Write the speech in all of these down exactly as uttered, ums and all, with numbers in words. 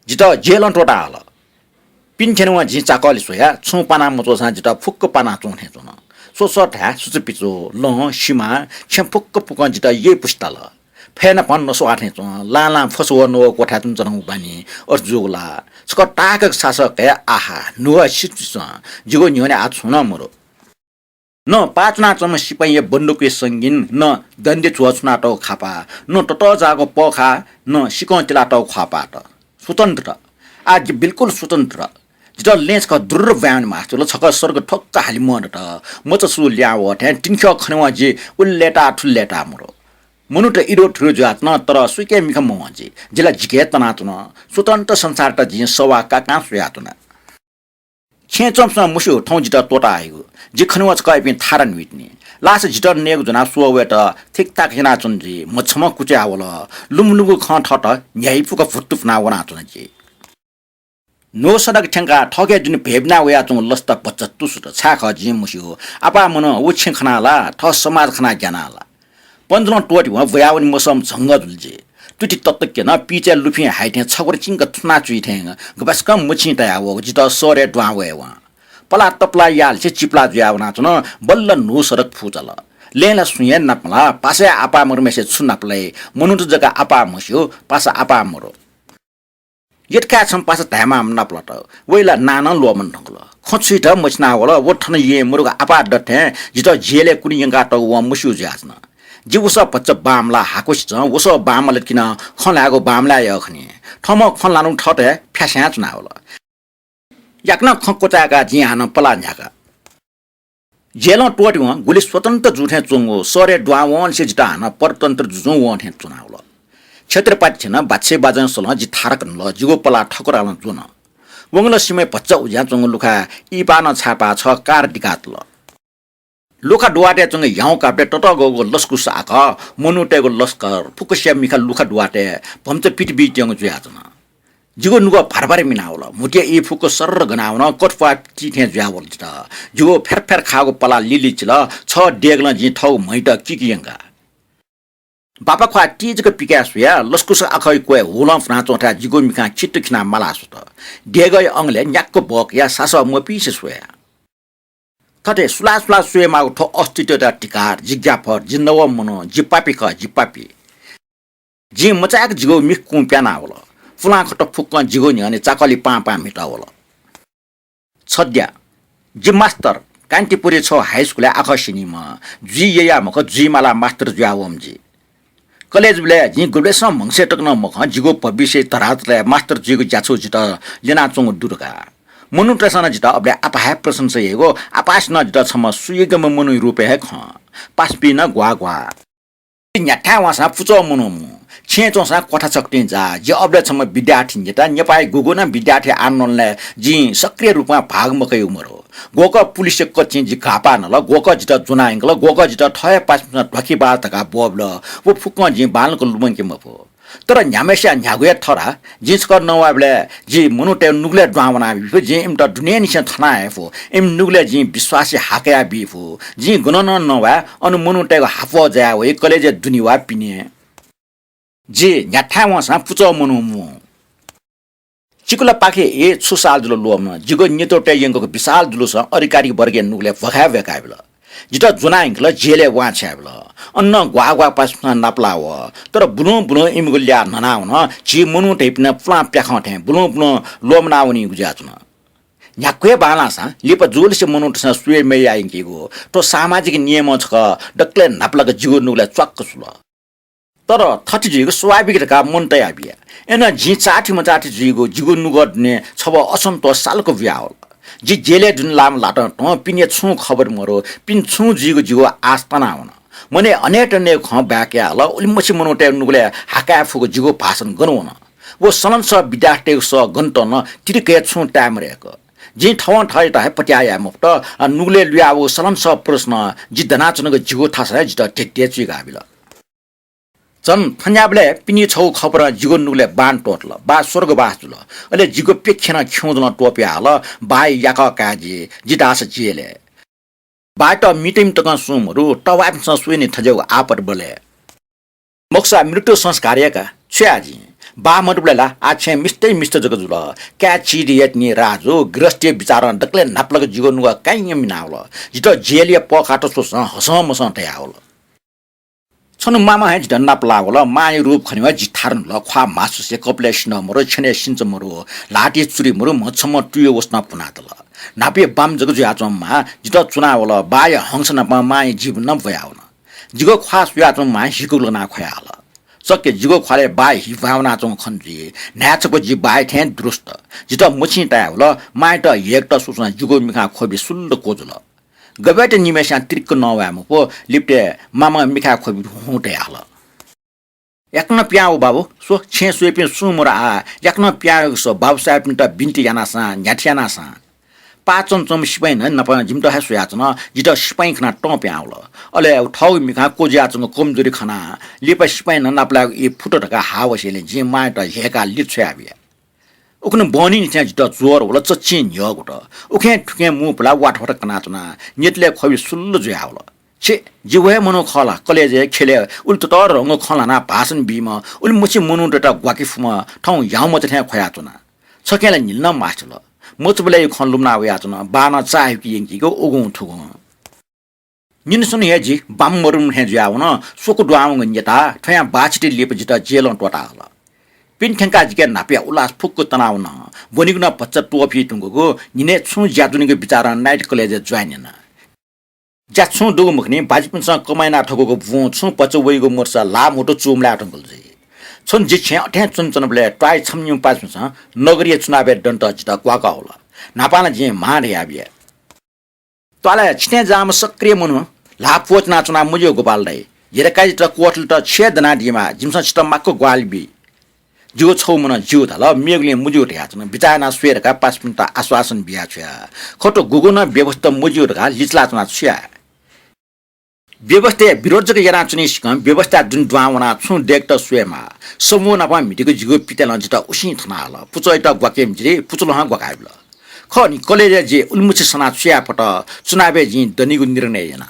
जितः जेलं त्वःता हल। पिने थ्यनेवं जिं चाकःलि स्वया, छुं पाना मच्वःसां जितः फुक्क पाना च्वं थें च्वन। स्वस्वः धाये, सुचुपिचु, लँ, सिमा, छेँ फुक्क फुक्कं जितः यइपुसे ताल। फय् नापं नस्वाः थें च्वं, लां लां फसः नवः क्वथाय् तुं च्वनागु बानी अथे जूगु ला। छकः ताःहाकःगु सासः कया, आहा, नुगः सित च्वं, जिगु न्ह्यःने आः छुं नं मदु। न पाः च्वनाच्वंम्ह सिपाइँया बन्दुकया संगिन, न दण्डे झ्वः छुनातःगु खापा, न ततःजाःगु पःखाः, न सिकं तिलातःगु ख्वाःपात। स्वतन्त्र। आः जि बिल्कुल स्वतन्त्र। जितः लँय् छकः दुर्र ब्वाँय् वने मास्ति वल, छकः सर्ग ठ्वक्क हाले म्वःदत। मचा सु ल्याहां वः थें तिनिख्यः खनेवं जि उलि लय्ताः थुलि लय्ताः मदु। मनूत इदो धुरु जुयाच्वन, तर सुइके मिखा मवं जि। जि ला जिके तनाच्वन। स्वतन्त्र संसारत जिं सवाः काकां स्वयाच्वना। छेँय् च्वंपिन्सं मस्यू थौं जितः त्वःता हइगु। जि खनेवं छकः इपिं थारा न्हुइतिनि। लासा जितः नयेगु ज्वनाः स्वः वयेत थिकथाक यानाच्वन जुइ। मछम्ह कुचाय् वल। लुमलुगु खँ थःत न्ह्याइपुक भुत्तुपुना वनाच्वन जि। न्हू सडक थ्यंकाः थःके दुने भ्वय् बिना वयाच्वंगु लसता भचा तुसुत। छाय् खः जिं मस्यू। आपाः मनं व छेँ खनाः ला, थः समाज खनाः ग्यानाः ला। पन्जुलं त्वःतिवं ब्वयावने मसःम्ह झंगः जुल जि। तुति ततक्क नं पिचय् लुफिं हाइ थें छग्वरा चिंक थुना च्वइ थें गपाय्सकं मछिं तयाः वःगु जितः शहरय् दुहां वयेवं। पलाः तपलाः याःलिसे चिपला जुयाः वनाच्वन। बल्ल न्हू सडक फुचाल। लँय् ला सुं हे नापं लाः, पासाय् आपाः मरुम्हेसित छु नापलाइ? मनूत जक आपाः मस्यू, पासा आपाः मरु। यतकाय् छम्ह पासा धायेमाःम्ह नापलात। वइ ला नां नं ल्वःमन धुंकल। खँ छुइत मछिनावल। व थन येँ मरुगु आपाः दथें जितः जेलय् कुने यंकातःगु वं मस्यू जुयाच्वन। जि वसः भचा बांमलाः हाकुसे च्वं। वसः बांमलात कि नं खँ ल्हायेगु बांमलाय् यः खनी। थःम्हं खँ ल्हानागु थःत हे फ्यास्यां च्वनावल। याकनं खँ क्वचाय्काः जिं हानं पलाः न्ह्याका। जेलं त्वःतिवं गुलि स्वतन्त्र जू थें च्वंगु शहरय् दुहां वंनिसें जितः हानं परतन्त्र जुजुं वं थें च्वनावल। क्षेत्रपाति थ्यन, बाछय् बाजं सलं जि थारक न्हुल, जिगु पलाः ठकुरालं ज्वन। वंगलसिमय् भचा उज्यां च्वंगु लुखाय् इहिपाः नं छाय्पाः छः कार दिकातल। लुखा दुवातय् च्वंगु ह्याउँ कापय् ततःगःगु लसकुस आखः, मनूतय्गु लस्कर, फुक्कसिया मिखा लुखा दुवातय् भम्चा पित बीत्यंगु जुयाच्वन। जिगु नुगः भारभार मिनावल। म्हुतुया ई फुक्क सर्र गनावन, कथप्वाः ती थें जुयावल जितः। जिगु फ्यार फ्यार खाःगु पलाः लिलिचिल, छः देगलं जिं थःगु म्हइत किकि यंका। बापा ख्वाः ती जक पिकाय् स्वयाः लसकुस आखःया क्वय् हुलं फुनाच्वंथाय् जिगु मिखां खित्त खिनाः मालाः स्वत। देगःया अंगलय् न्याक्क बः कयाः सासः मपिसे स्वया। थथे सुलाः सुलाः स्वयेमाःगु थ्व अस्तित्वयात धिक्कार, जि ग्याफर, जि नवः मनू, जि पापी खः, जि पापी। जिं मचाय्क जिगु मिख कुं प्यानावल। पुलांखत फुक्कं जिगु न्ह्यःने चाकःलि पां पां म्हितावल। छद्या, जि मास्तर, कान्तिपुरय् छगू हाइस्कुलय् आखः स्यनीम्ह, जुइ ययाः मखु, जुइमालाः मास्तर जुयावःम्ह जि। कलेजबलय् जिं गुबलेसं म्हगसय् तक नं मखं, जिगु भविष्य धरातलय् मास्तर जुइगु ज्याझ्वः जितः ल्यनाच्वंगु दु धकाः। मनूतय्सं नं जितः अबलय् आपाः हे प्रशंसा याइगु, आपाःसिनं जितः छम्ह सुयोग्यम्ह मनूया रूपय् हे खं। पासापिं नं ग्वाः ग्वाः। जि न्ह्याथाय् वंसां पुचः मनू मू, छेँय् च्वंसां क्वथा छकथिं जाः। जि अबलय् छम्ह विद्यार्थी नेता, नेपाःया गुगुं नं विद्यार्थी आन्दोलनय् जिं सक्रिय रूपं भाग मकयागु मदु। ग्वःकः पुलिसया कच्चिं जि घाःपाः नल, ग्वःकः जितः ज्वना यंकल, ग्वःकः जितः थः हे पासापिन्सं ध्वाखिबाज धकाः ब्वःबल, व फुक्कं जिं बांलाक लुमंके मफु। तर न्ह्याम्हय्सिया न्ह्यागु हे थरा। जिं छकः नवायेबलय् जि मनूतय् नुगलय् दुहां वना बी फु, जिं इमित दुनेंनिसें थना हये फु, इमि नुगलय् जिं विश्वासया हा कया बी फु। जिं गन नं नवाये, अन मनूतय्गु हापः जाया वइ, कलेजय् दुने वा पिने। जि न्ह्याथाय् वंसां पुचः मनू मू। चिकुलापाखे हे छु साल जुल ल्वःमन, जिगु नेतृत्वय् यंकूगु विशाल जुलुसं अधिकारी वर्गया नुगलय् भ्वखाय् भ्वय्काबिल। जितः ज्वना यंकल, जेलय् वां छ्याबिल। अन नं ग्वाः ग्वाः पासापिन्सं नापलाः वः। तर बुलुं बुलुं इमिगु ल्याः न्हनावन, झी मनू धइपिं नं पुलां प्याखं थें बुलुं बुलुं ल्वःमना वनीगु जुयाच्वन। न्ह्याक्व हे बांलाःसां लिपा जूलिसे मनूतय्सं स्वये मय् यायेयंकीगु थ्व सामाजिक नियमं छकः दकलय् न्हापालाक जिगु नुगलय् च्वाक्क सुल। तर थथे जुइगु स्वाभाविक धकाः मन तयाबिया। अय्नं जिं चाःथि मचाःथि जुइगु जिगु नुगः दुने छब्व असन्तोष सालक बुयावल। जि जेलय् दुने लाःम्ह ल्हातं तुं पिने छुं खबर मदु, पिने छुं जुइगु जिगु आश तनावन। मनय् अनेत अनेक खँ बाय् कयाहल, उलिमछि मनूतय् नुगलय् हाकाये फुगु जिगु भाषण गन वन? व सलंसः विद्यार्थीतय्गु सः गन तल नं तिरिक हे छुं ताये मदय्क। जिं थवं थःत हे पत्याः याये मफुत। अ, नुगलय् लुयावःगु सलंसः प्रश्नं जि दनाच्वनागु जिगु थासं हे जितः धेत्थे चुइकाबिल। झन थन्याबलय् पिने छगू खबरं जिगु नुगलय् बान त्वःतल। बा स्वर्गवास जुल। अले जिगु प्यखेनं खिउँजलं त्वपुयाहल। बाया याकः काय् जि, जि धाःसा जेलय्। बायात मितमित तकं सुं मदु, तवाःपिन्सं स्वइनि थज्याःगु आपतबलय्। मखुसा मृत्यु संस्कार याका, छु याये जिं? बाः मदुबलय् ला आः छेँ मिस्तै मिस्त जक जुल। काय् चिधि यातिनि राजु, गृहस्थीया बिचारं दकलय् न्हापालाक जिगु नुगः काइँया मिनावल। जितः जेलया पःखात स्वसं हसं मसं तयावल। छन्हु मामा हे जितः नापलाः वल। मांया रूप खनेवं जि थारुं न्हुल। ख्वाः म्हासुसे कपालय् सिन्हः मरु, छ्यनय् सिन्च मरु, ल्हातिइ चुरि मरु, म्हछम्हं तुयु वसतं पुनातल। न्हापाया बाम जक जुयाच्वंम्ह मां जितः चुनावल। बाःया हंस नाप मांया जीवन नं ब्वयावन। जिगु ख्वाः स्वयाच्वंम्ह मां हिकुलनाः ख्वयाहल। चक्क जिगु ख्वालय् बाःया हि ब्वाँय् वनाच्वंगु खन जुइ। न्हाय् छकः जि बाःया थें दुरुस्त। जितः मछिं तायेवल। मांयात ह्येकेत स्वसं जिगु मिखां ख्वबि सुल्ल क्वजुल। गबय्त निम्हय्सियां तिरिक्क नवाये मफु, लिपतय् मामां मिखाय् ख्वबि हुँ तयाहल। याकनं पिहां वः बाबु, स्व, छेँय् स्वइपिं सुं मरु आः, याकनं पिहां वय्क स्व, बाबुसाहेबपिन्त बिन्ति यानासां, न्ह्याथे यानासां। पाः च्वनाच्वंम्ह सिपाइँनं नाप जिमित हे स्वयाच्वन। जितः सिपाइँ खनाः तं पिहां वल। अले थःगु मिखां क्वजुयाच्वंगु कमजोरी खनाः लिपा सिपाइँनं नापलायेगु ई फुत धकाः हाः वसेंलि जिं मांयात ह्यय्काः लित छ्वयाबिया। उखुन्हु बहनीनिसें जितः ज्वर वल, चच्चिं न्ह्यः कुत। उखें थुखें मू पुलाः वाथवाथ कनाच्वना। न्यतलय् ख्वबि सुल्ल जुयावल। छे, जि व हे मनू खः ला? कलेजय्, ख्यलय् उलि ततःधंगु खँ ल्हानाः भाषण बीम्ह, उलि मछि मनूतय्त ग्वाके फुम्ह, थौं याउँमचा थें ख्वयाच्वना। छखें ला न्हिला नं मास्ति जुल। मचाबलय् खँ लुमना वयाच्वन। बाःनं चाःहिके यंकीगु उगुं थुगुं। निन्हु स्वन्हु हे जि बाम मरुम्ह थें जुयावन। स्वकू दुहां वंगु न्यता, थ्वयां बाःछिति लिपा जितः जेलं त्वःताहल। पिने थ्यंकाः जिके न्हापाया उल्लास फुक्क तनावन। ब्वनेगु नं भचा त्वःफी धुंकूगु। न्हिनय् छुं ज्या दुनेगु बिचारं night कलेजय् join याना। ज्या छुं दुगु मखुनि, बाजिपिन्सं कमाय् याना थकूगु बुँ छुं भचा वइगु मदुसा ल्हाः म्हुतु चूमलाये धुंकल जुइ। छन्हु जि छेँय् अथें च्वनाच्वनाबलय् त्वाःया छम्हनिम्ह पासापिन्सं नगरीय चुनावय् दनेत जितः ग्वाकाः वल। न्हापां ला जिं म्हां धयाबिया। त्वालय् छिथेंज्याःम्ह सक्रिय मनू ल्हाः प्वःचिनाच्वना मज्यू गोपाल दाइ। यिरकाजित क्वथलेत छु याये दनादीमाः, जिमिसं छितः माक्व ग्वाहालि बी। जिगु छगू मनं ज्यू धाल, मेगुलिं मज्यू धयाच्वन। बिचाः यानाः स्वये धकाः पासापिन्त आश्वासन बियाछ्वया। खः त, गुगुं नं व्यवस्था मज्यू धकाः लिचिलाच्वना छु याये? व्यवस्थाया विरोध जक यानाच्वनी सिकं व्यवस्थाया दुने दुहां वनाः छुं दय्केत स्वयेमाः। समूह नाप म्हितेगु जिगु पितय्‌लं जितः उसिं थनाहल। पुचःयात ग्वाकेम्ह जुइ, पुचलं ग्वाकाबिल। खः नि, कलेजय् जि उलिमछि सनाः छु याये फत? चुनावय् जिं दनेगु निर्णय याना।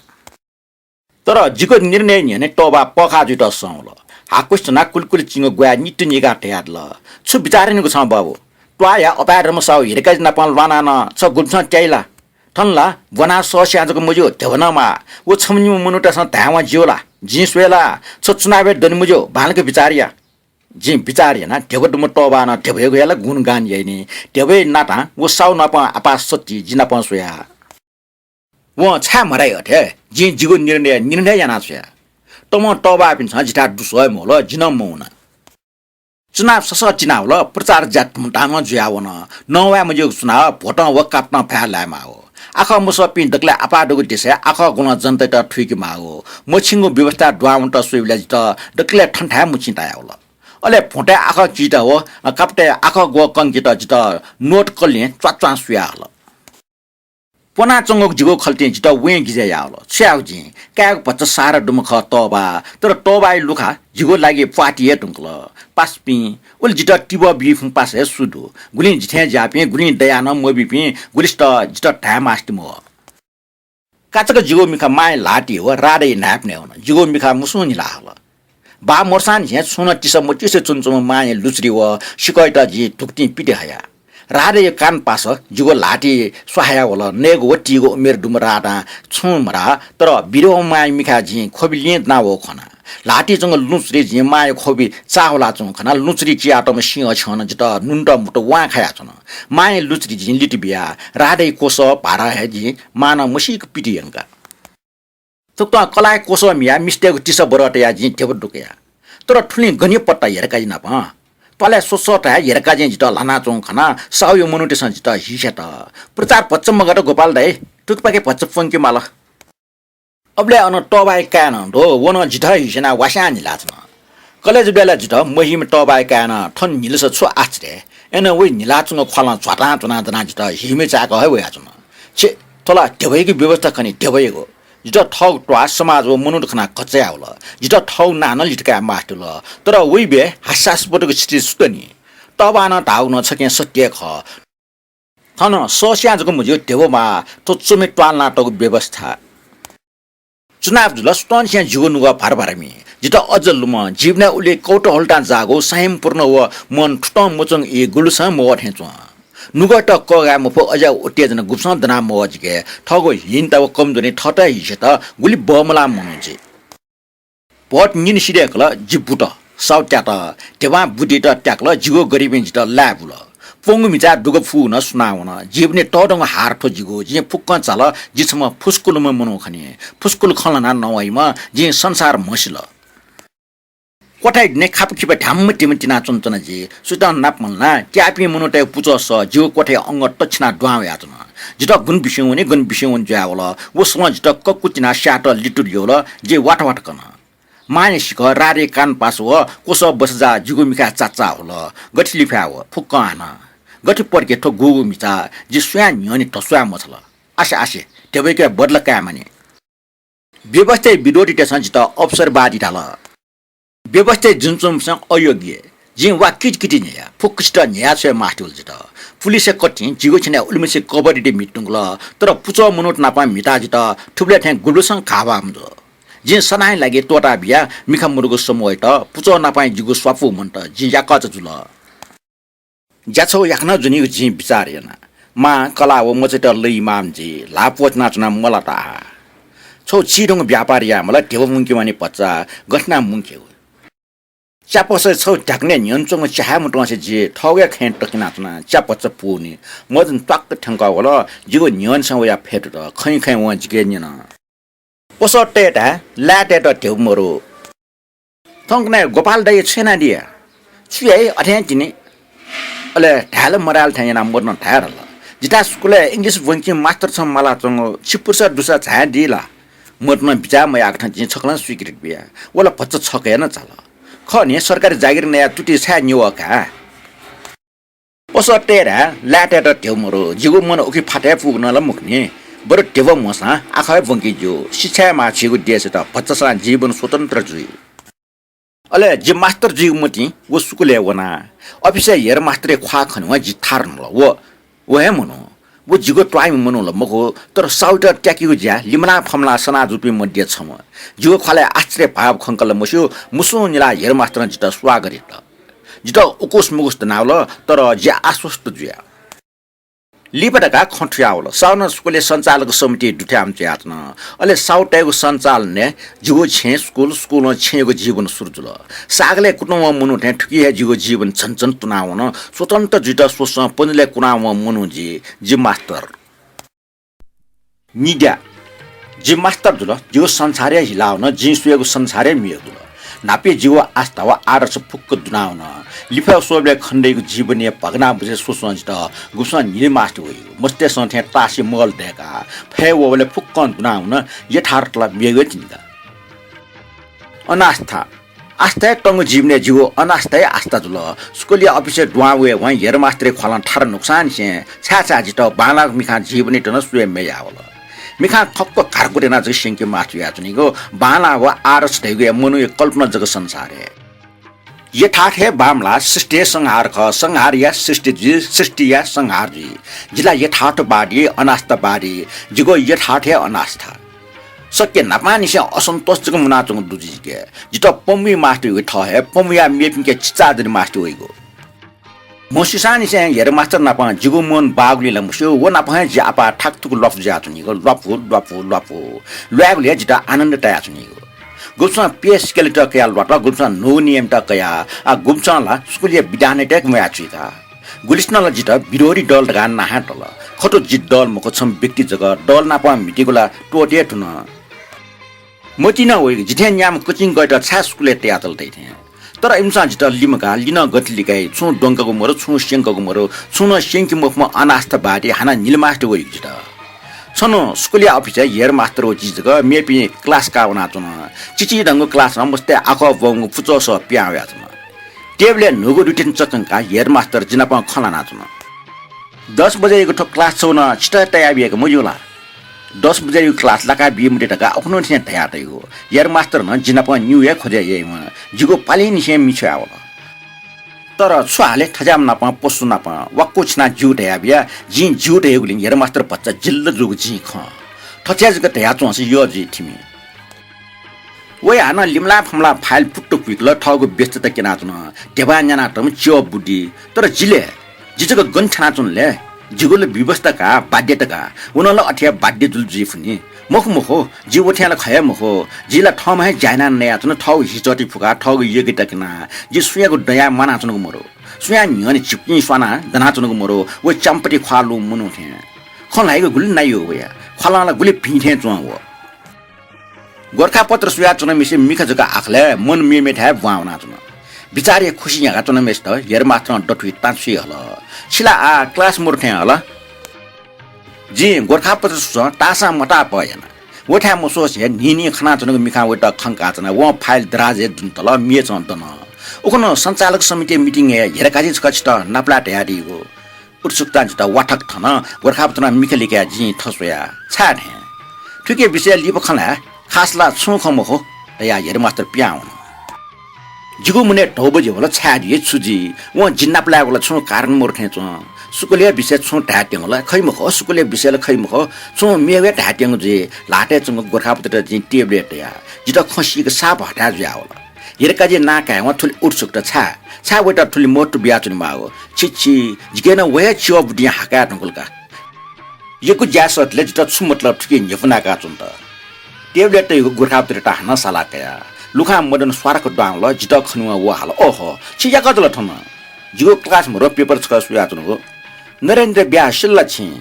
तर जिगु निर्णय न्यने तःबाः पःखाः जुइत सं वल। हाकुसे च्वनाः कुलिकुलि चिंगु ग्वाय् नित निकाः धयादिल, छु बिचाः यानागु छं बाबु? त्वाःया अपाय्‌धंम्ह साहु यिरकाजि नाप ल्वानाः नं छ गुलिसिनं त्याइ ला? थन ला ब्वनाः सःस्यां जक मज्यू, ध्यबा नं माः। व छम्हनिम्ह मनूतय्‌सं धायेवं ज्यू ला? जिं स्वये ला, छ चुनावय् दने मज्यू, बांलाक बिचाः या। जिं बिचाः याना, ध्यबा दुम्ह तःबानं ध्यबायागु हे ला गुणगान याइनि। ध्यबाया नातां व साहु नाप आपाः सति जि नाप स्वया। वं छाय् म्हदाइ अथे? जिं जिगु निर्णय निर्णय यानाछ्वया। तमं तःबाःपिन्सं जिथाय् दुस्वः हे मवल, जि नं मवना। चुनाव ससः चिनावल, प्रचार ज्या धुमधामं जुयावन। नवाये मज्यूगु चुनाव भोटं व कापतं फाये लायेमाःगु। आखः मसःपिं दकलय् आपाः दुगु देशय् आखः ग्वलं जनतायात थुइकेमाःगु। मछिंगु व्यवस्था दुहां वनेत स्वयेबलय् जितः दकलय् थन्थाय् मछिं तायावल। अले भोंतय् आखः किइत व कापतय् आखः ग्वः कंकेत जितः नोट कल्हें च्वाच्वां सुयाहल। प्वनाच्वंगु जिगु खल्तिं जितः वयें गिजय् याःवल। छु यायेगु जिं? कायेगु भचा सहारा दुम्ह खः तःबाः, तर तःबाःया लुखा जिगु लागि प्वाति हे धुंकल। पासापिं, उलि जितः तिबः बी फुम्ह पासा हे सु दु? गुलिं जि थें ज्याःपिं, गुलिं दयाः नं मबीपिं, गुलिसित जितः धाये मास्ति मवः। काचाक्क जिगु मिखा मांया ल्हातिइ व राधाया न्हाय्‌पनय् वन। जिगु मिखा मुसुं न्हिला हल। बाः मरुसांनिसें छुं नं तिसा मतिसे च्वनाच्वंम्ह मांया लुचुरि व सिकःयात जिं धुकुतिं पिति हया। राधाया कान पासा जिगु ल्हातिइ स्वाहाया वल। नयेगु व तीगु उमेर दुम्ह राधां छुं मधाः, तर विधवा मांया मिखाय् जिं ख्वबि लिं दनावःगु खना। ल्हातिइ च्वंगु लुचुरि जिं मांया ख्वबि चाःहुलाच्वंगु खनाः लुचुरि चियातःम्ह सिंह छ्यं नं जितः नुन्त म्हुतु वां खायाच्वन। मांया लुचुरि जिं लित बियाः राधाया क्वसः भारां हे जिं मांनं मसीक पिति यंका। थुकथं कलाःया क्वसः मियाः मिस्तय्‌गु तिसा बरः तयाः जिं ध्यबा दुकया। तर थुलिं गन पत्ता यिरकाजि नाप। त्वालय् स्वस्वःथाय् यिरकाजिं जितः ल्हानाच्वंगु खनाः साहुया मनूतय्‌सं जितः हिस्यात। प्रचार भचा मगात गोपाल दाइ, थुकिपाखे भचा प्वंके माल। अबलय् अन तःबाःया काय् नं दु, व नं जितः हिस्यानाः वास्यां न्हिलाच्वन। कलेजय् ब्वयेबलय् जितः महीम्ह तःबाःया काय् नं थन न्हिलासा छु आश्चर्य। अय्‌नं वया न्हिलाच्वंगु ख्वालं झ्वातां च्वनाः दनाः जितः हीम्ह चाय्‌कः हे वयाच्वन। छे, थ्व ला ध्यबायागु व्यवस्था खनी, ध्यबायागु। जितः थःगु त्वाः समाज व मनूत खनाः घच्चायावल। जितः थःगु नां नं लित काये मास्ति वल। तर वइबलय् हास्यास्पदगु स्थिति सु दनि? तःबानं धाःगु नं छखें सत्य हे खः। थन सःस्यां जक मज्यू, ध्यबा माः, थ्व च्वमि त्वालनातःगु व्यवस्था। चुनाव जुल, सुथंनिसें जिगु नुगः भारभार मी। जितः अझ लुमं, जीवनय् उलि कौतूहलतां जाःगु, संयमपूर्ण व मन थुतं मच्वंगु ई गुबलेसं मवः थें च्वं। नुगः तक कःघाये मफु, अज्याःगु उत्तेजना गुबलेसं दना मवः जिके। थःगु हीनता व कमजोरी थःत हिसेत गुलि बमलाः मनू जि। भोट निन्हु सिधय्कल, जि बुत, साहु त्यात, ध्यबां बुद्धित त्याकल, जिगु गरिबीं जितः लाय् बुल। प्वंगु म्हिचाय् दुगः फुगु नं सुनावन। जीवनय् तःधंगु हार थ्व जिगु, जिं फुक्कं चाल, जि छम्ह फुस्कुलम्ह मनू खनी। फुस्कुल खँ ल्हानाः नवाइम्ह, जिं संसार म्हसिल। क्वथाय् दुने खापा खिपा ध्याम्म तिम्ह तिनाच्वनाच्वना जि। सुयातं नाप मल्हाना, त्याःपिं मनूतय् पुचः सः, जिगु क्वथाया अंगः तछिनाः दुहां वयाच्वन। जितः गन बिस्युं वनी, गन बिस्युं वनी जुयावल। वसलं जितः कक्वतिनाः स्यायेत लितुर यःवल, जि वात वात कन। मांया सिखः, रारी कानपास व क्वसः बसजा जिगु मिखाय् चाचाः हुल। गथे लिफाये वः, फुक्कं हानं। गथे पड्के थ्व गुगु म्हिचाः, जि सुयां न्ह्यःने धस्वाये मछाल। आसे, आसे, ध्यबाया बदला काये मानि। व्यवस्थाया विरोधीतय्सं जितः अवसरवादी धाल। व्यवस्थाय् जुयाच्वंम्हसिनं अयोग्य। जिं वा किटकिटी न्ह्यया, फुक्कसित न्ह्यया छ्वये मास्ति वल जितः। पुलिसया कथिं जिगु छेनय् उलिमछि कबड्डीतय् म्हितुंकल, तर पुचः मनूत नाप म्हिताः जितः थुबलय् थें गुबलेसं घाः बाः मजू। जिं सदांया लागि त्वःता बियाः मिखा मदुगु समूहयात, पुचः नाप जिगु स्वापू मनूत जिं याकःचा जुल। ज्या छगू याकनं ज्वनीगु जिं बिचाः याना। मां, कलाः व मचायात लइमाःम्ह जि, ल्हाः प्वःतिनाच्वनाः मलात आः। छगू चिधंगु व्यापार यायेमाल, ध्यबा मुंके वनी भचा, गथे यानाः मुंकेगु। च्यापसय् छगू ध्याकनय् न्ह्यःने च्वंगु च्या हे मतंसे जि थःगु हे खँय् तकिनाच्वना। च्या भचा पूवनी। मजूनि त्वाक्क थ्यंकः वल। जिगु न्ह्यःनेसं वयाः फ्यतुत। खँय् खँय् वं जिके न्यन। पसः तयेत धाये, लाय् तयेत ध्यबा मरु। थौंकन्हय् गोपाल दाइया छु यानादिया? छु याइ, अथें तिनि। अले धाये ला मधाये ला थें यानाः मदनं धाये धाल। जिथाय् स्कुलय् English ब्वंकीम्ह मास्तर छम्ह मालाच्वंगु, छि पुर्सा दुसा झायादी ला? मदनं बिचाः मयाःकथं जिं छकलं स्वीकृति बिया। व ला भचा छकः हे नं चाल। खः नि, सरकारी जागिर नयाः तुति छाय् निवः काये? पसः तये धाये, लाय् तयेत ध्यबा मरु। जिगु मन उखे फातय् पूगु नं ला मखु नि। बरु ध्यबा म्हसां आखः हे ब्वंके ज्यू। शिक्षा हे माः झीगु देशयात, भचासां जीवन स्वतन्त्र जुइ। अले जि मास्तर जुइगु मतिं व स्कुलय् वना। अफिसय् हेडमास्टरया ख्वाः खनेवं जि थारु न्हुल। व, व हे मनू। व जिगु त्वाःमि मनू ला मखु, तर साहुयात त्याकेगु ज्याय् लिमलाः फमलाः सना जूपिं मध्ये छम्ह। जिगु ख्वालय् आश्चर्य भाव खंकाः ला मस्यू, मुसुं निलाः हेडमास्टरं जितः स्वागत यात। जितः उकुस मुकुस दनावल, तर जि आश्वस्त जुया। लिपा धकाः खँ थुयावल। साहुनं स्कुलया सञ्चालक समितिइ दुथ्याःम्ह च्वयाच्वन। अले साहुतय्गु सञ्चालनय् जिगु छेँ स्कुल, स्कुलं छेँयागु जीवन सुरु जुल। सागलय् कुतुं वंम्ह मनू थें थुकी हे जिगु जीवन झन झन तुनावन। स्वतन्त्र जुइत स्वस्वं पन्जुलय् कुनावंम्ह मनू जि, जि मास्तर। निद्या। जि मास्तर जुल, जिगु संसार हे हिलावन, जिं स्वयेगु संसार हे मेगु जुल। न्हापां जिगु आस्था व आदर्श फुक्क दुनावन। लिफय् स्वःबलय् खनेदइगु जीवनया भग्नावशेष स्वस्वं जितः गुबलेसं न्हिले मास्ति वइगु। मस्तय्सं थें तासया महल दय्काः फय् वःबलय् फुक्कं दुनावन, यथार्थ ला मेगु हे तिनि का। अनास्था। आस्थाय् तंगु जीवनय् जिगु अनास्था हे आस्था जुल। स्कुलया अफिसय् दुहां वयेवं हेडमास्टरया ख्वालं थारु न्हुसांनिसें छाय् छाय् जितः बांलाःगु मिखां जीवनयात नं स्वये मय् याःवल। मिखां खक्व घारकुट यानाः जक स्यंके मास्ति जुयाच्वनीगु, बांलाः व आदर्श धइगु हे मनूया कल्पना जक संसार हे। यथार्थ हे बांमलाः, सृष्टि हे संहार खः, संहारया सृष्टि जुइ, सृष्टिया संहार जुइ। जि ला यथार्थवादी, अनास्थावादी, जिगु यथार्थ हे अनास्था। सकसिनं न्हापांनिसें असन्तोष जक मुनाच्वंगु दु जिके। जितः पमुइ मास्ति वइगु थः हे, पमुयाः मेपिन्के चिचाजनि मास्ति वइगु। म्हसिसांनिसें हेडमास्टर नाप जिगु मन बाःगुलिं ला मस्यू, व नाप हे जि आपाः थाकथुक ल्वापु जुयाच्वनीगु, ल्वापु, ल्वापु, ल्वापु। ल्वायेगुलिं हे जितः आनन्द तायाच्वनीगु। गुबलेसं पे स्केलयात कयाः ल्वात, गुबलेसं न्हूगु नियमयात कयाः, आः गुबलेसं ला स्कुलया विधानयात हे म्वाये छ्वय्का। गुलिसिनं ला जितः विरोधी दल धकाः नां हे तल। खः थ्व जि दल मखु, छम्ह व्यक्ति जक, दल नाप म्हितीगु ला त्वःते हे धुन। मतिइ नं वइगु, जि थें न्याम्ह कोचिङ गय्त छाय् स्कुलय् तयातल धइथें। तर इमिसं जितः लिमगाः, लि नं गथे लिकाइ, छुं द्वंकागु मरु, छुं स्यंकागु मरु, छुं नं स्यंके मफुम्ह अनास्थावादी हानं न्हिले मास्ति वइगु जितः। छन्हु स्कुलया अफिसय् हेडमास्टर व जि जक, मेपिं class काः वनाच्वन। चिचिधंगु class नं मस्तय् आखः ब्वंगु पुचः सः पिहां वयाच्वन। टेबलय् न्हूगु रुटिन चक्कंकाः हेडमास्टर जि नाप खँ ल्हानाच्वन। दस बजेयागु थ्व class छगू नं छितः तयाबियाके मज्यू ला? दस बजेयागु class लाका बी मते धकाः अखुन्हुनिसें धयातइगु। हेडमास्टर नं जि नाप निगू हे खोजय् याइम्ह, जिगु पालिंनिसें मि छ्वयावल। तर छु हाले, थज्याःम्ह नाप पशु नाप वाक्क छिनाः ज्यू धयाबिया, जिं ज्यू धयागुलिं हेडमास्टर भचा जिल्ल जूगु जिं खं। थथे जक धयाच्वंसा यः जुइ थिमि। वया हानं लिमला फमला फाइल फुट्ट कुइकल, थःगु व्यस्तता क्यनाच्वन। ध्यबा न्यानातःम्ह च्यः बुद्धि। तर जि ले, जि जक गन थ्यानाच्वन ले? जिगु ला व्यवस्था का, बाध्यता का। व नं ला अथे हे बाध्य जुल जुइ फुनि। मखु मखु, जि व थें ला खये मखु। जि ला थःम्हं हे ज्या याना नयाच्वन, थःगु हिचःति फुकाः, थःगु योग्यता क्यनाः। जि सुयागु दयां म्वानाच्वनागु मरु। सुयां न्ह्यःने झिपिं स्वानाः दनाच्वनागु मरु, व च्याम्पटी ख्वाः लूम्ह मनू थें। खँ ल्हाइगु गुलि नाइयो वया, ख्वालं ला गुलि भिं थें च्वं व। गोरखापत्र सुयाच्वनाम्हसिया मिखा जक आखलय् मन मेमेथाय् ब्वां वनाच्वन। बिचारया खुसि न्ह्याकाच्वनाम्हसित हेडमास्टरं दथुइ ताँछुइ हल। छि ला आः क्लास मरु थें हल। जिं गोरखापत्र सुचं ताःसां मताःपः याना। व थाय् मस्वसे न्हिं न्हिं खनाच्वनागु मिखां वयात खंकाच्वना। वं फाइल दराजय् दुने तल, मेचं दन। उखुन्हु सञ्चालक समितिया मिटिङय् हेडकाजी छकः छितः नापलाये धयादीगु। उत्सुकतां जितः वाथक थन। गोरखापत्रं मिखा लिकाः जिं थस्वया। छाय् थें? थुकिया विषयय् लिपा खँ ल्हाये। खास ला छुं खँ मखु धयाः हेडमास्टर पिहां वन। जिगु मनय् धौ बजि वल, छाय् जुइ, छु जुइ? वं जि नापलायेगु ला छुं कारण मरु थें च्वं। सुकलया विषयय् छुं धायेत्यंगु ला खइ मखु, सुकलया विषयय् ला खइ मखु, छुं मेगु हे धायेत्यंगु जुइ। ल्हातय् च्वंगु गोरखापत्रयात जिं टेबलय् तया। जितः खँ सीक साप हथाय् जुयावल। हेडकाजीया नां कायेवं थुलि उत्सुकता छाय्? छाय् वयात थुलि महत्व बियाच्वनेमाःगु? छि छि, जिके नं व हे च्यः बुद्धिं हाकाये धुंकल का। यक्व ज्या सःतले जितः छु मतलब थुकी न्ह्यपु नाय्काच्वनेत? टेबलय् तयागु गोरखापत्रयात हानं साला कया। लुखां मदन स्वारक दुहां वल, जितः खनेवं व हाल, ओहो, छि याकःचा ला थन? जिगु क्लास मरुगु पेपर छकः सुयाच्वनागु। नरेन्द्रया ब्याहा सिल ला छिं?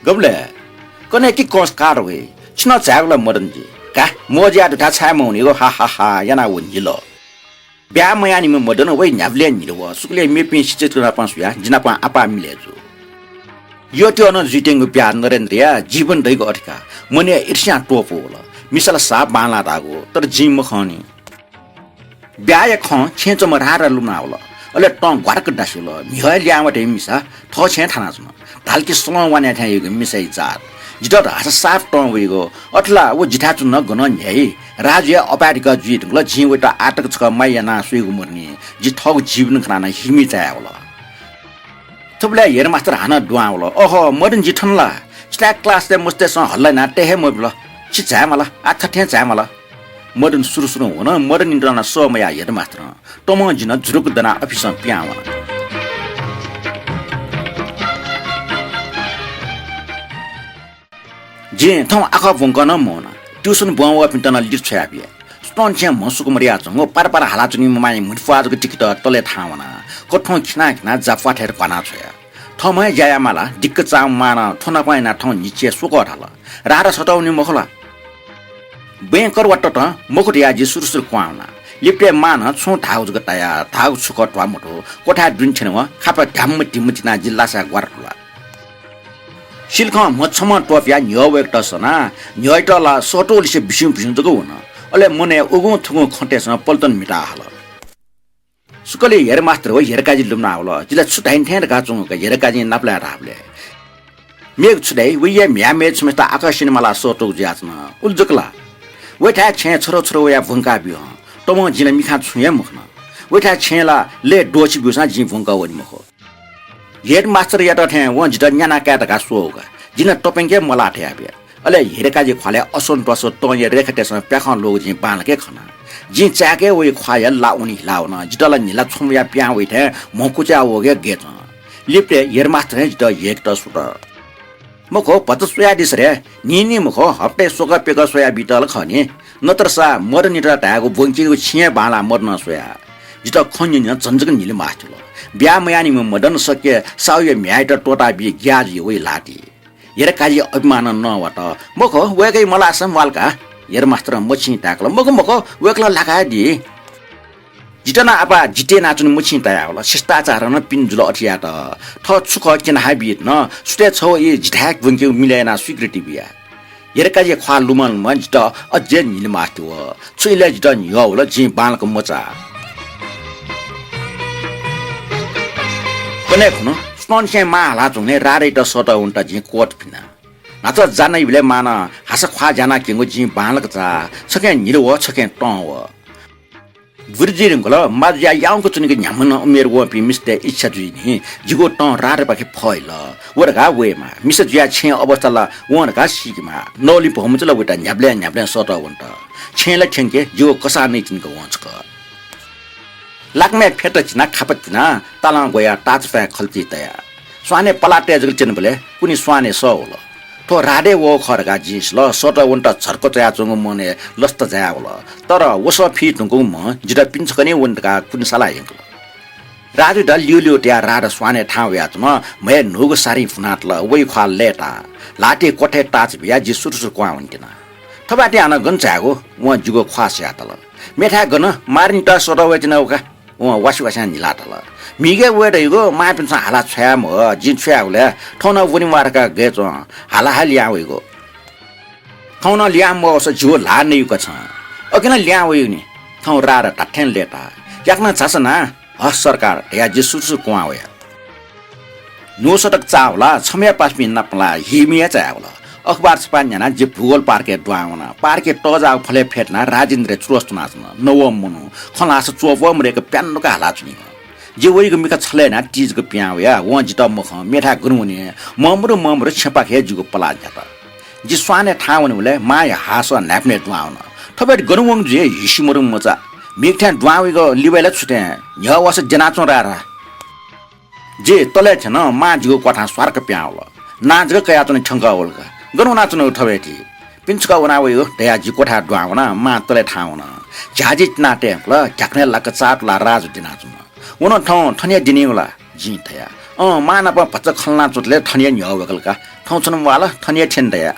गबलय्? कन्हय् कि कंस काः वइ। छि नं झायेगु ला मदनजी? का, मजिया दुथाय् छाय् मवनीगु, हा हा हा, यानाः व न्हिल। ब्याहा मयाःनिम्ह मदन वइ न्ह्याबलें न्हिले वः। सुकलय् मेपिं सिचय् नाप सुयाः जि नाप आपाः मिले जू। यःत्यः नं जुइत्यंगु ब्याहा नरेन्द्रया जीवन दइगु अधिकार मनय् ईर्ष्यां त्वपुवल। मिसा ला साप बांलाः धाःगु, तर जिं मखंनि। ब्याहाया खँ छेँय् च्वंम्ह राधा लुमनावल। अले तं ग्वारक दासिल। म्हिगः ल्याहां वःम्ह मिसा थः छेँय् थानाच्वन। धाल कि सलं वान्या थें याइगु मिसाया जात। जितः धाःसा साप तं वइगु। अथे ला व जिथाय् च्वनाः गनं न्ह्याइ। राजुया अपाय् धिकः जुइ धुंकल, जिं वयात आःतक छकः माया यानाः स्वइगु मदुनि। जि थःगु जीवन खनाः नं हिमि चायावल। थुबलय् हेडमास्टर हानं दुहां वल। ओहो, मदन जि थन ला? छिथाय् क्लासय् मस्तय्सं हल्ला यानाः तये हे मबिल। छि झायेमाल, आः थथें झायेमाल। मदन सुरुसुरुं वन। मदनयात नं सह मयाः हेडमास्टरं। तमं जिं नं झुरुक्क दनाः अफिसं पिहां वना। जिं थौं आखः ब्वंकं नं मवना। ट्युसन ब्वं वःपिन्त नं लित छ्वयाबिया। सुथंनिसें म्हसुक मदयाच्वंगु पार पार हालाच्वनीम्ह मांया म्हुतुप्वाः जक तिकित तलय् थाहां वना। कथं खिनाः खिनाः जाप्वाथय् क्वाना छ्वया। थःम्हं हे ज्या यायेमाः ला, दिक्क चाःम्ह मां नं थ्व नाप यानाः थौं न्हिच्छि स्वकः धाल। राधा सःतः वनी मखु ला? बँय् करवात ततं मखु धयाः जि सुरुसुरु क्वहां वना। लिपतय् मां नं छुं धाःगु जक तायाः धाःगु छु खः ध्वाः मथू। क्वथाय् दुने थ्यनेवं खापा ध्याम्म धिम्म तिनाः जि लासाय् ग्वारतुला। सिलखं म्ह छम्हं त्वपुयाः न्ह्यः वयेकेत सनाः न्ह्यःयात ला सःतःलिसे बिस्युं बिस्युं जक वन। अले मनय् उगुं थुगुं खँतय्सं पल्टन म्हिताः हल। सुकलय् हेडमास्टर व हेडकाजी लुमनावल। जि ला छु धाइनि थें धकाः च्वंगु का हेडकाजीं नापलाये धाःबलय्। मेगु छु धाइ, वया म्ह्याय् मय् छम्हय्सित आकर्षण मालाः सःतःगु जुयाच्वन। उलि जक ला? वय्थाय् छेँय् छरौ छरौ वयाः ब्वंकाब्यू हं। तमं जिं ला मिखां छुं हे मखन। वय्थाय् छेँय् ला लय् द्वःछि ब्यूसां जिं ब्वंकः वने मखु। हेडमास्टरयात थें वं जितः न्याना काये धकाः स्वःगु का। जिं नं तप्यंक हे मलाः धयाबिया। अले हेडकाजी ख्वालय् असन्तोष तंया रेखातय्सं प्याखं ल्वःगु जिं बांलाक हे खना। जिं चाय्‌क हे वया ख्वाःया ला उनी हिला वन। जितः ला न्हिला छम्ह वयाः पिहां वइ थें म्हकुचा वःगु हे गय् च्वं। लिपतय् हेडमास्टरं हे जितः ह्यय्‌केत स्वत। मखु, भचा स्वयादिसँ रे। न्हिं न्हिं मखु, हप्ताय् स्वकः प्यकः स्वयाबीत ला खः नि। नत्रसा मदनयात धायेगु ब्वंकेगु छिं हे बांलाः मदनं स्वया। जितः खँ न्यने न्यने झन जक न्हिले मास्ति वल। ब्याहा मयाःनिम्ह मदन सक्य साहुया म्ह्याय्‌यात त्वःताबी ग्याः जुइ वइ ल्हाति। हेडकाजी अभिमानं नवात। मखु, वय्‌कःया मलाःसा म्वाल का। हेडमास्टरं मछिं ताय्‌कल। मखु मखु, वय्‌कलं ल्हाका हे दी। जितः नं आपाः जिते यानाच्वने मछिं तायावल। शिष्टाचारं नं पिने जुल अथे यायेत। थः छु खः क्यनाः बीत नं सुथय् छगू ई जिथाय् ब्वंकेगु मिलय् यानाः स्वीकृति बिया। हेडकाजीया ख्वाः लुमं लुमं जितः अझै न्हिले मास्ति वः। छु इलय् जितः न्ह्यः वल, जिं बांलाक मचाः। कन्हय् खुन्हु सुथंनिसें मां हालाच्वंगुलिं राधायात सःतः वनेत जिं क्वःता फिना। न्हाचः जा नइबलय् मांनं हासा ख्वाः ज्या यानाः क्यंगु जिं बांलाक चाः। छखें न्हिले वः, छखें तं वः। बुरि जुइ धुंकल, मां जुयाः याउँक च्वनेगु न्ह्याम्ह नं उमेर वःपिं मिस्तय् इच्छा जुइ नि। जिगु तं राधापाखे फहिल। व धकाः वयेमाः। मिसा जुयाः छेँया अवस्था ला वं धकाः सीकेमाः। नवलिं भौमचा ला वयात न्ह्याबलें न्ह्याबलें सःतः वनेत। छेँय् ला थ्यंके जिगु कसाः नइतिनिक वं छकः। लाकमय् फेत चिनाः खापा तिनाः तालं ग्वयाः ताःचापाँय् खल्ति तयाः स्वानय् पलाः तये जक च्यनाबलय् कुन्हु स्वानय् सः वल। थ्व राधे वःगु खः धकाः जिं सिल। सःतः वनेत झर्को च्वयाच्वंगु मनय् लसता जायावल। तर वसः फी धुंकूगु म्ह जितः पिने छकः निं वने धकाः कुन्हु साला यंकल। राजुइत ल्यूल्यू तयाः राधा स्वानय् थाहां वयाच्वन। म्हय् न्हूगु सारिं फुनातल। वइ ख्वाः लय्ताः ल्हातय् क्वथय् ताःचा बियाः जि सुरुसुरु क्वहां वनेत्यना। थपाय्‌ति हानं गन झायेगु? वं जिगु ख्वाः स्वयातल। मेथाय् गन, मारिनित सःतः वयेत्यनागु का। वं वासि वास्यां न्हिलातल। म्हिगय् वये धइगु, मांपिन्सं हाला छ्वयामवः, जिं छु यायेगु लय्? थौं नं वनेमाः धकाः गय् च्वं, हाला हे लिहां वइगु। थौं नं लिहां मवःसा जिगु ल्हाः नइगु का छं। अकिं नं लिहां वइगु नि। थौं राधा धात्थें लय्ताः। याकनं झासँ ना, हँ सरकार धयाः जि सुरुसुरु क्वहां वया। न्हू सतक चाःवल। छम्हया पासापिं नापं ला हिमि हे चायावल। अखबार छपा न्यानाः जि भूगोल पार्कय् दुहां वना। पार्कय् तःजाःगु फलय् फ्यतुनाः राजेन्द्रया चुरोस च्वनाच्वन। नवं मनू, खँ ल्हाःसा च्वःपः मदय्क प्यान्नुक हालाच्वनीम्ह। जि वइगु मिखा छलय् यानाः तिजक पिहां वया। वं जितः मखं, मेथाय् गन वने? ममरु ममरु छेँपाखे हे जिगु पलाः न्ह्यात। जि स्वानय् थाहां वनेबलय् मांया हाःसः न्हाय्पनय् दुहां वन। थपाय्‌ति गन वंगु जुइ, हिसि मरुंगु मचा। म्हिगः थें दुहां वइगु लिबाय् ला छु थें? न्ह्यः वःसा द्यनाच्वँ राधा। जि तलय् थ्यन, मां जिगु क्वथां स्वारक पिहां वल। नां जक कयाच्वना थ्यंकः वल का। गन वनाच्वनागु थपाय्‌ति? पिने छकः वना वइगु धयाः जि क्वथाय् दुहां वना। मां तलय् थाहां वन। झ्याःजि तिनातये धुंकल। घ्याकनय् लाक्क चाःतुलाः राजु द्यनाच्वन। व नं थौं थन हे द्यनीगु ला? जिं धया। अँ, मां नाप भचा खँ ल्हानाच्वंतले थन हे न्ह्यः वय्कल का। थौं छन्हु म्वाःल, थन हे थ्यन धया।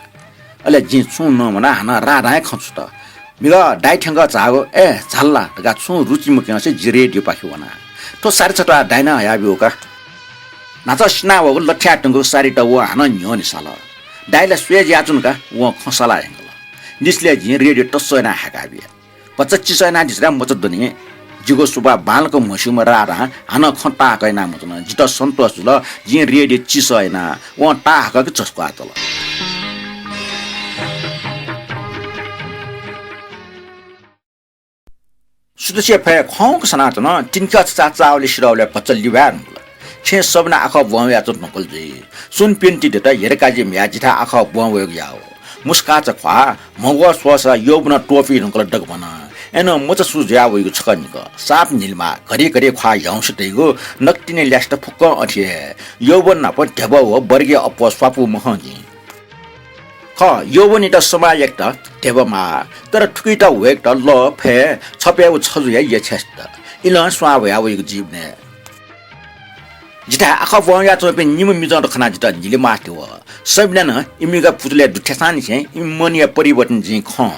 अले जिं छुं नमना, हानं राधां हे खँ छुत। म्हिगः दाइ थ्यंकः झाःगु, ए, झाल ला धकाः छुं रुचि मक्यंसे जि रेडियोपाखे वना। थ्व सारी छत्वाः दाइनं हयाब्यूगु का। न्हाचः सिनावःगु लथ्याः तुंगु सारीत वं हानं न्ह्यःने साल। दाइ ला स्वये जुयाच्वन का, वं खँ साला यंकल। निसलय् जिं रेडियो तस्सः यानाः हाय्काबिया। भचा चिसः यानादिसँ ला, मचा दनि। जिगु स्वभाव बांलाक म्हस्यूम्ह राधां हानं खँ ताहाकः यानाः मच्वन। जितः सन्तोष जुल। जिं रेडियो चिसः याना। वं ताहाकःगु झसुकाः तल। सुथसिया फय् खंक सनाच्वन। तिनिख्यः छचाः चाःवलय् सिधःबलय् भचा लिबाय् धुंकल। छेँय् सबना आखः ब्वं वयाच्वंगु धुंकल जुइ। सुन प्यन्ति दत, हेरकाजि म्ह्याय् जिथाय् आखः ब्वं वयेगु याः। मुस्काःचा ख्वाः, म्हगः स्वःसा यःबनं त्वपुइ धुंकल दक्वं। अय्नं मचा सु जुया वइगु छकः निकः। साप न्हिलिमा, घरि घरि ख्वाः ह्याउँसे दइगु, नकतिनि ल्यासेत फुक्कं अथे हे। यःबन नाप ध्यबा व वर्गीय अप्वः स्वापू मखं जिं। खः, यःबनित समाः याकेत ध्यबा माः, तर थुकित ह्वयेकेत लः, फय्, छपय् व छजु हे यछेसेत। इलं स्वां ह्वया वइगु जीवनय्। जिथाय् आखः ब्वं वयाच्वंपिं निम्ह मिजंत खनाः जितः न्हिलिमास्ति वः। सबिनानं इमिगु पुचलय् दुथ्यासांनिसें इमि मनया परिवर्तन जिं खं।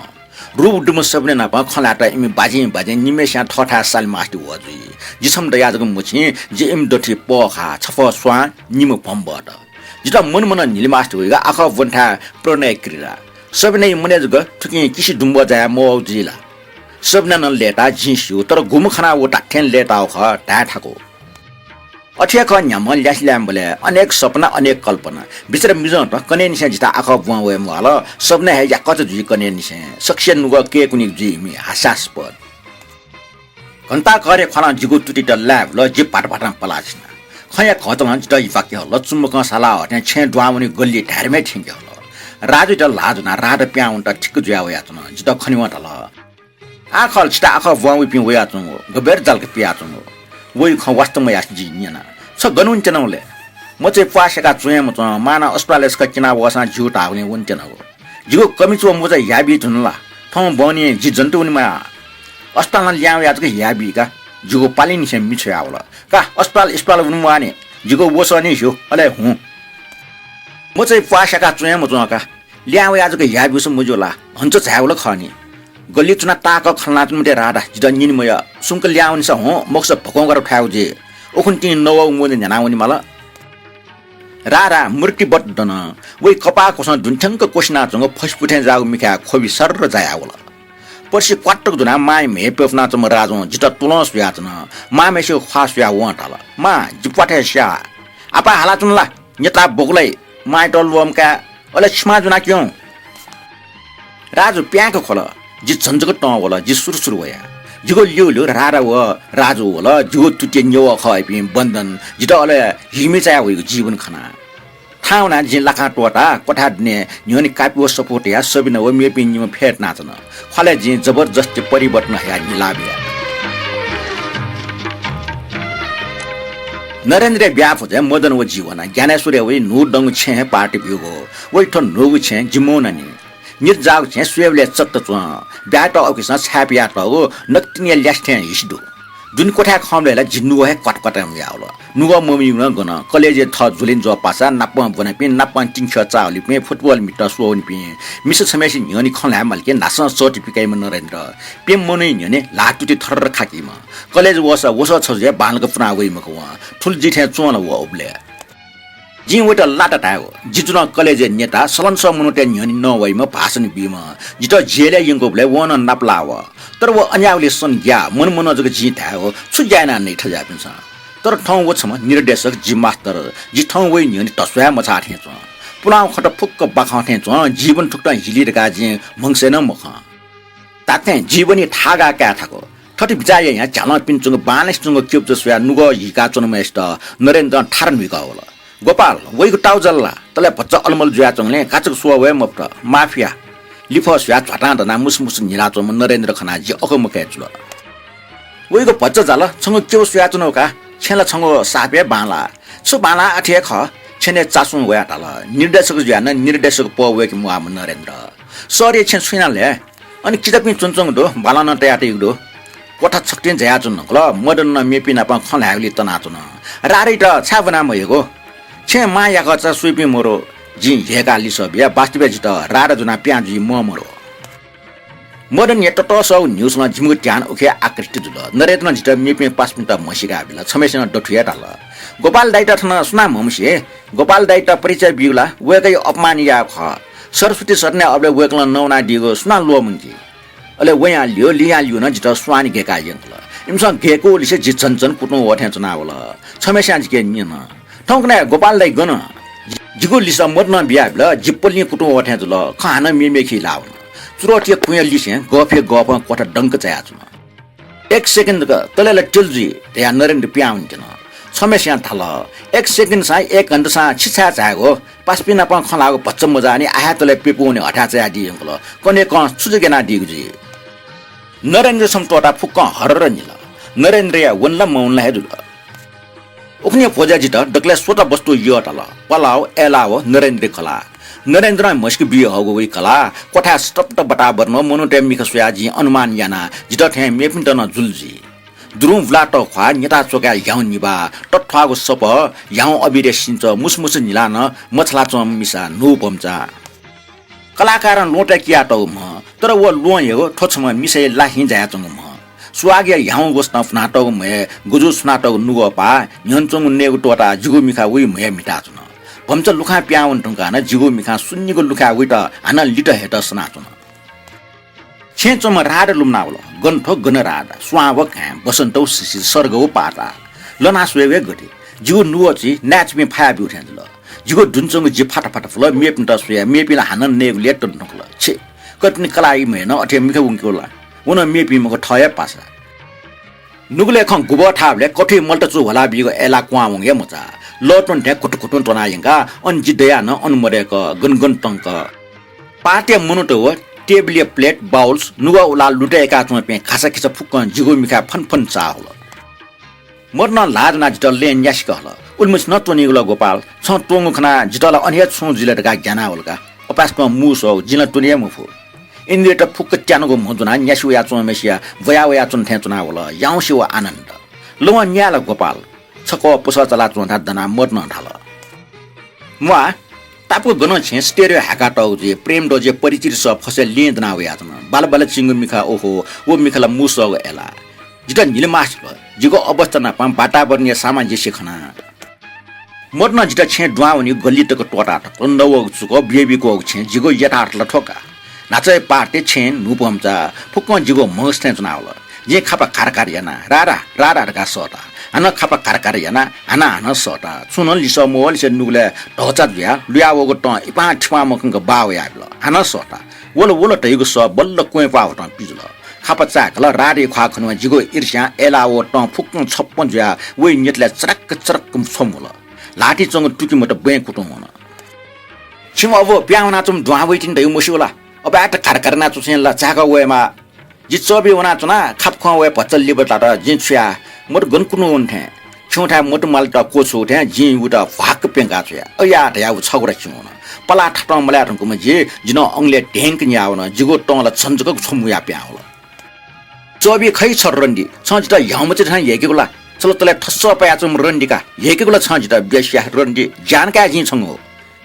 रूप दुम्ह सबिना नाप खँ ल्हायेत इमि बाजिं बाजिं निम्हय्सियां थःथाय् सालेमास्ति वः जुइ। जि छम्ह दयाः जक मछिं, जि इमि दथुइ पःखाः, छपः स्वां, निम्ह भम्बःत। जितः मन मनं न्हिलिमास्ति वइगु आखः ब्वनेथाय् प्रणय क्रीडा। सबिनाया मनय् जक थुकिं किसि दुम्बः जायाः मवःगु जुइ ला? सबिनानं लय्ताः जिं स्यू, तर गुम्ह खनाः व धात्थें लय्ताःगु खः धाये थाकु। अथे हे खः, न्ह्याम्हं ल्यासे ल्यायेमाःबलय् अनेक सपना, अनेक कल्पना। बिचरा मिजंत कन्हय्निसें जिथाय् आखः ब्वं वये म्वाःल। सबिना हे याकःचा जुइ कन्हय्निसें। सकसिया नुगः कय्कुनिगु जुइ इमि, हास्यास्पद। घण्टाघरया ख्वालं जिगु तुतित लाये बिल, जि भात भातं पलाः सिना। खँया घतलं जितः हिपाके हल, चुम्बकं साला हःथें छेँय् दुहां वनीगु गल्ली धाय्‌धाय्‌म्हय् थ्यंके हल। राजुइत ल्हाः ज्वनाः राधा पिहां वनेत ठिक्क जुया वयाच्वन। जितः खनेवं धाल, आः खः ला छिथाय् आखः ब्वं वइपिं वयाच्वंगु, गबय् जालक पियाच्वंगु। वइगु खँ वास्तवं मयासें जिं न्यना। छ गन वनेत्यनागु लय्? मचाया प्वाः स्याकाः च्वं हे मच्वं, मांनं अस्पतालय् छकः क्यना वःसां ज्यू धाःगुलिं वनेत्यनागु। जिगु कमिच व मचा ह्याबी धुन ला? थौं ब्वंनिं जि जन्त वनेमाः। अस्पतालं लिहां वयाः जक ह्याबी का। जिगु पालिंनिसें मि छ्वयावल। का, अस्पताल, अस्पताल वने म्वाःनि। जिगु वसः नि स्यू, अले हुँ। मचाया प्वाः स्याकाः च्वं हे मच्वं का। लिहां वयाः जक ह्याब्यूसा मज्यू ला? हन्च झायेगु ला खः नि। गल्लिइ च्वनाः ताःहाकः खँ ल्हानाच्वने मते राधा, जितः न्यने मयः। सुम्क लिहां वनेसा हुँ, मखुसा भकंकार थायेगु जुइ। उखुन्हु तिनि नवःगु म्वने न्ह्यानाः वनेमाल। राधा मूर्तिवत दन। वइ कपाः क्वसं दुने थ्यंक क्वसिनाच्वंगु फसिपु थें जाःगु मिखाय् ख्वबि सर्र जायावल। पर्सि क्वात्तुक ज्वनाः मांया म्हय् प्यपुनाच्वंम्ह राजुं जितः तुलं स्वयाच्वन। मांम्हय्सिगु ख्वाः स्वयाः वं धाल, मां, जि प्वाथय् स्याः। आपाः हालाच्वन ला? न्यताः ब्वकु ला? मांयात ल्वःमकाये। अले छिमां ज्वनाः क्यँ। राजु प्याय्क ख्वल। जि झन जक तं वल, जि सुरुसुरु वया। जिगु ल्यूल्यू राधा व राजु वल, जिगु तुतिया न्यवः खःपिं बन्धन जितः अले हिमिचाय् वइगु जीवन खना। थाहां वनाः जिं लाखां त्वःताः क्वथाय् दुने न्ह्यःने कापि व सफू तयाः सबिना व मेपिं निम्ह फ्यतुनाच्वन। ख्वालय् जिं जबरजस्ती परिवर्तन हयाः निलाः बिया। नरेन्द्रया ब्याहा भ्वजय् मदन व जि वना। ज्ञानेश्वरया वइ न्हूदंगु छेँय् हे पार्टी ब्यूगु। वइ थ्व न्हूगु छेँ जि मवनानि। नित जाःगु छेँ स्वयेबलय् चत्त च्वं। ब्याहात अःखिसं छाय् पियातःगु नकतिनिया ल्यासे थें हिसि दु। दुने क्वथाय् खंबलय् ला जि नुगः हे क्वात क्वात वयावल। नुगः मवनीगुलं गन। कलेजय् थः जुलिं ज्वः पासा नापं ब्वनापिं, नापं तिंख्यः चाःहुलिपिं, फुटबल मित स्वःवनीपिं मिसा छम्हय्सित न्ह्यःने खँ ल्हाये माल कि न्हासं सःति पिकाइम्ह नरेन्द्र। प्यम्ह मनूया न्ह्यःने ल्हाःतुति थरर खाकीम्ह। कलेज वःसा वसः छजु हे बांलाक पुना वइम्ह खः वं। थुलि जि थें च्वं ला व उबलय्। जिं वइत लात धायेगु। जि जुलं कलेजय् नेता, सलंसः मनूतय् न्ह्यःने नवाइम्ह, भाषण बीम्ह। जितः जेलय् यंकूबलय् वं नं नापलाः वः। तर व अन्याय्गुलिं सनग्याः मनमनं जक जिं धायेगु, छु ज्या याना नइ थज्याःपिन्सं। तर थौं व छम्ह निर्देशक, जि मास्तर, जि थौं वइ न्ह्यःने धस्वाये मछाः थें च्वं। पुलांगु खँत फुक्क बाखं थें च्वं, जीवन थुकथं हिली धकाः जिं म्हगसय् नं मखं। धात्थें जीवनया थागा काये थाकु। थथे बिचाः यायां झ्यालं पिने च्वंगु बांलासे च्वंगु क्यबुचा स्वयाः नुगः हीकाच्वनाम्हय्सित नरेन्द्रं थारा न्हुइकः वल। गोपाल, वइगु ताउजल ला? तले भचा अलमल जुयाच्वंगुलिं काचाक्क स्वः वये मफुत। माफ या। लिफः स्वयाः झ्वातां दनाः मुसुमुसु न्हिलाच्वंम्ह नरेन्द्र खनाः जि अकमकय् जुल। वइगु भचा जाल, छंगु क्यबु स्वयाच्वनागु का। छेँ ला छंगु साप हे बांलाः। छु बांलाः अथे हे खः। छेनय् चासुं वयाः धाल, निर्देशक जुयाः नं निर्देशक पौ वय्के म्वाःम्ह नरेन्द्र। सरया छेँ छु याना लय्? अन किजापिं च्वनाच्वंगु दु, बालं नं तयातयागु दु। क्वथा छकथें झायाच्वने धुंकल, मदन नं मेपिं नाप खँ ल्हायेगुलिइ तनाच्वन। राधायात छाय् ब्वना मह्येगु? छेँ मां याकःचा स्वइपिं मरु। जिं ह्यय्काः लिसः बिया, वास्तवय् जितः राधा ज्वनाः पिहां जुइ म्वाःमदु। मदनया ततःसःगु न्ह्यूसलं जिमिगु ध्यान उखे आकृष्ट जुल। नरेन्द्रं जितः मेपिं पासापिन्त म्हसीका बिल। छम्हय्सिनं दथुइ हे धाल, गोपाल दाइयात थन सुनां म्हमसी? गोपाल दाइयात परिचय बीगु ला वय्कःया अपमान यायेगु खः। सरस्वती सदनय् अबलय् वय्कलं नवानादीगु सुनां ल्वःमंकी। अले वयां ल्यू, लियां ल्यू नं जितः स्वांनिगय्काः यंकल। इमिसं गय्कूलिसे जि झन झन कुतुं वः थें च्वनावल। छम्हय्सिनं जिके न्यन, थौंकन्हय् गोपाल दाइ गन? जिगु लिसः मदनं बियाबिल। जि पल्लिं कुतुं वः थें जुल। खँ हानं मेमेखि लाः वन। चुरौटया कुँया लिसें गःफिया गःफं क्वथा दंक चायाच्वन। एक सेकेन्ड जक तले ला त्यल जुइ धयाः नरेन्द्र पिहां वनेत्यन। छम्हय्सिनं धाल, एक सेकेन्डसां एक घण्टासां छि छाय् झायेगु? पासापिं नाप खँ ल्हाःगु भचा मजाःनि, आः हे तले प्यपु वने हथाय् चायादी यंकल। कन्हय्कं छु जक यानादीगु जुइ? नरेन्द्र छम्ह त्वःताः फुक्कं हरर निल। नरेन्द्रया वन ला मवन ला हे जुल। उखुन्हु भ्वजय् जितः दकलय् स्वत वस्तु यःताल। पलाव, अय्लाव, नरेन्द्रया कलाः। नरेन्द्रं म्हसीका बियाहःगु वइ कलाः क्वथाय् सतप्त वातावरणं मनूतय् मिखा स्वयाः जिं अनुमान याना, जितः थें मेपिन्त नं जुल जुइ। दुरुं बुलातःगु ख्वाः, न्यताः च्वकाय् ह्याउँ निभाः, तत्थ्वाःगु सपः, ह्याउँ अबिरया सिंचः, मुसुमुसु न्हिलाः नं मछालाच्वंम्ह मिसा न्हू भम्चा। कलाकारं ल्वहंतय् कियातःगु म्ह, तर व ल्वहं हे थ्व छम्ह मिसाया ला हिं झायाच्वंगु म्ह। सुवागया ह्याउँ वसतं भुनातःगु म्हय् गुजु सुनातःगु नुगः पाः न्ह्यःने च्वंगु नयेगु त्वःताः जिगु मिखा वइ म्हय् म्हिताच्वन। भम्चा लुखां पिहां वने धुंकाः नं जिगु मिखां सुन्निगु लुखाय् वइत हानं लित हयेत सनाच्वन। छेँय् च्वंम्ह राधा लुमनावल। गन थ्व गन राधा, स्वां व घाँय्, बसन्त व सिसि, सर्ग व पाताः। लना स्वयेगु हे गति। जिगु नुगः छि नाय्चुपिं फाया ब्यू थें जुल। जिगु दुने च्वंगु जि फात फात फुल, मेपिन्त स्वयाः मेपिं ला हानं नयेगु ल्यय् तन धुंकल। छे, कर्पिनि कलाःया म्हय् नं अथे मिखा वंकेगु ला? व नं मेपिं मखु, थः हे पासा। नुगलय् खँ गुबः थाःबलय् कथुइ मलत चू ह्वला बीगु अय्लाः क्वहां वंगु हे मचा। लः त्वने थें खुतुखुतुं त्वना यंकाः अन जि दयाः नं अन मदय्क गन गन तंक। पाहातय् मनूत व टेबलया plate, bowls, नुगः उलाः लुतय् याकाच्वंपिं घासाखिचा फुक्कं जिगु मिखाय् फनफन चाःहुल। मदनं ल्हाः ज्वनाः जितः लँय् न्यासिक हल। उलिमछि नं त्वनीगु ला गोपाल? छं त्वंगु खनाः जितः ला अन हे छुं जुइ ला धकाः ग्यानावल का। अपाय्सकं मू स्वःगु, जिं ला त्वने हे मफु। इन्द्रियत फुक्क त्यानागु म्ह ज्वनाः न्यासि वयाच्वंम्हय्सिया ब्वया वयाच्वन थें च्वनावल। याउँसे व आनन्द। लवं न्याये ला गोपाल? छकः पुसः चलाच्वंथाय् दनाः मदनं धाल। म्वाः, तापाक गनं छेँ stereo हाय्कातःगु जुइ, प्रेमध्वजया परिचित सः फसय् लिं दना वयाच्वन। बालबालचिंगु मिखा, ओहो, व मिखा ला मू स्वःगु अय्लाः। जितः न्हिले मास्ति जुल। जिगु अवस्था नापं वातावरणया सामंजस्य खनाः। मदनं जितः छेँय् दुहां वनीगु गल्ली तक त्वःता थकल। नवःगु चुकः, ब्यबी क्वःगु छेँ, जिगु यथार्थ ला थ्व का। न्हाचः पाहातय् छेँ, न्हू भम्चा, फुक्कं जिगु म्हगस थें च्वनावल। जिं खापा घारघार याना, राधा, राधा धकाः सःता। हानं खापा घारघार याना, हानं हानं सःता। छुं नं लिसः मवःलिसे नुगलय् धचा जुयाः लुयावःगु तं इपां थिपां मखंक बाः वयाबिल। हानं सःता। वल वल धइगु सः बल्ल क्वँय् प्वाः वतं पिजुल। खापा चाय्कल, राधाया ख्वाः खनेवं जिगु ईर्ष्यां अय्लाः व तं फुक्कं छप्पँ जुयाः वइ न्यतलय् चरक्क चरक्क छ्वमुल। ल्हातिइ च्वंगु तुकिमत ब्वँय् कुतुं वन। छिं अबु प्यां वनाच्वंम्ह दुहां वइतिनि धइगु मस्यू ला? अबु आय्‌त घारघार यानाच्वंसें ला झाय्‌क वयेमाः। जि चःबि वनाच्वना, खापु खं वये भचा लिबा तत, जिं छु याये? मत गन कुन्हु वन थें। खिउँथाय् मत मालेत क्वछुगु थें जिं उत भ्वाक्क प्यंका छ्वया। अया धया व छगू रा चिं वन। पलाः थतं मलाये धुंकूम्ह जि, जि नं अंगलय् ढेंक न्याः वन। जिगु तं ला झन जक छम्ह वया प्यां वल। चःबि खइ छ रन्डी, छं जितः ह्याउँमछि थें ह्याइकेगु ला? छ ला तले थस्सः पायाच्वंम्ह रन्डी का, ह्याइकेगु ला छं जितः? ब्यास्या रन्डी, ज्यान काये जिं छंगु।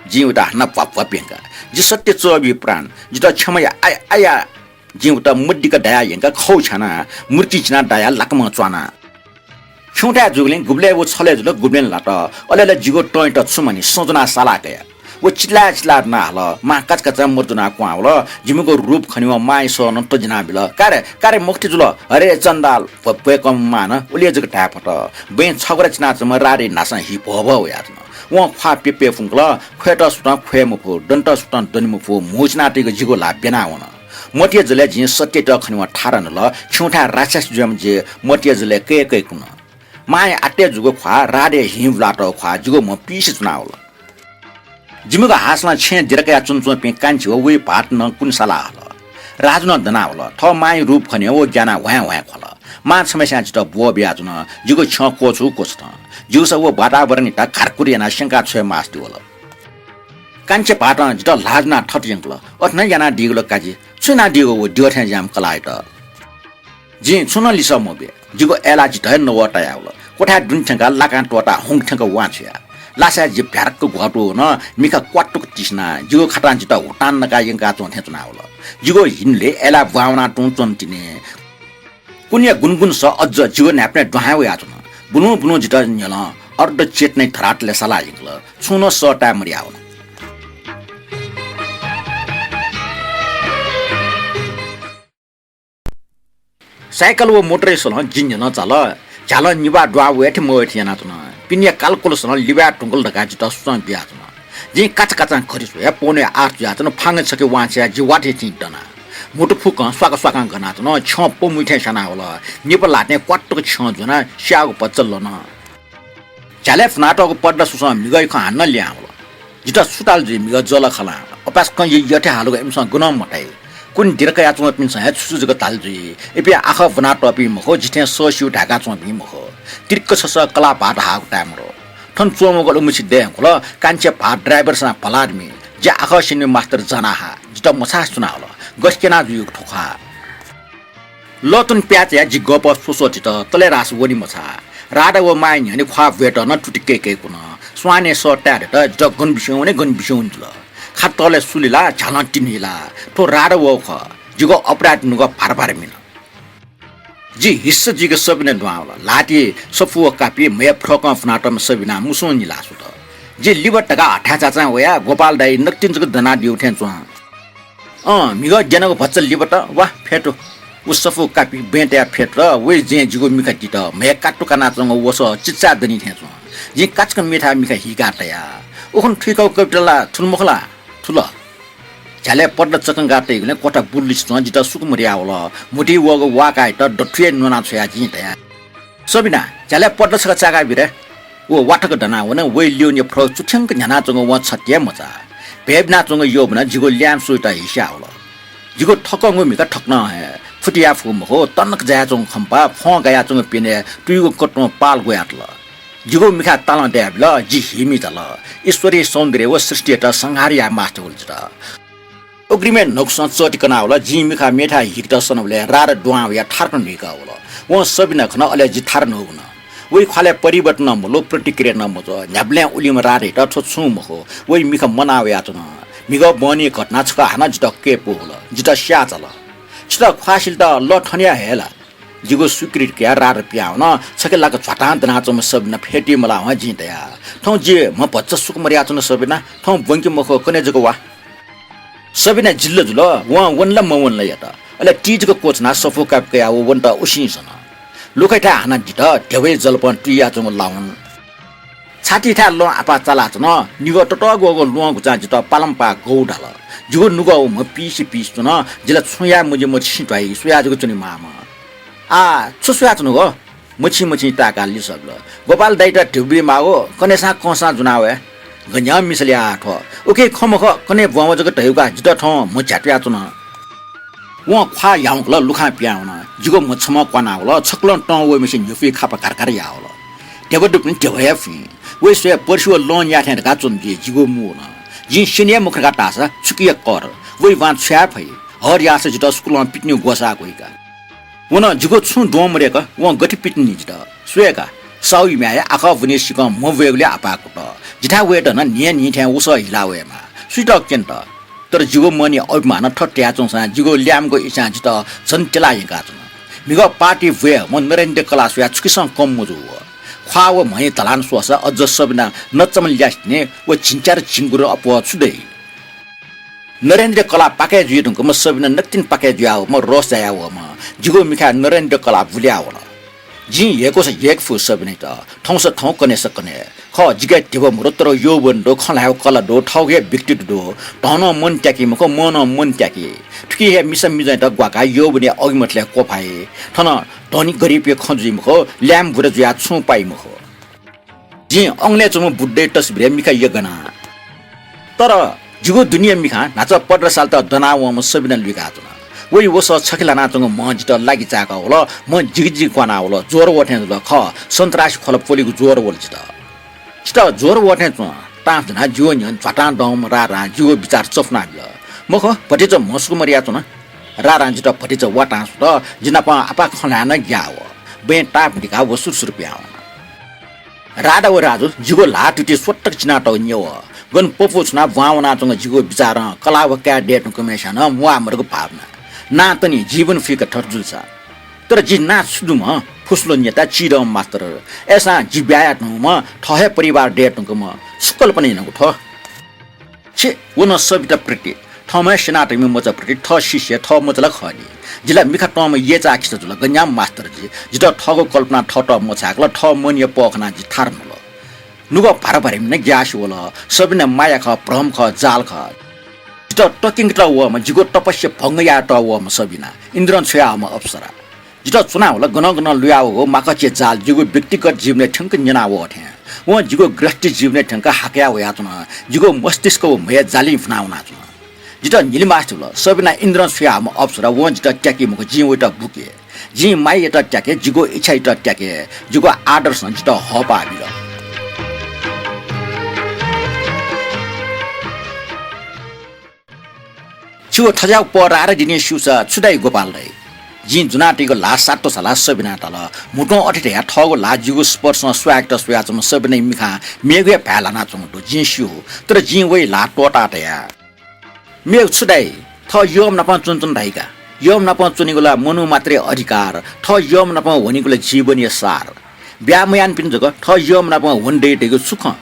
जिं उत हानं भ्वाभ्वा प्यंका। जि सत्य चःबि प्राण, जितः क्षमा या, आया, आया। जिं उत मदिक्क दायाः यंकाः खौ छ्याना, मुर्ति चिनाः दायाः लाकमं च्वाना। खिउँथाय् जूगुलिं गुबलय् व छलय् जुल, गुबलें लात। अले ला जिगु तंयात छु म्हनि सं ज्वनाः साला कया। व चिल्लाय् चिल्लाय् ज्वनाः हल। मां काचाकाचां मत ज्वनाः क्वहां वल। जिमिगु रूप खनेवं मांया सः नं तजिना बिल। का रे, का रे मखुति जुल, हरे चण्डाल। भ्वय्‌कं मां नं उलि जक धाये फत। बँय् छगू रा चिनाच्वंम्ह राधे न्हासं हि भवभव वयाच्वन। वं ख्वाः प्यप्यफुंकल। ख्वयेत सुतं ख्वये मफु, दनेत सुतं दने मफु, म्हुचिनातइगु जिगु ल्हाः ब्यना वन। मतिया जलय् जिं सत्ययात खनेवं थारा न्हुल। खिउँथाय् राक्षस जुयाम्ह जि मतिया जलय् कय्‌कय् कुन। मांया आत्तय् जूगु ख्वाः, राधे हिं बुलातःगु ख्वाः जिगु म्ह पिसे च्वनावल। जिमिगु हासलं छेँय् दिरकया च्वनाच्वंपिं कान्छी व वइ भाःत नं कुने साला हल। राजु नं दना वल। थः मांया रूप खनेवं व ग्यानाः ह्वाँय् ह्वाँय् ख्वल। मां छम्हस्यां जितः ब्वः बियाच्वन। जिगु छ्यं क्वछुगु क्वछुत। जिगुसा व वातावरणयात घारकुर यानाः स्यंका छ्वये मास्ति वल। कान्छी भाःतं जितः ल्हाः ज्वनाः थथे यंकल, अथे नं यानादीगु ला काजि? छु यानादीगु व द्यः थें ज्याःम्ह कलाःयात? जिं छुं नं लिसः मबिया। जिगु अय्‌लाः जितः हे नवः तायावल। क्वथाय् दुने थ्यंकाः लाकां त्वःताः हुंक थ्यंक वां छ्वया। लासाय् जि भ्यारक्क घ्वातुगु नं मिखा क्वातुक तिसिनाः जिगु खातां जितः हुतां नकाः यंकाच्वं थें च्वनावल। जिगु हिन्हुलय् अय्‌लाः ब्वां वनाः तुं च्वंतिनि। कुनया गुनगुन सः अज्ज जिगु न्हाय्‌पनय् दुहां वयाच्वन। बुलुं बुलुं जितः न्ह्यलं अर्ध चेतनाया धरातलय् साला यंकल। छुं नं सः ताये मदयावन। साइकल व मोटरया सलं जि न्ह्यलं चाल। झ्यालं निभाः दुहां वये थें मवये थें यानाच्वन। पिनेया कालकुलसलं लिबाये धुंकल धकाः जितः सुचं बियाच्वन। जिं काचाकाचां घरि स्वया पौने आठ जुयाच्वन। फांगय् छखे वां छ्वयाः जि वाथय् चिं दना। म्हुतु फुक्कं स्वाकं स्वाकं गनाच्वन। छ्यं पमुइ थें स्यानावल। निपा ल्हातय् क्वातुक छ्यं ज्वनाः स्याःगु भचा लन। झ्यालय् भुनातःगु पर्दा सुसं म्हिगःया खँ हानं लिहां वल। जितः छु धाल जुइ, म्हिगः जःलाखलां। अपाय्‌सकं यःथें हालुगु इमिसं गनं मताइ। कुने दिरकयाच्वंपिन्सं हे छु छु जक धाल जुइ। इपिं आखः ब्वनातःपिं मखु, जि थें सःस्यू धाय्‌काच्वंपिं मखु। तिरिक्क छसः कलाः भाःत हाःगु ताये मदु। थन च्वंम्ह गलमुछि दये धुंकल। कान्छी भाःत ड्राइभरसं भलादमि। जि आखः स्यनीम्ह मास्तर जाना हा। जितः मछासे च्वनावल। गथे क्यना जुइगु थ्व ख्वाः? लःतुन प्याः चायाः जि गःपः स्वस्वः थित, तले रास वने मछाः। राधा व मांया न्ह्यःने ख्वाः ब्वयेत नं तुति कय्‌कय् कुन। स्वानय् सः ताये दत, जितः गन बिस्युं वने, गन बिस्युं वने जुल। खात तलय् सुलि ला, झ्यालं तिन्हि ला। थ्व राधा वःगु खः। जिगु अपराधी नुगः भार भार मिन। जि हिस्स जुइक सबिना दुहां वल। ल्हातिइ सफू व कापि, म्हय् फ्रकं भुनातःम्ह सबिनां मुसुं निला सुत। जि लिबा धकाः हथाय् चाचां वयाः गोपाल दाइ नकतिनि जक दनादीगु थें च्वं। अँ, म्हिगः ग्यनागु भचा लिबा त, वा, फ्यतु। व सफू कापि बँय् तयाः फ्यतुत, वइ जँय् जिगु मिखा तित, म्हय् कातुक कानाच्वंगु वसः चिचाय् दनि थें च्वं। जिं काचाक्क मेथाय् मिखा हीकाः तया। उखुन्हु थुइकागु कविता ला थुलि मखु ला? थुल। झ्यालय् पर्दा चकंका तइगुलिं क्वथा बुल्लिसे च्वं, जितः सुख मदयावल। म्हुतुइ वःगु वाकायात दथुइ न्वना छ्वयाः जिं धया, सबिना, झ्यालय् पर्दा छकः चाय्‌का बि रे। व वाथक दनाः वन। वइ ल्यूने फ्रक चुथ्यंक न्ह्यानाच्वंगु वं छत्ति हे मचा। भ्वय् बिनाच्वंगु यःबुनां जिगु ल्याय्‌म्ह सुयात हिस्याः वल। जिगु थकंगु म्हिगः थकनं हे फुति याये फुगु मखु, तनक जायाच्वंगु खंपाः, फ्वं गायाच्वंगु पिने तुयुगु कतुं पाल ग्वयातल। जिगु मिखाय् तालं दयाबिल, जि हीमि झाल। ईश्वरीय सौन्दर्य व सृष्टियात संहार याये मास्ति वल जितः। अग्रिमय् न्हकुसं चःति कनावल। जिं मिखा मेथाय् हीकेत सनाबलय् राधा दुहां वयाः थारकं न्हुइका वल। वं सबिना खन, अले जि थारा न्हूगु नं। वइ ख्वालय् परिवर्तन नं मलु, प्रतिक्रिया नं मजू। न्ह्याबलें उलिम्ह राधायात थ्व छुं मखु। वइ मिखा मना वयाच्वन। म्हिगः बहनी घटनां छकः हानं जितः कय्‌पुगु वल। जितः स्याः चाल। छितः ख्वाः सिलेत लः थन हे हये ला? जिगु स्वीकृति कयाः राधा पिहां वन। छखे लाक झ्वातां दनाच्वंम्ह सबिना फ्यतुइ मलावं जिं धया, थौं जि म्ह भचा सुख मदयाच्वन सबिना, थौं ब्वंके मखु, कन्हय् जक वा। सबिना जिल्ल जुल, वं वन ला मवन ला यात। अले ति जक क्वछुनाः सफू कापि कयाः व वनेत उसिं सन। लुखायाथाय् हानं दित, ध्यबाया जलपं तुइयाच्वंगु लावण। छातिथाय् लं आपाः चालाच्वन। निगः ततःग्वःगु ल्वहं गुचां जितः पालंपाः गौ धाल। जिगु नुगः व म्ह पिसे पिसे च्वन। जि ला छुं याये मज्यू मतिसिं ध्वाइ स्वया जक च्वनेमाःम्ह। आः, छु स्वयाच्वनागु? मछिं मछिं ताय्‌काः लिसः बिल। गोपाल दाइयात धिबा बीमाःगु, कन्हय्‌सां कंसां ज्वना वये। गज्याःम्ह मिसालय् आः थ्व। उकिं खँ मखु, कन्हय् ब्वं व जक धयागु का, जितः थौं म्ह झ्यातुयाच्वन। वं ख्वाः ह्याउँकल लुखां पिहां वन। जिगु म्ह छम्हं क्वानावल, छकलं तं वःम्हेसिं न्ह्यफुइ खापा घारघार याःवल। ध्यबा दुपिं ध्यबा हे फुइँ। वइ स्वयाः पर्सि व लं न्याये थें धकाः च्वन जुइ जिगु मू नं। जिं स्यने हे मखु धकाः धाःसा छुकिया कर, वइ बां छु याये फइ? हर याःसा जितः स्कूलं पितिनेगु ग्वसाः ग्वइ का। व नं जिगु छुं द्वहं मदय्क वं गथे पितिनी जितः? स्वये का, साहुया म्ह्याय् आखः ब्वने सिकं म्ह ब्वयेगुलिइ आपाः कुतः। जिथाय् वयेत नं न्हिं न्हिं थें वसः हिला वयेमाः। सुइत क्यनेत? तर जिगु मनया अभिमान थत तयाच्वंसां जिगु ल्याय्म्हगु इच्छां जितः झन त्यलाः यंकाच्वन। म्हिगः पार्टी ब्वयेम्ह नरेन्द्रया कलाः स्वयाः छुकिसं कम मजू व। ख्वाः व म्हय् धलान स्वःसा अझ सबिना नच्चाम्ह ल्यासेतिनि व झिंच्यादँ झिंगुदँ अप्वः छु दइ? नरेन्द्रया कलाः पाकय् जुइ धुंकूम्ह सबिना नकतिनि पाकय् जुयावःम्ह रस जायावःम्ह जिगु मिखाय् नरेन्द्रया कलाः बुल्यावल। जिं यय्कूसा यय्के फु सबिनायात, थौंसा थौं, कन्हय्सा कन्हय्। खः, जिके ध्यबा मदु, तर यौवन दु, खँ ल्हायेगु कला दु, थःगु हे व्यक्तित्व दु। धनं मन त्याकी मखु, मनं मन त्याकी। थुकी हे मिसा मिजंयात ग्वाकाः यौवनया अगिमथलय् क्वफाइ। थन धनी गरिबया खँ जुइ मखु, ल्याय्म्ह बुरा जुयाः छुं पाइ मखु। जिं अंगलय् च्वंम्ह बुद्धया तस्बिरय् मिखा यगना। तर जिगु दुनेया मिखां न्हाचः पड्रासालत दनावंम्ह सबिना लुइकाच्वन। वइ वसः छखे लानाच्वंगु म्ह जितः लागिचाय्कावल, म्ह जिगिजिगि क्वानावल, ज्वर वःथें जुल। खः, सन्त्रासी ख्वला प्वलिगु ज्वर वल जितः। जितः ज्वर वःथें च्वं। तांस धनाः जिगु न्ह्यःने झ्वातां दंम्ह रारां जिगु बिचाः चफुनाबिल। मखु, भतिचा म्हसुकु मदयाच्वन। रारां जितः भतिचा वातां स्वत, जि नाप आपाः खँ ल्हाये नं ग्याः वः। बँय् ताप दिकाः व सुरुसुरु पिहां वन। राधा व राजु जिगु ल्हाः तुति स्वतक चिनातःगु न्यवः। गन पपू छुनाः ब्वां वनाच्वंगु जिगु बिचारं कलाः व काय् दये धुंकूम्हेस्यां नं म्वाः मदुगु भावना। नां तनी जीवन फुइक थथे जुलसा। तर जि नां छु दुम्ह, फुसुलु नेता, चिधंम्ह मास्तर। अय्सां जि ब्याहा याये धुंम्ह, थः हे परिवार दये धुंकूम्ह, छु कल्पना यानागु थ्व? छे, व नं सबिता प्रति, थःम्हं हे स्यनातःम्ह मचा प्रति थः शिष्य, थः मचा ला खः नि। जि ला मिखा तंम्ह यय्चाः खिचा जुल, गज्याःम्ह मास्तर जि। जितः थःगु कल्पनां थःत मछाय्कल, थः मनया पः खनाः जि थारमल। नुगः भाराभारीम्ह नं ग्यासे वल, सबिना माया खः, भ्रम खः, जाल खः। जितः तक्यंकेत वःम्ह, जिगु तपस्या भंग यायेत वःम्ह सबिना, इन्द्रं छ्वयाहःम्ह अप्सरा। जितः च्वनावल, गनं गनं लुयावःगु माकःचिया जाल जिगु व्यक्तिगत जीवनय् थ्यंक न्यनावः थें। वं जिगु गृहस्थी जीवनय् थ्यंक हाकया वयाच्वन। जिगु मस्तिष्क व म्हया जालिं फुना वनाच्वन। जितः न्हिलिमास जुल। सबिना इन्द्रं छ्वयाहःम्ह अप्सरा, वं जितः त्याकी मखु, जिं वयात बुके। जिं मायायात त्याके, जिगु इच्छायात त्याके, जिगु आदर्शं जितः हःपाः बिल। छिगु थज्याःगु पः रारा दिने स्यूसा छु दाइ गोपाल दाइ? जिं ज्वनातयागु ल्हाः सात्तो सालाः सबिनां धाल। म्हुतुं अथे धयाः थःगु ल्हाः जिगु स्पर्शं स्वायेकेत स्वयाच्वंम्ह सबिनाया मिखां मेगु हे भाय् ल्हानाच्वंगु दु, जिं स्यू। तर जिं वइ ल्हाः त्वःताः धया। मेगु छु दाइ? थः यःम्ह नाप च्वनाच्वन धाइ का। यःम्ह नाप च्वनेगु ला मनू मात्रया अधिकार, थः यःम्ह नाप वनेगु ला जीवनया सार। ब्याहा मयानापिं जक थः यःम्ह नाप वने दइ धइगु छु खँ?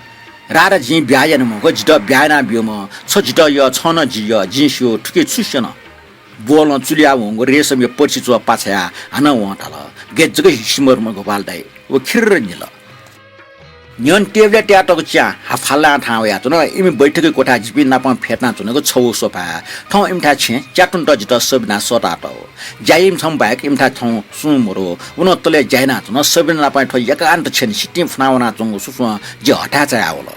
रारा, जिं ब्याहा याना मखु, जितः ब्याहा याना ब्यूम्ह छ जितः यः, छं नं जि यः, जिं स्यू, थुकी छु स्यन? ब्वलं चुलिया वंगु रेशमया पर्सि च्वः पाछ्याः हानं वं धाल, गय् जक हिसिमरुम्ह गोपाल दाइ। व खिर्र न्हिल। न्ह्यःने टेबलय् तयातःगु च्यां हाफालां थाहां वयाच्वन। इमि बैठकी कोठाय् जिपिं नाप फ्यतुनाच्वनागु छगू सोफा। थौं इमिथाय् छेँ, च्यातुन्त जितः सबिनां सःतातःगु। ज्या याइम्ह छम्ह बाहेक इमिथाय् थौं सुं मरु। व नं तलय् ज्या यानाच्वन। सबिना नाप थ्व एकान्त छेँय् सितिं फुना वनाच्वंगु सुं सुं जि हथाय् चायावल।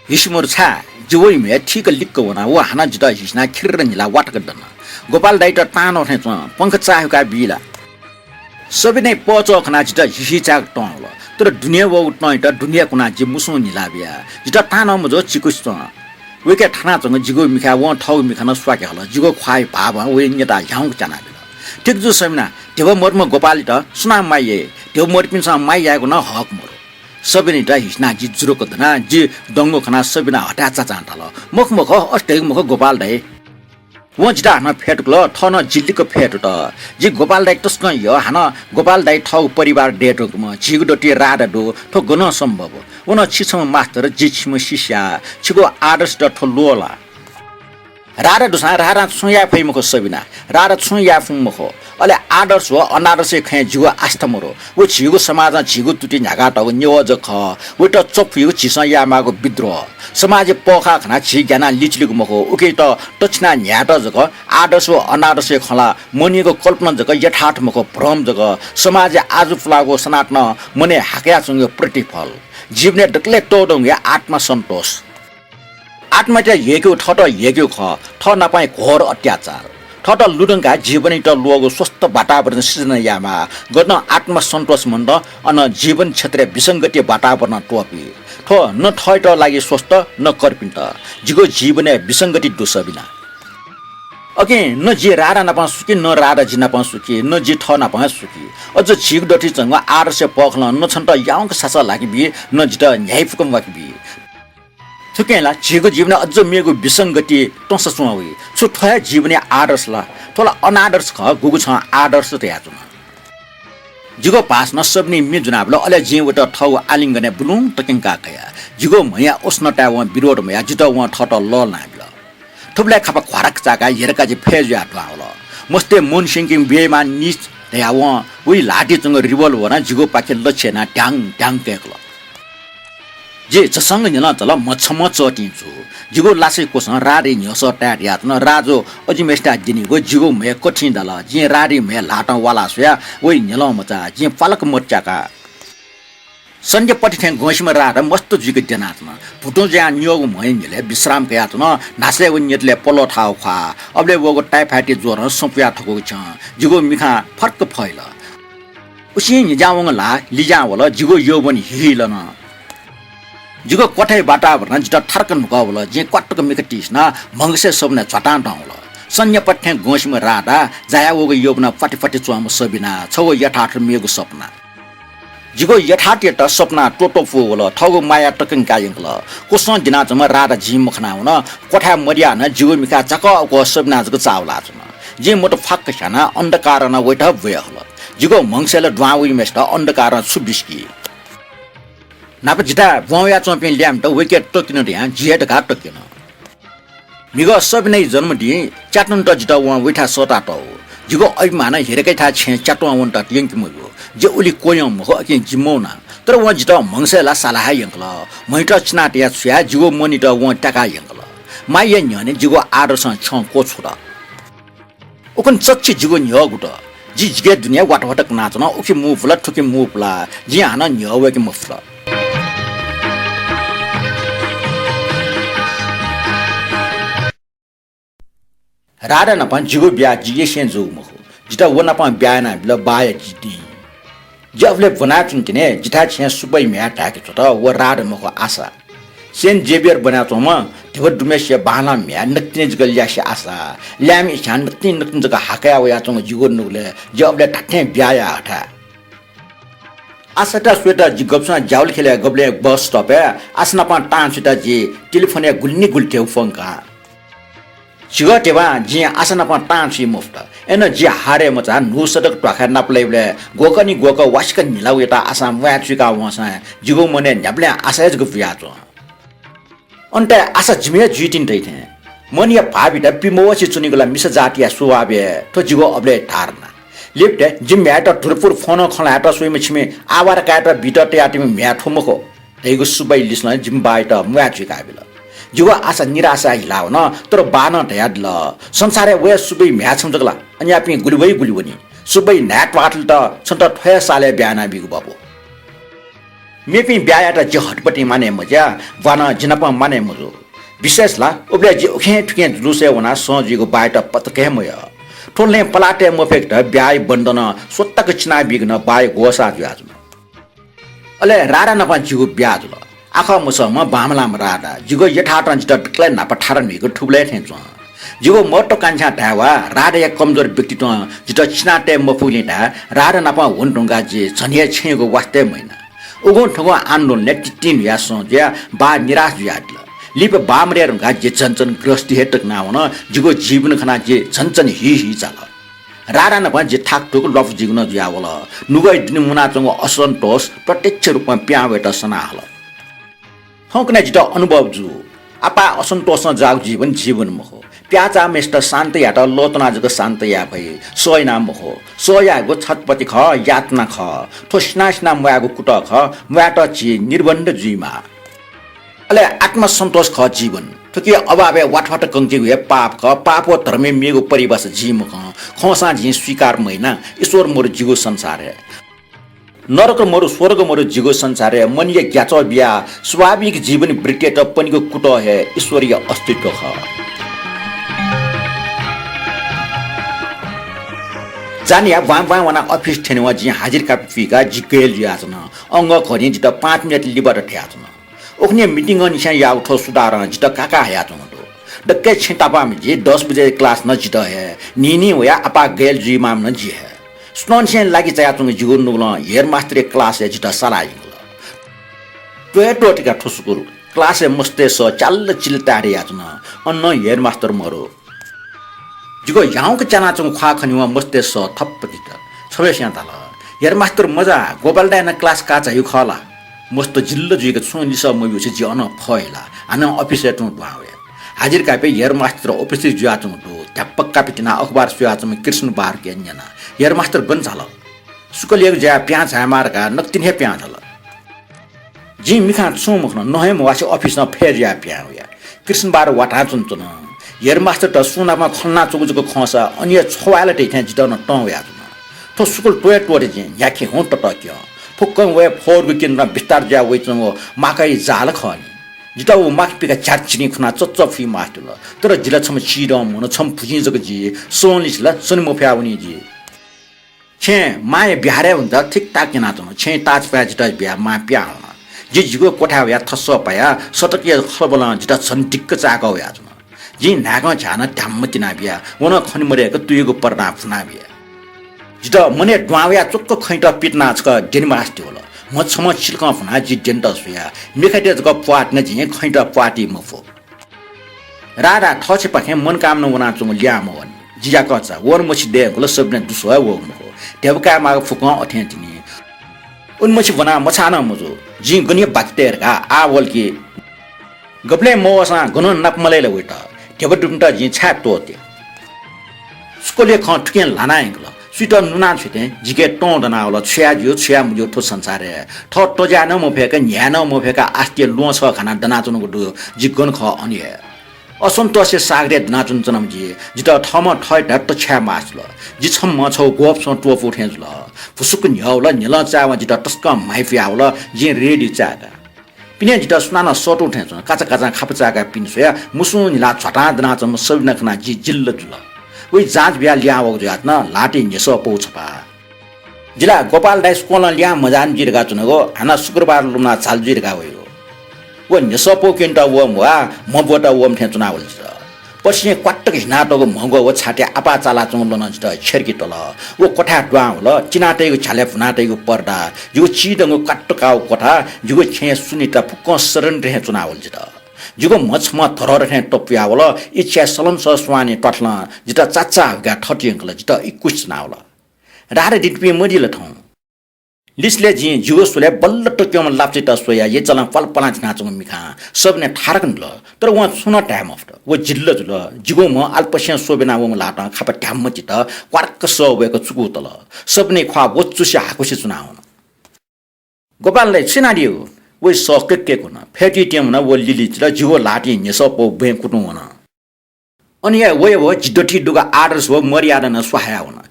हिसिमरु छाय्? जि वइ म्हय् ठीक लिक्क वना। व हानं जितः हिसिनाः खिर्र न्हिलाः वातक दन। गोपाल दाइयात तां नं थें च्वं, पंख चाःहुइका बी ला? सबिनाया पहःचाः खनाः जितः हिसिचाय्क तं वल। तर दुने वःगु तंयात दुने कुनाः जि मुसुं न्हिला बिया। जितः तां नं मजू, चिकुसे च्वं। वय्कः थानाच्वंगु जिगु मिखाय् वं थःगु मिखा नं स्वाके हल। जिगु ख्वाःया भावं वया न्यता ह्याउँक च्यानाबिल। ठीक जू सबिना, ध्यबा मरुम्ह गोपालयात सुनां माया याइ? ध्यबा मरुपिन्सं माया यायेगु नं हक मरु। सबिनायात हिसिनाः जि जुरुक्क दना। जि दंगु खनाः सबिना हथाय् चाचां धाल, मखु मखु, अथे धइगु मखु गोपाल दाइ। वं जितः हानं फ्यतुकल, थः नं जि लिक्क फ्यतुत। जि गोपाल दाइके तसकं यः, हानं गोपाल दाइ थःगु परिवार दये धुंकूम्ह, झीगु दथुइ राधा दु, थ्व गनं सम्भव? व नं छि छम्ह मास्तर, जि छिम्ह शिष्या, छिगु आदर्शयात थ्व ल्वः ला? राधा दुसां राधां छुं याये फइ मखु सबिना, राधा छुं याये फुं मखु। अले आदर्श व अनादर्शया खँय् जिगु आस्था मरु। व झीगु समाजं झीगु तुति न्ह्याकातःगु नेवाः जक खः। वयात चफुइगु झीसं यायेमाःगु विद्रोह। समाजया पःखाः खनाः झी ग्यानाः लिचिलिगु मखु। उकियात तछिनाः न्ह्यायेत जक आदर्श व अनादर्शया खँ ल्हाः। मनूयागु कल्पना जक यथार्थ मखु, भ्रम जक। समाजया आजु पुलाःगु सनातन मनय् हाकयाच्वंगु प्रतिफल। जीवनय् दकलय् तःधंगु हे आत्मसन्तोष। आत्मयात हेकेगु, थःत हेकेगु खः, थः नाप हे घोर अत्याचार। थःत लुधंकाः जीवनयात ल्वःगु स्वस्थ वातावरण सिर्जना यायेमाः। गनं आत्मसन्तोष मन्त, अन जीवन क्षेत्रय् विसंगति वातावरण त्वपुइ। थ्व न थःत लागि स्वस्थ, न कर्पिन्त। जिगु जीवनय् विसंगति दु सबिना। अकिं न जि राधा नाप सुखी, न राधा जि नाप सुखी, न जि थः नाप सुखी। अझ झीगु दथुइ च्वंगु आदर्शया पःखलं न छन्त याउँक सासः लाकेबी, न जितः न्ह्याइपुक म्वाकेबी। थुकिं ला झीगु जीवनय् अझ मेगु विसंगति त्वंसा च्वं वइ। छु थ्व हे जीवनया आदर्श ला? थ्व ला अनादर्श खः, गुगु छं आदर्श धयाच्वन। जिगु भासनं सबिनय् मि जुनाबिल, अले जिं वयात थःगु आलिंगनय् बुलुं तक्यंकाः कया। जिगु म्हया उष्णताय् वं विरोध मयाः, जितः वं थःत लःल्हानाबिल। थुबलय् खापा ख्वाराक चाकाः हेरकाः जि फय् जुयाः दुहां वल। मस्तय् मोहन सिंहकिं बेइमान नीच धयाः वं वइ ल्हातिइ च्वंगु revolver नं जिगु पाखे लक्ष्य यानाः ढ्याङ ढ्याङ कय्कल। जि झसंक न्ह्यलं झाल, मछम्ह चःतिं जू। जिगु लासय् क्वसं राधया न्ह्यसः ताये धयाच्वन। राजु अजिम्हेसिनं दिनिगु जिगु म्हय् कथिं दाल। जिं राधया म्हय् ल्हातं वाला स्वयाः वइ न्ह्यलं मचाः। जिं पालक मत्याका। सन्ध्यापति थें गंसिम्ह राधा मस्त जुइक द्यनाच्वन। भुतुं जुयाः न्यःगु म्हया न्ह्यलय् विश्राम कयाच्वन। न्हासय् व न्यतलय् पल्वः थाःगु ख्वाः। अबलय् वःगु typhoid ज्वरं संपुया थकूगु छ्यं। जिगु मिखां फर्क फहिल। उसिं न्हिज्यां वंगु ल्हाः लिज्यां वल। जिगु यौवन हिहिलन। जिगु क्वथाया वातावरणं जितः थरक न्हुका वल। जिं क्वातुक मिखा तिसिनाः म्हगसय् सबिनय् झ्वातां दं वल। सन्ध्यापति थें गंसिम्ह राधा जाया वःगु यौवनं प्वाति प्वाति च्वंम्ह सबिना, छगू यथार्थ मेगु सपना। जिगु यथार्थयात सपनां त्वःत्वःपू वल। थःगु माया तक्यंकाः यंकल। क्वसं दिनाच्वंम्ह राधा जिं मखना वन। क्वथाय् मदियाः नं जिगु मिखाय् जाकः अक्वः सबिना जक चाःवलाच्वन। जिं मत फाक्क स्यानाः अन्धकारं नं वयात ब्वये हल। जिगु म्हगसय् ला दुहां वइम्हेसित अन्धकारं छु बिस्की? न्हापा जिथाय् ब्वं वयाच्वंपिं ल्याय्म्हत वय्कः तक्यन धयां जि हे धकाः तक्यन। म्हिगः सबिनाया जन्मदिं च्यातुन्त जितः वं वइथाय् सःतातःगु। जिगु अभिमानं हेरकायाथाय् छेँय् च्यातुं वनेत यंके मब्यू। जि उलि क्वह्यंम्ह मखु, अकिं जि मवना। तर वं जितः म्हगसय् ला साला हे यंकल। म्हयात चिनातयाः छुयाः जिगु मनयात वं त्याकाः यंकल। मायाया न्ह्यःने जिगु आदर्शं छ्यं क्वछुत। उखुन्हु चच्छि जिगु न्ह्यः गुत। जि जिगु दुनियाय् वात वात कनाच्वन। उखे मू पुला, थुखे मू पुला। जिं हानं न्ह्यः वय्के मफुत। राधा नाप जिगु ब्याहा जिगेसें जूगु मखु। जितः व नाप ब्याहा यानाबिल बाया जिद्दी। जि अबलय् ब्वनाच्वंतिनि, जिथाय् छेँय् सुबाइ म्ह्याय् धाय्के छ्वत, व राधा मखु, आशा। सेन्ट जेभियर ब्वनाच्वंम्ह धिबा दुम्हेसिया बांलाःम्ह म्ह्याय् नकतिनि जक ल्यासे आशा। ल्याय्म्ह इच्छां नकतिनि नकतिनि जक हाकया वयाच्वंगु जिगु नुगलय् जि अबलय् धात्थें ब्याहा याये हथाय्। आशायात स्वयेत जि गबसं ज्यावलि खेलय् गबलें bus stop-य् आशा नाप तां छुइत जि टेलिफोनय् गुलि नि गुलि ध्यबा फ्वंका। झिगः ध्यबां जिं आशा नाप तां छुइ मफुत। अय्नं जि हारय् मचाः न्हू सडक ध्वाखाय् नापलाइबलय् ग्वःकः नि ग्वःकः वासिक न्हिला वयात आशां म्वाये चुइका वंसां जिगु मनय् न्ह्याबलें आशा हे जक बुयाच्वं। अन्तय् आशा जिम्ह हे जुइतिनि धइथें। मनया भावयात पि मवसे च्वनीगु ला मिसा जातिया स्वभाव हे। थ्व जिगु अबलय् धारणा। लिपतय् जि म्ह्याय्त धुरपुर फोनं खँ ल्हायेत स्वइम्ह छिमि आवारा कायेत बीत तयातःम्ह म्ह्याय् थ्व मखु धइगु सुबाइ लिसलं जिमि बायात म्वाये चुइकाबिल। जिगु आशा निराशाय् हिला वन, तर बानं धयादिल, संसारय् वया सुबाइ म्ह्याय् छम्ह जक ला, अन्यापिं गुलि वइ गुलि वनी। सुबाइ न्हाय् त्वाःतलेत छन्त थ्व हे सालय् ब्याहा यानाबीगु बापु। मेपिं ब्याहा यायेत जि हतपतिं मानय् मज्या, बानं जि नाप मानय् मजू। विशेष ला उबलय् जि उखें थुखें जुलुसय् वनाः सं जुइगु बायात पचक हे मयः। थ्व लँय् पलाः तये मफय्केत ब्याहाया बन्धनं स्वतक चिनाबीगु नं बाया ग्वसाः जुयाच्वन। अले राधा नाप जिगु ब्याहा जुल। आखः मसःम्ह बांमलाःम्ह राधा, जिगु यथार्थं जितः दकलय् न्हापा थारा न्हुइक थुबलय् थें च्वं। जिगु महत्वाकांक्षां धायेवं राधाया कमजोर व्यक्तित्वं जितः चिना तये मफुगुलिं धाये राधा नाप वने धुंकाः जि झन हे छेँयागु वास्ता हे मयाना। उगुं थुगुं आन्दोलनय् तित्तिं न्हुयाः सं जुयाः बाः निराश जुयादिल। लिपा बाः मदये धुंकाः जि झन झन गृहस्थी हे तकना वन। जिगु जीवन खनाः जि झन झन हीही चाल। राधा नाप जि थाकथुक ल्वापु जीवन जुयावल। नुगःया दुने मुनाच्वंगु असन्तोष प्रत्यक्ष रूपं पिहां वयेत सना हल। थौंकन्हय् जितः अनुभव जू। आपाः असन्तोषं जाःगु जीवन जीवन मखु। प्याःचाःम्हय्सित शान्त यायेत लःत्वनाः जक शान्त याये फइ, सह यानाः मखु। सह यायेगु छटपटी खः, यातना खः। थ्व सिनाः सिनाः म्वायेगु कुतः खः, म्वायेत झी निर्बन्ध जुइमाः। अले आत्मसन्तोष खः जीवन। थुकिया अभावय् वात वात कंकेगु हे पाप खः। पाप व धर्मया मेगु परिभाषा जिं मखं। खंसां जिं स्वीकार मयाना। ईश्वर मदु जिगु संसारय्। नरक मरु, स्वर्ग मरु, जिगु संसारय् मनया ग्याच्वः बियाः स्वाभाविक जीवन वृत्तियात पनीगु कुतः हे ईश्वरया अस्तित्व खः। जान्हया ब्वाँय् ब्वाँय् वनाः अफिस थ्यनेवं जिं हाजिर कापि पुइकाः जि गय् जुयाच्वन। अंगः घडिं जितः पाँच मिनेट लिबात धयाच्वन। उखुन्हु मिटिङंनिसें याःगु थ्व सुधारं जितः काका हयाच्वंगु दु। दक्वय् छेँ तापाःम्ह जि, दस बजे क्लास नं जितः हे, न्हिं न्हिं वयाः आपाः गय् जुइमाःम्ह नं जि हे। सुथंनिसें लागि चायाच्वंगु जिगु नुगलं हेडमास्टरया क्लासय् जितः साला यंकल। त्वःतिका थ्व सुकुल। क्लासय् मस्तय् सः च्याल्ल चिल्ल तयार याच्वन। अन नं हेडमास्टर मरु। जिगु ह्याउँक च्यानाच्वंगु ख्वाः खनेवं मस्तय् सः थप्प दित। छम्हस्यां धाल, "हेडमास्टर मजा, गोपाल दाइनं क्लास काः झाइगु खः ला?" मस्त जिल्ल जुइक छुं लिसः मब्यूसे जि अनं फहिला। हानं अफिसय् तुं दुहां वया। हाजिर कापि हेडमास्टर उपस्थित जुयाच्वंगु दु। ध्याप्पा कापि तिनाः अखबार स्वयाच्वंम्ह कृष्ण बहादुरयाके न्यना, "हेडमास्टर गन झाल?" "सुकुलयागु ज्याय् पिहां झायेमाः धकाः नकतिनि हे पिहां झाल।" जिं मिखां छुं मखन, नहय् म्वासे अफिसं फय् जुयाः पिहां वया। कृष्ण बहादुर वातां च्वनाच्वन। हेडमास्टरत सुं नाप खँ ल्हानाच्वंगु जक खंसा अन हे छ्वाःला तइ थें जितः नं तं वयाच्वन। थ्व सुकुल त्वःते त्वःते जिं न्ह्याखे हुँ ततः क्यं। फुक्कं वये फःगु केन्द्रं बिस्तार जुया वइच्वंगु माकाया जाल खः नि। जितः व माक पिकाः झ्यात झिलिं खनाः चच्चः फुइ मास्ति वल। तर जि ला छम्ह चिधंम्ह मनू, छम्ह भुजिं जक जि। सं लिसे ला सने मफया वनी जि। छेँय् मांया बिहारय् वनेत ठीक ताक यानाच्वन। छेँय् ताःचापाय् जितः बियाः मां पिहां वन। जि जिगु क्वथाय् वयाः थस्सः पायाः सतकया खलबलं जितः झन दिक्क चाय्‌कः वयाच्वन। जिं न्हाय्कं झ्याः नं ध्याम्म तिनाबिया। व नं खने मदय्‌क तुयुगु पर्दा भुनाबिया। जितः मनय् दुहां वयाः चुक्क खँइत पितिनाः छकः द्यने मास्ति वल। म्ह छम्हं चिल्कं भुनाः जि द्यनेत स्वया। मिखातय् जक प्वाः तिनाः जिं खँइत प्वाः ति मफु। राधा थःछेँपाखें मनकामना वनाच्वंगु ल्याहां मवःनि। जि याकःचा वने मछि दय्‌कल, सबिना दुस्वः हे वःगु मखु। ध्यबा कायेमाःगु फुक्कं अथें तिनि। वने मछि वनाः मछाः नं मजू। जिं गन हे बाकि तये धकाः आः वल कि। गबलें मवःसां गनं नाप मलाइ ला वइत। ध्यबा दुपिन्त जिं छाय् त्वःते? सुकुलया खँ थुकिं ल्हाना यंकल। सुइत नुना छ्वयेथें जिके तं दनावल। छु याये ज्यू, छु याये मज्यू थ्व संसारय्। थः तज्याये नं मफय्‌क, न्ह्याये नं मफय्‌क आस्तिया ल्वहं छगः घानाः दनाच्वनागु दु। जि गन खः अन हे। असन्तोषया सागरय् दनाच्वनाच्वनाम्ह जि, जितः थःम्हं थःत तछ्याये मास्ति जुल। जि छम्हं छगू ग्वःपसं त्वपुगु थें जुल। भुसुक्क न्ह्यः वल, न्ह्यलं चायेवं जितः तसकं म्हाइपुयावल। जिं रेडियो चाय्‌का। पिने जितः सुनानं सःतूगु थें च्वन। काचाकाचां खापा चाय्‌काः पिने स्वयाः मुसुं न्हिलाः झ्वातां दनाच्वंम्ह सबिना खनाः जि जिल्ल जुल। वइ जाँच बियाः लिहां वःगु जुयाच्वन, ल्हातिइ न्ह्यसः पौ छपा। जि ला गोपाल दाइ स्कलं लिहां मजाःनि जुइ धकाः च्वनागु, हानं शुक्रबार लुमनाः झाल जुइ धकाः वयागु। व न्ह्यसः पौ क्यनेत वःम्ह वा, म्ह ब्वयेत वःम्ह थें च्वनावल जितः। पतिसिं क्वात्तक हिनातःगु म्हग्व व छातिइ आपाः चालाच्वंगु लं जितः छ्यर्के तल। व क्वथाय् दुहां वल, चिनातयागु झ्यालय् भुनातयागु पर्दा, जिगु चिधंगु क्वात्तकाःगु क्वथा, जिगु छेँय् सुनिता फुक्कं सदन थें च्वनावल जितः। जिगु म्ह छम्हं धरोहर थें तपुयावल, इच्छाय् सलंसः स्वांनिं त्वाथलं जितः चाचाः हुकाः थत यंकल, जितः इकुस च्वनावल। राधा दिं तुपिं मदी ला थौं? लिसलय् जिं जिगु स्वलय् बल्ल तक्यंम्ह लाप्चायात स्वयाः यचलं प्वालप्वालां झिनाच्वंगु मिखां सबिनय् थारक नुल, तर वं छुं नं धाये मफुत। व जिल्ल जुल। जिगु म्ह आलपसें स्वब्यना वंगु ल्हातं खापा ध्याम्म चित, क्वार्क सः वय्‌क चुकू तल। सबिनया ख्वाः वचुसे हाकुसे च्वनावन। गोपाल दाइ, छु यानादियागु? वइ सः कय्‌क कय्‌क वन। फय्‌तुइ त्यं वन, व लिलि चिल, जिगु ल्हातिइ न्ह्यसः पौ बँय् कुतुं वन। अन हे वया व जि दथुइ दुगु आदर्श व मर्यादा नं स्वाहाया वन।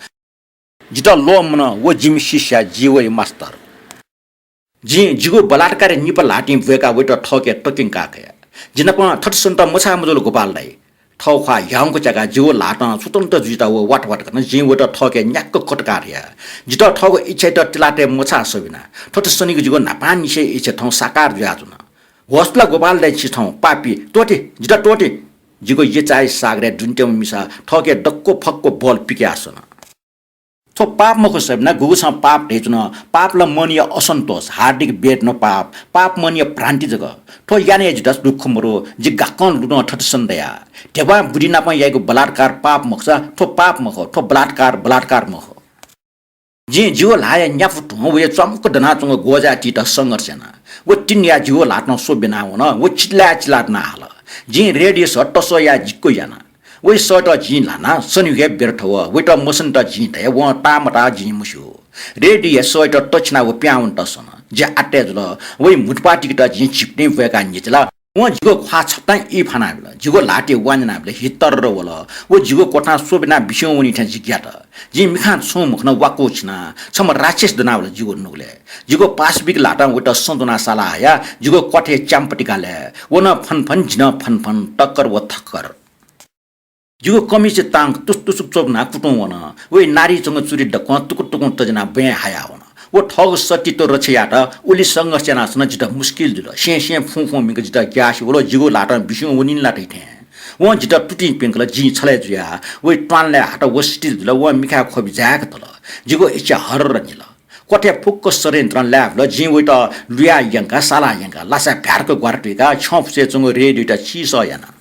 जितः ल्वःमन, व जिमि शिष्या, जि वया मास्तर। जिं जिगु बलात्कारया निपा ल्हातिं ब्वय्‌काः वइत थःके तक्यंकाः कया। जि नाप थथे सनेत मछाः मजुल गोपाल दाइ। थः ख्वाः ह्याउँक च्याकाः जिगु ल्हातं स्वतन्त्र जुइत व वात वात कन। जिं वइत थःके न्याक्क कतुकाः धया। जितः थःगु इच्छायात तिलाः तये मछाः सबिना। थथे सनीगु जिगु न्हापांनिसेंया इच्छा थौं साकार जुयाच्वन। होस ला गोपाल दाइ, छि थौं पापी, त्वःति, जितः त्वःति। जिगु यचाया सागरय् दुने त्यंम्ह मिसा थःके दक्व फक्व बल पिकयाः सन। थ्व पाप मखु सबिना, गुगुसं पाप धयाच्वन। पाप ला मनया असन्तोष, हार्दिक वेदना पाप, पाप मनया भ्रान्ति जक। थ्व यानाः हे जितः दुःख मरु, जि गाक्कं लुधं थथे सन दया। ध्यबां बुद्धि नाप याइगु बलात्कार पाप मखुसा, थ्व पाप मखु, थ्व बलात्कार, बलात्कार मखु। जिं जिगु ल्हाःया न्यापु धुं वया च्वामुक्क दनाच्वंगु ग्वज्याः तीत संघर्ष याना। व तिनया जिगु ल्हातं स्वब्यना वन, व चिल्लाय् चिल्लाय् दना हाल। जिं रेडियो सः तसः याये जिक्क याना। वइ सःत जिं ल्हानाः सने हुके व्यर्थ वः। वइत मसनेत जिं धया, वं ताः मताः जिं मस्यू। रेडियो सःत तछिनाः व पिहां वनेत सन। जि आत्ताय् जुल। वइ म्हुतुप्वाः तिकेत जिं झिपतिं ब्वय्‌काः न्ह्यचिला। वं जिगु ख्वाः छपतां ई फानाबिल। जिगु ल्हातय् वा न्यनाबिल। हि तर्र वल। व जिगु क्वथां स्वब्यनाः बिस्युं वनी थें जि ग्यात। जिं मिखां छुं मखना वाकु छिना छम्ह राक्षस दनावल जिगु नुगलय्। जिगु पाशविक ल्हातं वइत सँ ज्वनाः साला हयाः जिगु क्वथय् च्याम्पति गालय्। व नं फनफन, जि नं फनफन, टक्कर व थक्कर। जिगु कमिच तांक तुसतुसुक च्वब्वनाः कुतुं वन। वइ नारिइ च्वंगु चुरि दक्वं तुकुतुकुं तज्यानाः बँय् हायाः वन। व थःगु सतीत्व रक्षा यायेत उलि संघर्ष यानाच्वन, जितः मुस्किल जुल। स्यें स्यें फुं फुं मिंक जितः ग्यासे वल, जिगु ल्हातं बिस्युं वनिनि ला धइ थें। वं जितः तुतिं प्यंकल, जिं छलय् जुयाः वइ त्वानलय् हात वसिति जुल। वं मिखाय् ख्वबि जाय्क तल। जिगु इच्छा हर्र निल। क्वथय् फुक्क षड्यन्त्रं लाये बिल। जिं वइत लुयाः यंकाः, सालाः यंकाः, लासाय् भ्यार्क ग्वारा तुइकाः छ्यं फुसय् च्वंगु रेडियोयात शीसः याना।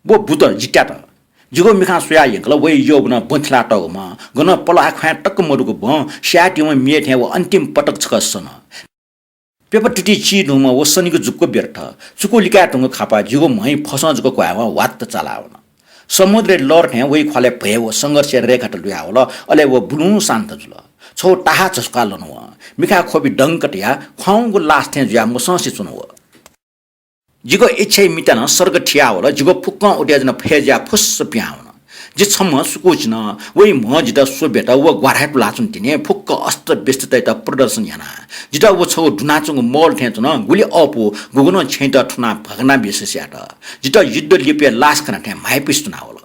व बुत, जि त्यात। जिगु मिखां स्वयाः यंकल, वइ यःबुनं बँ थिलातःगु मं, गनं पलाः ख्वाँय् तक मदुगु बँ, स्यायेत्यंम्ह म्ये थें व अन्तिम पटक छकः सन। प्यपा तुति चिधुंम्ह व सनिगु जुक्क व्यर्थ। चुकु लिकाये धुंगु खापा जिगु म्हइ फसं जक क्वायेवं वात्त चालावन। समुद्रय् लहर थें वइ ख्वालय् भय व संघर्षया रेखात लुयावल, अले व बुलुं शान्त जुल। छगू ताहा झसुकाः लन वं। मिखाय् ख्वबि दंक तयाः ख्वाउँगु लास थें जुयाः मसंसे च्वन व। जिगु इच्छाया मिता नं सर्ग थियावल। जिगु फुक्कं उद्याजन फय् जुयाः फुस्स पिहां वन। जि छम्ह सुकुचिन, वइ म्हं जितः स्वब्यत व ग्वाराय् तुलाच्वन तिनि फुक्क अस्त व्यस्ततायात प्रदर्शन याना। जितः व छगू दुनाच्वंगु मल थें च्वन, गुलि अःपु, गुगुं नं छेँयात थुनाः भग्नावशेष यात। जितः युद्ध लिपया लास खना थें म्हाइपुसे च्वनावल।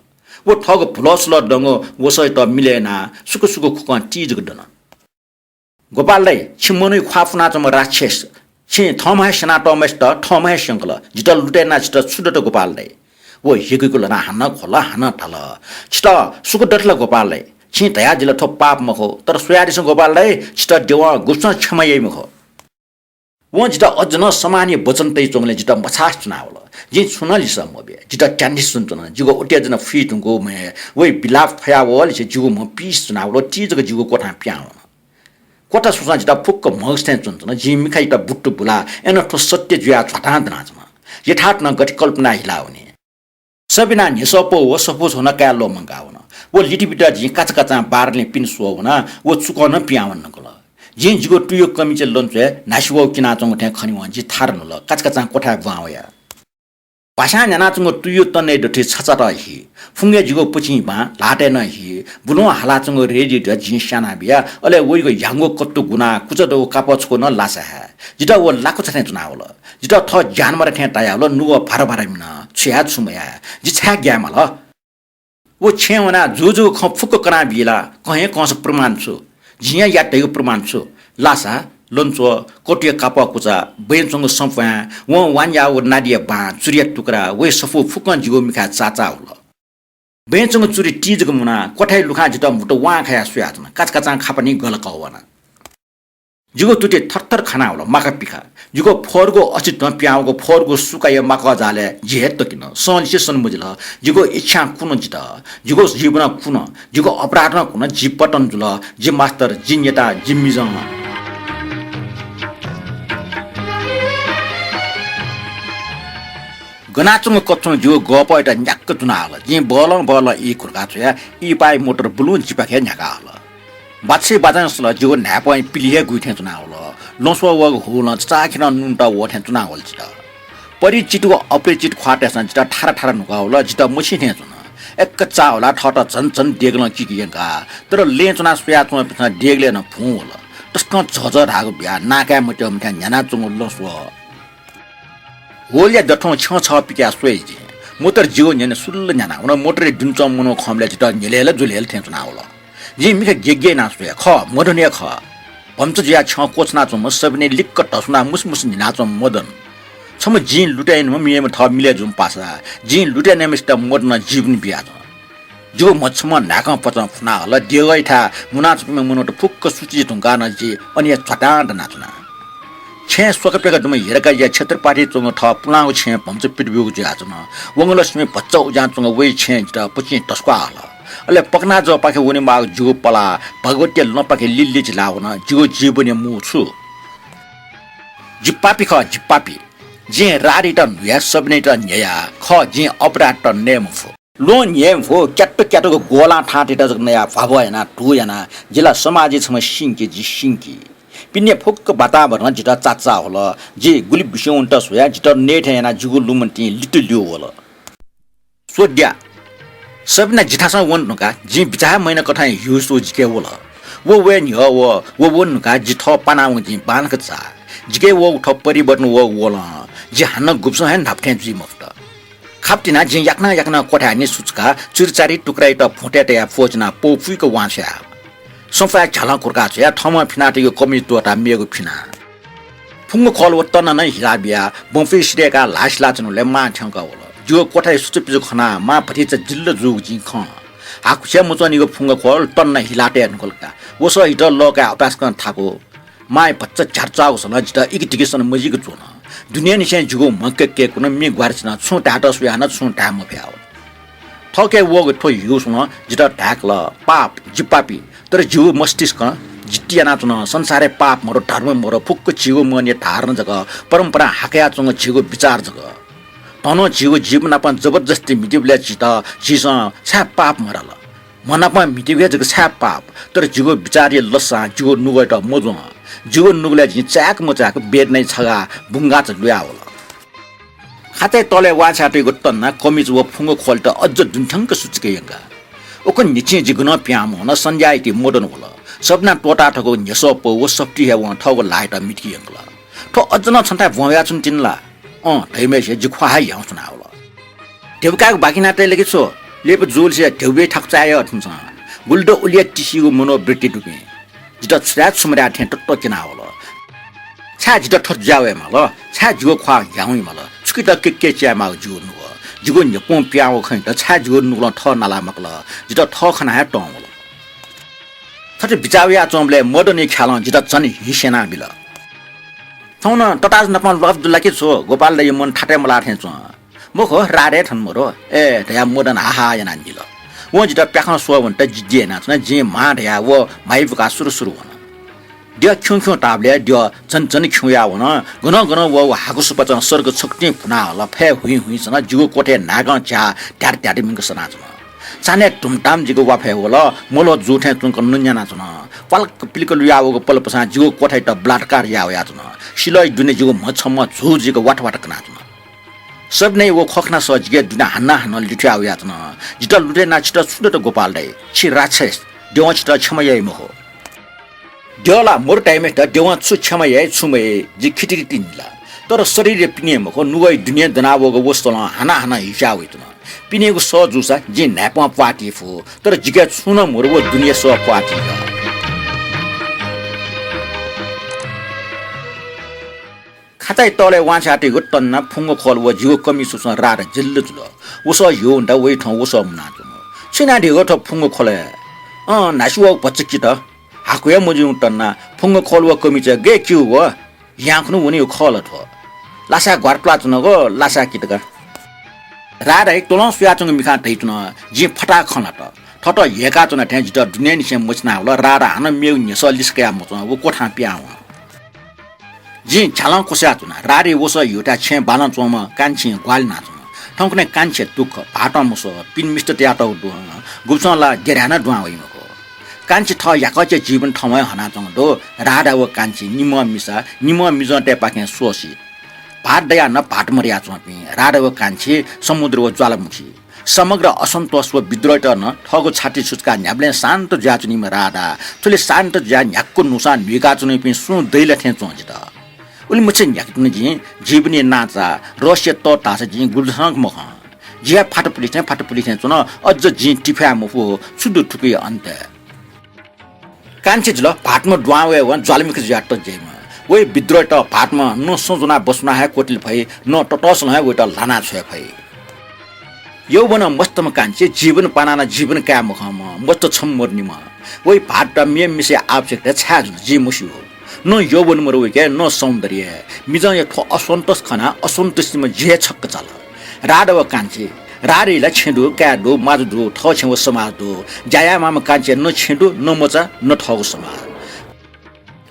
व थःगु भुलः सुलः दंगु वसःयात मिलय् यानाः सुकु सुकु खुकं ति जक दन। गोपाल दाइ, छि मनूया ख्वाः पुनाच्वंम्ह राक्षस। छिं थःम्हं हे स्यनातःम्हय्सित थःम्हं हे स्यंकल। जितः लुतय् यानाः छितः छु दत गोपाल दाइ? व हिगुगु ल्हानाः हानं ख्वल, हानं धाल, छितः सुकु दत ला गोपाल दाइ? छिं धयादिल थ्व पाप मखु, तर स्वयादिसँ गोपाल दाइ, छितः देवं गुब्सं क्षमा याइ मखु। वं जितः अझ नं सम्मानया वचन तयाच्वंबलय् जितः मछासे च्वनावल। जिं छुं नं लिसः मबिया। जितः त्यानिसे च्वनाच्वन। जिगु उत्तेजना फुइधुंकूम्ह वइ बिलाप फयावःलिसे जिगु म्ह पिसे च्वनावल, ति जक जिगु क्वथां पिहां वन। क्वथा स्वसां जितः फुक्क म्हगस थें च्वनाच्वन। जिं मिखायात बुत्तु बुलाः अय्नं थ्व सत्य जुयाः झ्वातां दनाच्वन। यथार्थ नं गथे कल्पनाय् हिलावनी। सबिना न्ह्यसः पौ व सफू छगू नं काये ल्वःमंकावन। व लितिबित जिं काचाकाचां बारलिं पिने स्वः वना, व चुकं नं पिहां वने धुंकल। जिं जिगु तुयु कमिचय् लँच्वय् न्हासि वःगु किनाच्वंगु थें खनेवं जि थारा न्हुल, काचाकाचां क्वथाय् ब्वां वया। भास्यां न्ह्यानाच्वंगु तुयु तनय् दथुइ छचात हि, फुंगय् जिगु पचिं बां, ल्हातय् नं हि, बुलुं हालाच्वंगु रेडियोत जिं स्यानाबिया, अले वइगु ह्याउँगु कत्तु गुनाः कुचा दःगु कापः छकू नं लासा हाये। जितः व लाकुचा थें च्वनावल। जितः थः ज्यानमारा थें तायावल, नुगः भारा भारा मिन, छु याये छु मयाये। जि छाय् ग्याये माल? व छेँय् वनाः जूजूगु खँ फुक्क कनाबी ला? कं हे कंसा प्रमाण छु? जिं हे यात धइगु प्रमाण छु? लासा, लँच्वः, कत्तुया कापः कुचा, बँय् च्वंगु सँ प्वाँय्, वं वान याःगु नादिया बां, चुरिया टुक्रा, वइ सफू फुक्कं जिगु मिखाय् चाःचाः वल। बँय् च्वंगु चुरि ति जक मुनाः क्वथाया लुखां जितः म्हुतु वां खयाः स्वयाच्वन। काचाकाचां खापा निं गल कः वना। जिगु तुति थरथर खानावल, माका पिखा। जिगु फर्गु अस्तित्वं पिहां वःगु फर्गु सुकाया माकः जालय् जि हे तकिन। संलिसे सन मजिल। जिगु इच्छां कुन जितः। जिगु जीवनं कुन, जिगु अपराधं कुन, जि पतन जुल। जि मास्तर, जि नेता, जि मिजं। गनाच्वंगु कथं जिगु गःपःयात न्याक्क दुना हल। जिं बलं बलं ई खुर्का छ्वयाः ईपाःया मोटर बुलुं जिपाखे न्ह्याका हल। बाछ्छि बाजं सल, जिगु न्हाय्पं पिलि हे गुइ थें च्वनावल। लँस्वः वःगु हुलं चचाःखेलं नुनत वः थें च्वनावल जितः। परिचित व अपरिचित ख्वाःतय्सं जितः थारा थारा न्हुकावल, जितः मछिं थें च्वन। एक्क चाःहुलाः थःत झन झन देगलं किकि यंका। तर लँय् च्वनाः स्वयाच्वंपिन्सं देगलय् नं भुं वल। तसकं झःझः धाःगु बियाः नां काये मत्यःम्ह थें न्ह्यानाच्वंगु लँस्वः। होलया दथुं छ्यं छः पिकाः स्वया जिं। मोटर जिगु न्ह्यःने सुल्ल न्ह्यानावन। मोटरय् दुने च्वंम्ह मनू खंबलय् जितः न्हिले ला जुले ला थें च्वनावल। जिं मिखा ग्यग्य यानाः स्वया, खः, मदन हे खः। भम्चा जुयाः छ्यं क्वछुनाच्वंम्ह सबिनय् लिक्क धस्वानाः मुसुमुसु न्हिनाच्वंम्ह मदन। छम्ह जिं लुतय् यानाम्ह मेम्ह थः मिलय् जूम्ह पासा, जिं लुतय् यानाम्हय्सित मदनं जीवन बियाच्वन। जिगु म्ह छम्हं न्हाय्कं पचं फुना हल। देगःयाथाय् मुनाच्वंपिं मनूत फुक्क सुचि धुंकाः नं जि अन हे झ्वातां दनाच्वना। छेँय् स्वकाप्यका दुम्ह हिराकाजीया क्षेत्रपाटी च्वंगु थः पुलांगु छेँय् भम्चा पित ब्यूगु जुयाच्वन। वंगलक्ष्मी भचा उज्यां च्वंगु वइ छेँय् जितः पचिं धस्वाः हल। अले पकनाजःपाखे वनेमाःगु जिगु पलाः भगवतीया लँपाखे लिलिचिलावन। जिगु जीवनया मू छु? जि पापी खः, जि पापी। जिं राधीत न्हुया, सबिनय्त न्ह्यया। खः, जिं अपराधत नये मफु। ल्वहं न्ह्यये मफु, क्यात क्यातगु ग्वलां थां तयेत जक नयाः भ्वाभ्व यानाः धू यानाः जि ला समाजय् छम्ह सिंकि, जि सिंकि। पिने फुक्क वातावरण जितः चाचा हल। जि गुलि बिस्युं वनेत स्वयाः जितः नये थें यानाः जिगु लुमन्तिं लित ल्यू वल। स्वद्या, सबिना जिथासं वन धुंकाः जिं बिचाः हे मयाना कथं हे ह्यूसु जिके वल। व वये न्ह्यः व, व वन धुंकाः जि थः पानावं जिं बांलाक जा। जिके वःगु थ्व परिवर्तन व वलं जि हानं गुब्सं हे न्हापा थें जुइ मफुत। खापतिनाः जिं याकनं याकनं क्वथाय् निसुचुकाः चुरिचारि टुक्रायात भुतय् तयाः फ्वःचिनाः पौ पुइक वां स्वया। संफाय् झ्यालं कुर्का छ्वयाः थःम्हं फिनातयागु कमिज त्वःताः मेगु फिना। फुंगखोल व तन्ना नं हिला बियाः बँपुइ सिधय्काः ल्हाः सिलाच्वंबलय् मां थ्यंकः वल। जिगु क्वथाय् सुचुपिचु खनाः मां भतिचा जिल्ल जूगु जिं खं। हाकुसे मच्वनीगु फुंगखोल तन्ना हिला तये धुंकल का। वसः हित लः काये अपाय्सकं थाकु। मांया भचा झ्यार चाःगु सलं जितः इकितिकिसन मजिक च्वन। दुनेंनिसें जिगु म्ह केकेकुन, मि ग्वाराचिनं छुं धायेत स्वयाः नं छुं धाये मफयावल। थःके वःगु थ्व ह्यूसुनं जितः धाय्कल, पाप, जि पापी, तर जिगु मस्तिष्कं जिद्दी यानाच्वन, संसारय् पाप मदु, धर्म मदु, फुक्क झीगु मनया धारणा जक, परम्परां हाकयाच्वंगु झीगु बिचाः जक। धनं झीगु जीवनापं जबरजस्ती म्हितीबलय् झीत, झीसं छाय् पाप मधाल? म्हनापं म्हितीगु हे जक छाय् पाप, तर जिगु बिचाःया लसतां जिगु नुगःयात मज्वं। जिगु नुगलय् जिं चाय्क मचाय्क वेदनाया छगाः बुंगाःचा लुयावल। खाचाय् तलय् वांछ्वयातयागु तन्ना, कमिज व फुंगखोलयात अज्ज दुने थ्यंक सुचुके यंका। उखुन्हु न्हिच्छि जि गनं पिहां मवन, सन्ध्याया ति मदन वल। सबिना त्वःता थकूगु न्ह्यसः पौ व सफ्टी हे वं थःगु ल्हाःयात मितिके यंकल। थ्व अज्ज नं छन्थाय् ब्वं वयाच्वन तिनि ला? अँ, धइम्हेसिया जि ख्वाः हे ह्याउँच्वनावल। ध्यबा कायेगु बाकि याना तये ला कि छु? लिपा जुलिसे ध्यबा ब्यइ थाकु चाय् हे थुमिसं। गुलि द उलिया तिसिगु मनोवृत्ति दुपिं। जितः छु धाये छु मधाये थें तत्व क्यनावल। छाय् जितः थथे जुया वये माल? छाय् जिगु ख्वाः ह्याउँइ माल? छुकित केके च्याये माःगु जिगु नुगः? जिगु न्ह्यपुं पिहां वःगु खँयात छाय् जिगु नुगलं थः नाला मकल? जितः थः खनाः हे तं वल। थथे बिचाः वयाच्वंबलय् मदनया ख्यालं जितः झन हिस यानाबिल। थौं नं तताःजु नाप ल्वापु दु ला कि छु? गोपाल दाइया मन थातय् मलाः थें च्वं। मखु, राधे थन मरु। ए, धयाः मदन हाहा यानाः न्हिल। वं जितः प्याखं स्वः वनेत जिद्दी यानाच्वन। जिं म्हां धयाः व म्हाइपुकाः सुरु सुरु वन। द्यः खिउँ खिउँ धाःबलय् द्यः झन झन खिउँया वन। गनं गनं व, व हाकुसुपाचं सर्ग छकुतिं भुना हल। फय् हुइँ हुइँ सन। जिगु क्वथय् न्हाय्कं झ्याः ध्यात ध्यात मिंक सनाच्वन। चान्हय् धुमधाम जिगु वाफय् वल। मल्वः जू थें च्वंक नुन्यानाच्वन। प्वालक्क पिलिक लुया वःगु पलपसां जिगु क्वथायात बलात्कार याः वयाच्वन। सिलःया दुने जिगु म्ह छम्ह झू जुइक वात वात कनाच्वन। सबिनाया व खँ खना सः जिके दुने हानं हानं लिथ्वया वयाच्वन। जितः लुधय् यानाः छितः छु दत गोपाल दाइ? छि राक्षस, द्यवं छितः क्षमा याइ मखु। द्यः ला मरु धाइम्हेसित द्यवं छु क्षमा याइ छु मयाइ जि खितिरिति निला। तर शरीरया पिने मखु, नुगःया दुने दनावःगु व सलं हानं हानं हिस्याः वइच्वन। पिनेगु सः जूसा जिं न्हाय्पं प्वाः ती फु, तर जिके छुं नं मरु व दुनेया सः प्वाः ती का। खाचाया तलय् वांछ्वयातयागु तन्ना, फुंगखोल व जिगु कमिज सुसं राधा जिल्ल जुल। वसः ह्यू वनेत वइ थौं वसः मुनाच्वन। छु यानादीगु थ्व फुंगखोलय्? अँ, न्हासि वःगु भचा कित। हाकु हे मज्यूगु तन्ना, फुंगखोल व कमिजय् गय् किउ व? ह्यां खुन्हु वनीगु खः ला थ्व? लासाय् ग्वारा त्वाःच्वनागु, लासाय् कित का। राधाया त्वलं सुयाच्वंगु मिखां धइच्वन। जिं फताहा खँ ल्हात। थःत ह्यय्काच्वना थें जितः दुनेंनिसें मछिनावल। राधा हानं मेगु न्ह्यसः लिसे कयाः मच्वं, व क्वथां पिहां वन। जिं झ्यालं क्वस्वयाच्वना। राधाया वसः ह्यूथाय् छेँय् बालं च्वंम्ह कान्छिं ग्वाहालि यानाच्वन। थौंकन्हय् कान्छिया दुःख, भाःतं मसः, पिने मिस्त तयातःगु दुहां, गुब्सं ला देधाय् नं दुहां वइ मखु। कान्छी थः याकःचा जीवन थःम्हं हे हनाच्वंगु दु। राधा व कान्छी निम्हं मिसा, निम्हं मिजंतय्पाखें स्वसित। भाःत दयाः नं भाःत मदयाच्वंपिं राधा व कान्छी समुद्र व ज्वालामुखी। समग्र असन्तोष व विद्रोहयात नं थःगु छाति सुचुकाः न्ह्याबलें शान्त जुयाच्वनीम्ह राधा, थुलि शान्त जुयाः न्ह्याक्व नुगःसां न्हुइकाच्वनीपिं सुं दइ ला थें च्वं जितः। उलिमछि न्ह्याकेधुन जिं जीवनया नांचा, रहस्य तः धाःसा जिं गुलि धकाः मखं। जि हे फातपुलि थें फातपुलि थें च्वन, अझ जिं तिफाये मफु, छु दु थुकिया अन्त? कान्छी जुल भाःतम्ह दुहां वयेवं ज्वालामुखी जुयाः तज्याइम्ह। वया विद्रोहयात भाःतम्ह न सँ ज्वनाः बसुनाः हे क्वतुले फइ, न ततःसलं हे वयात ल्हाना छ्वये फइ। यौवन मस्तम्ह कान्छी, जीवन पानाः नं जीवन काये मखंम्ह, मस्त छम्ह मदुनिम्ह। वया भाःतयात मेम्ह मिसाया आवश्यकता छाय् जुल, जिं मस्यू। न यौवन मदु वयाके, न सौन्दर्य। मिजंया थ्व असन्तोष खनाः असन्तुष्टिम्ह जि हे छक्क चाल। राधा व कान्छी, राधाया ला छेँ दु, काय् दु, माजु दु, थः छेँ व समाज दु। ज्या यायेमाःम्ह कान्छीया न छेँ दु, न मचा, न थःगु समाज।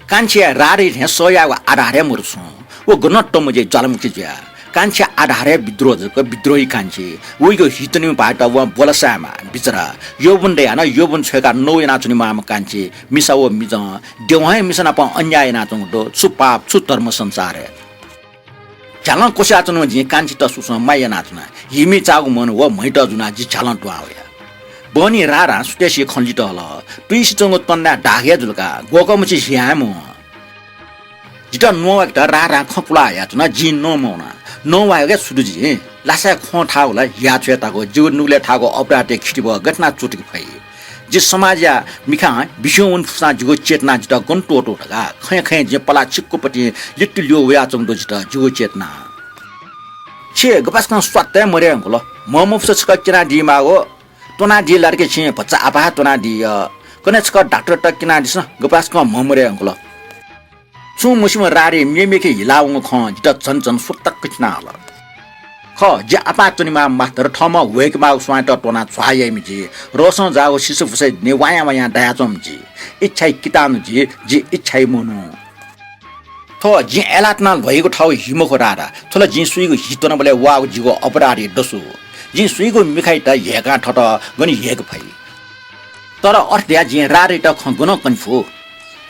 कान्छीया राधाया थें सह यायेगु आधार हे मदु छुं। व गनं तःमज्याइ ज्वालामुखी जुयाः। कान्छी आधारय् विद्रोह जक, विद्रोही कान्छी। वइगु हि तनेमाःपाखें वं ब्वलसायेमाः बिचारा। यौवन दयाः नं यौवन छ्वय्काः नौ यानाच्वनेमाःम्ह कान्छी, मिसा व मिजं द्यवं हे मिसा नाप अन्याय यानाच्वंगु दु। छु पाप, छु धर्म संसारय्। झ्यालं क्वस्याच्वनाम्ह जिं कान्छीत सुसं माया यानाच्वना। हिमि चाःगु मन व म्हइत जुनाः जि झ्यालं दुहां वया। बहनी रारां सुथसिया खँ लित हल। तुइसिच्वंगु तन्नाय् दाग हे जुल का, ग्वःकःमछि हिया हे मवं। जितः नवाकेत रारां खँ कुला हयाच्वना, जिं नवाना। नवायेगु छु दु जि? लासाय् ख्वं थाःगु ला हिया छ्वये ताःगु, जिगु नुगलय् थाःगु अपराधया खितिबहः गथे यानाः चूतके फइ? जि समाजया मिखां बिस्युं वने फुसां जिगु चेतना जितः गन त्वःतू धकाः खँय् खँय् जिं पलाः छिक्वपतिं लित्तुल्यू वयाच्वंगु दु जितः जिगु चेतना। छि गपाय्सकं स्वात्त हे मदये धुंकल। म्हमफुसा छकः क्यनादीमाःगु, त्वनादी लात कि छिं भचा आपाः हे त्वनादी। कन्हय् छकः डाक्टरयात क्यनादिसँ, गपाय्सकं म्हमदये धुंकल। छुं मस्यूम्ह रारी मेमेखे हिलावंगु खँ जितः झन झन सुतक्क थिना हल। खः, जि आपाः च्वनेमाः मास्तर, थःम्हं ह्वय्केमाःगु स्वांयात त्वनाः झ्वाः याइम्ह जि, रोसं जाःगु सिसफुसय् दुने वायां वायां दायाच्वंम्ह जि, इच्छाया कितानु जि, जि इच्छाया मनू। थ्व जिं अय्लाः तनाः ल्ह्वइगु थःगु हि मखु रारा, थ्व ला जिं सुइगु हि त्वनाबलय् वाःगु जिगु अपराधया दसु। जिं सुइगु मिखायात ह्यय्कां थःत गन ह्यय्के फइ? तर अथे धयाः जिं रारायात खँ गनं कने फु?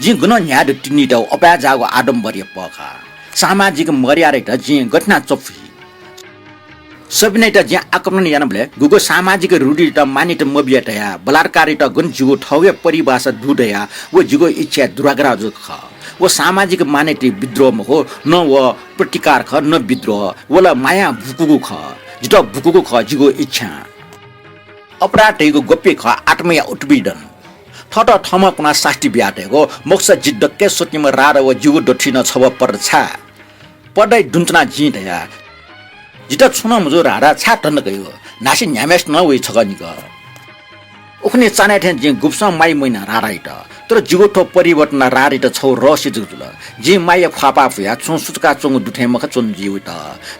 जिं गनं न्ह्याये दु तिनित व अपाय् जाःगु आडम्बरया पःखाः? सामाजिक मर्यादायात जिं गथे यानाः च्वफु हि? सबिनायात जिं आक्रमण यानाबलय् गुगु सामाजिक रूढियात मान्यता मबिया धयाः बलात्कारयात गन जिगु थःगु हे परिभाषा दु धयाः व जिगु इच्छाया दुराग्रह जक खः। व सामाजिक मान्यताया विद्रोह मखु, न व प्रतिकार खः, न विद्रोह। व ला मायां बुकूगु खः। जितः बुकूगु खः जिगु इच्छां। अपराध धइगु गप्पि खः, आत्माया उत्पीडन। थःत थःम्हं कुनाः सास्ती बियातयेगु, मखुसा जि दक्कय् सतिम्ह रारा व जिगु दथुइ नं छब्वः पर्दा छाय्? पर्दाया दुने च्वनाः जिं धया, जितः छुं नं मजू रारा, छाय् धन्दा कयागु? न्हासि न्ह्याम्हेसित नं वइ छकः निकः। उखुन्हु चान्हय् थें जिं गुब्बसं माया मयाना रारायात। तर जिगु थ्व परिवर्तनं रारायात छगू रहस्य जक जुल। जिं मायाया ख्वाःपाः पुयाः छुं सुचुकाच्वंगु दु थें मखा च्वनु जिं वइत।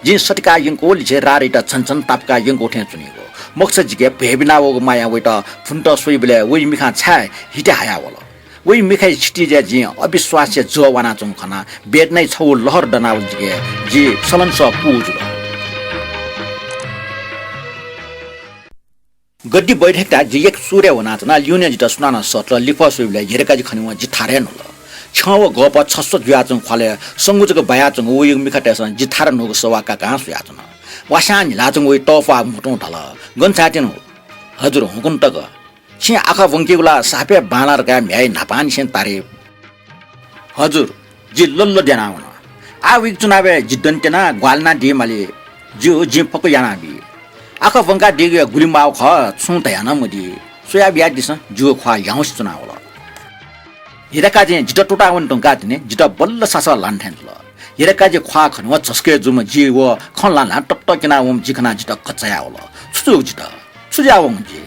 जिं सतिकाः यंकूलिसे रारायात झन झन तापाकाः यंकू थें च्वनीगु। मखुसा जिके भ्वय् बिना वःगु मायां वइत भुन्त स्वइबलय् वइ मिखां छाय् हित हायावल? वइ मिखाया क्षितिजय् जिं अविश्वासया जः वानाच्वंगु खनाः वेदनाया छगू लहर दनावल जिके। जि सलंसः पू जुल। गद्दी बैठकय् जि एक सुरय् वनाच्वना। लिउने जितः सुनानं सःतल। लिफः स्वइबलय् हिराकाजी खनेवं जि थारय् न्हुल। छ्यं व गःपः छस्वः जुयाच्वंगु ख्वालय् संगु जक बायाच्वंगु वइगु मिखातय्सं जि थारय् न्हूगु सवाः काकां स्वयाच्वन। वास्यां न्हिलाच्वंगु वइ तःप्वाः म्हुतुं धाल, गन छाय् तिनि? हजुर, हुकुम तक। छिं आखः ब्वंकीगु ला सापय् बांलाः धकाः म्ह्याय् न्हापांनिसें तारिफ। हजुर, जि लल्ल द्यानावन। आः वइगु चुनावय् जि दने त्यनाः ग्वाहालि यानादीमाली। ज्यू, जिं फक्व यानाबी। आखः ब्वंकादीगुया गुलि माःगु खः, छुं धयाः नं मदी। स्वयाबियादिसँ, जिगु ख्वाः ह्याउँसे च्वनावल। हिराकाजीं जितः त्वःतावने धुंकाः तिनि जितः बल्ल सासः लाना थें जुल। हिराकाजी ख्वाः खनेवं झसकय् जूम्ह जि व खँ ल्हां ल्हां तप्त क्यनावंम्ह जि खनाः जितः घचायावल। छु जूगु जितः? छु जुयावंगु जि?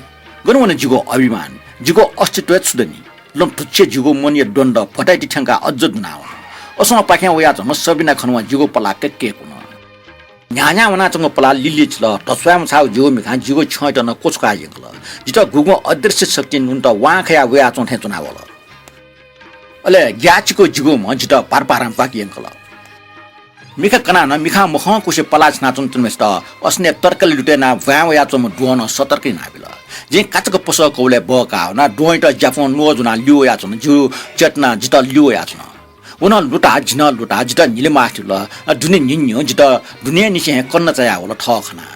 गन वन जिगु अभिमान? जिगु अस्तित्व हे छु दनि? लँपुच्छे जिगु मनया द्वन्द्व भ्वताइति थ्यंकाः अज्ज दुनावन। असंपाखें वयाच्वंम्ह सबिना खनेवं जिगु पलाः कैकेकुन। न्ह्याः न्ह्याः वनाच्वंगु पलाः लिलि थिल। धस्वाये मछाःगु जिगु मिखां जिगु छ्यंयात नं क्वछुकाः यंकल। जितः गुगुं अदृश्य शक्तिं नुन्त वां खयाः वयाच्वं थें च्वनावल। अले ग्याःचिकु जिगु म्ह जितः भार भारां ब्वाके यंकल। मिखा कनाः नं मिखां मखंकुसे पलाः छिनाच्वंम्हसित असनय् तरकारी लुतय् यानाः ब्वाँय् वयाच्वंम्ह द्वहं नं सतर्क यानाबिल। जिं काचाक्क पसः कवलय् बःकाः वनाः द्वहंयात ज्यापं न्वः जुनाः ल्यू वयाच्वन। जिगु चेतना जितः ल्यू वयाच्वन। व नं लुताः, जि नं लुताः, जितः न्हिले मास्ति जुल। दुने न्हिन्ह्यू जितः दुनेंनिसें हे कन्ना चायावल थः खनाः।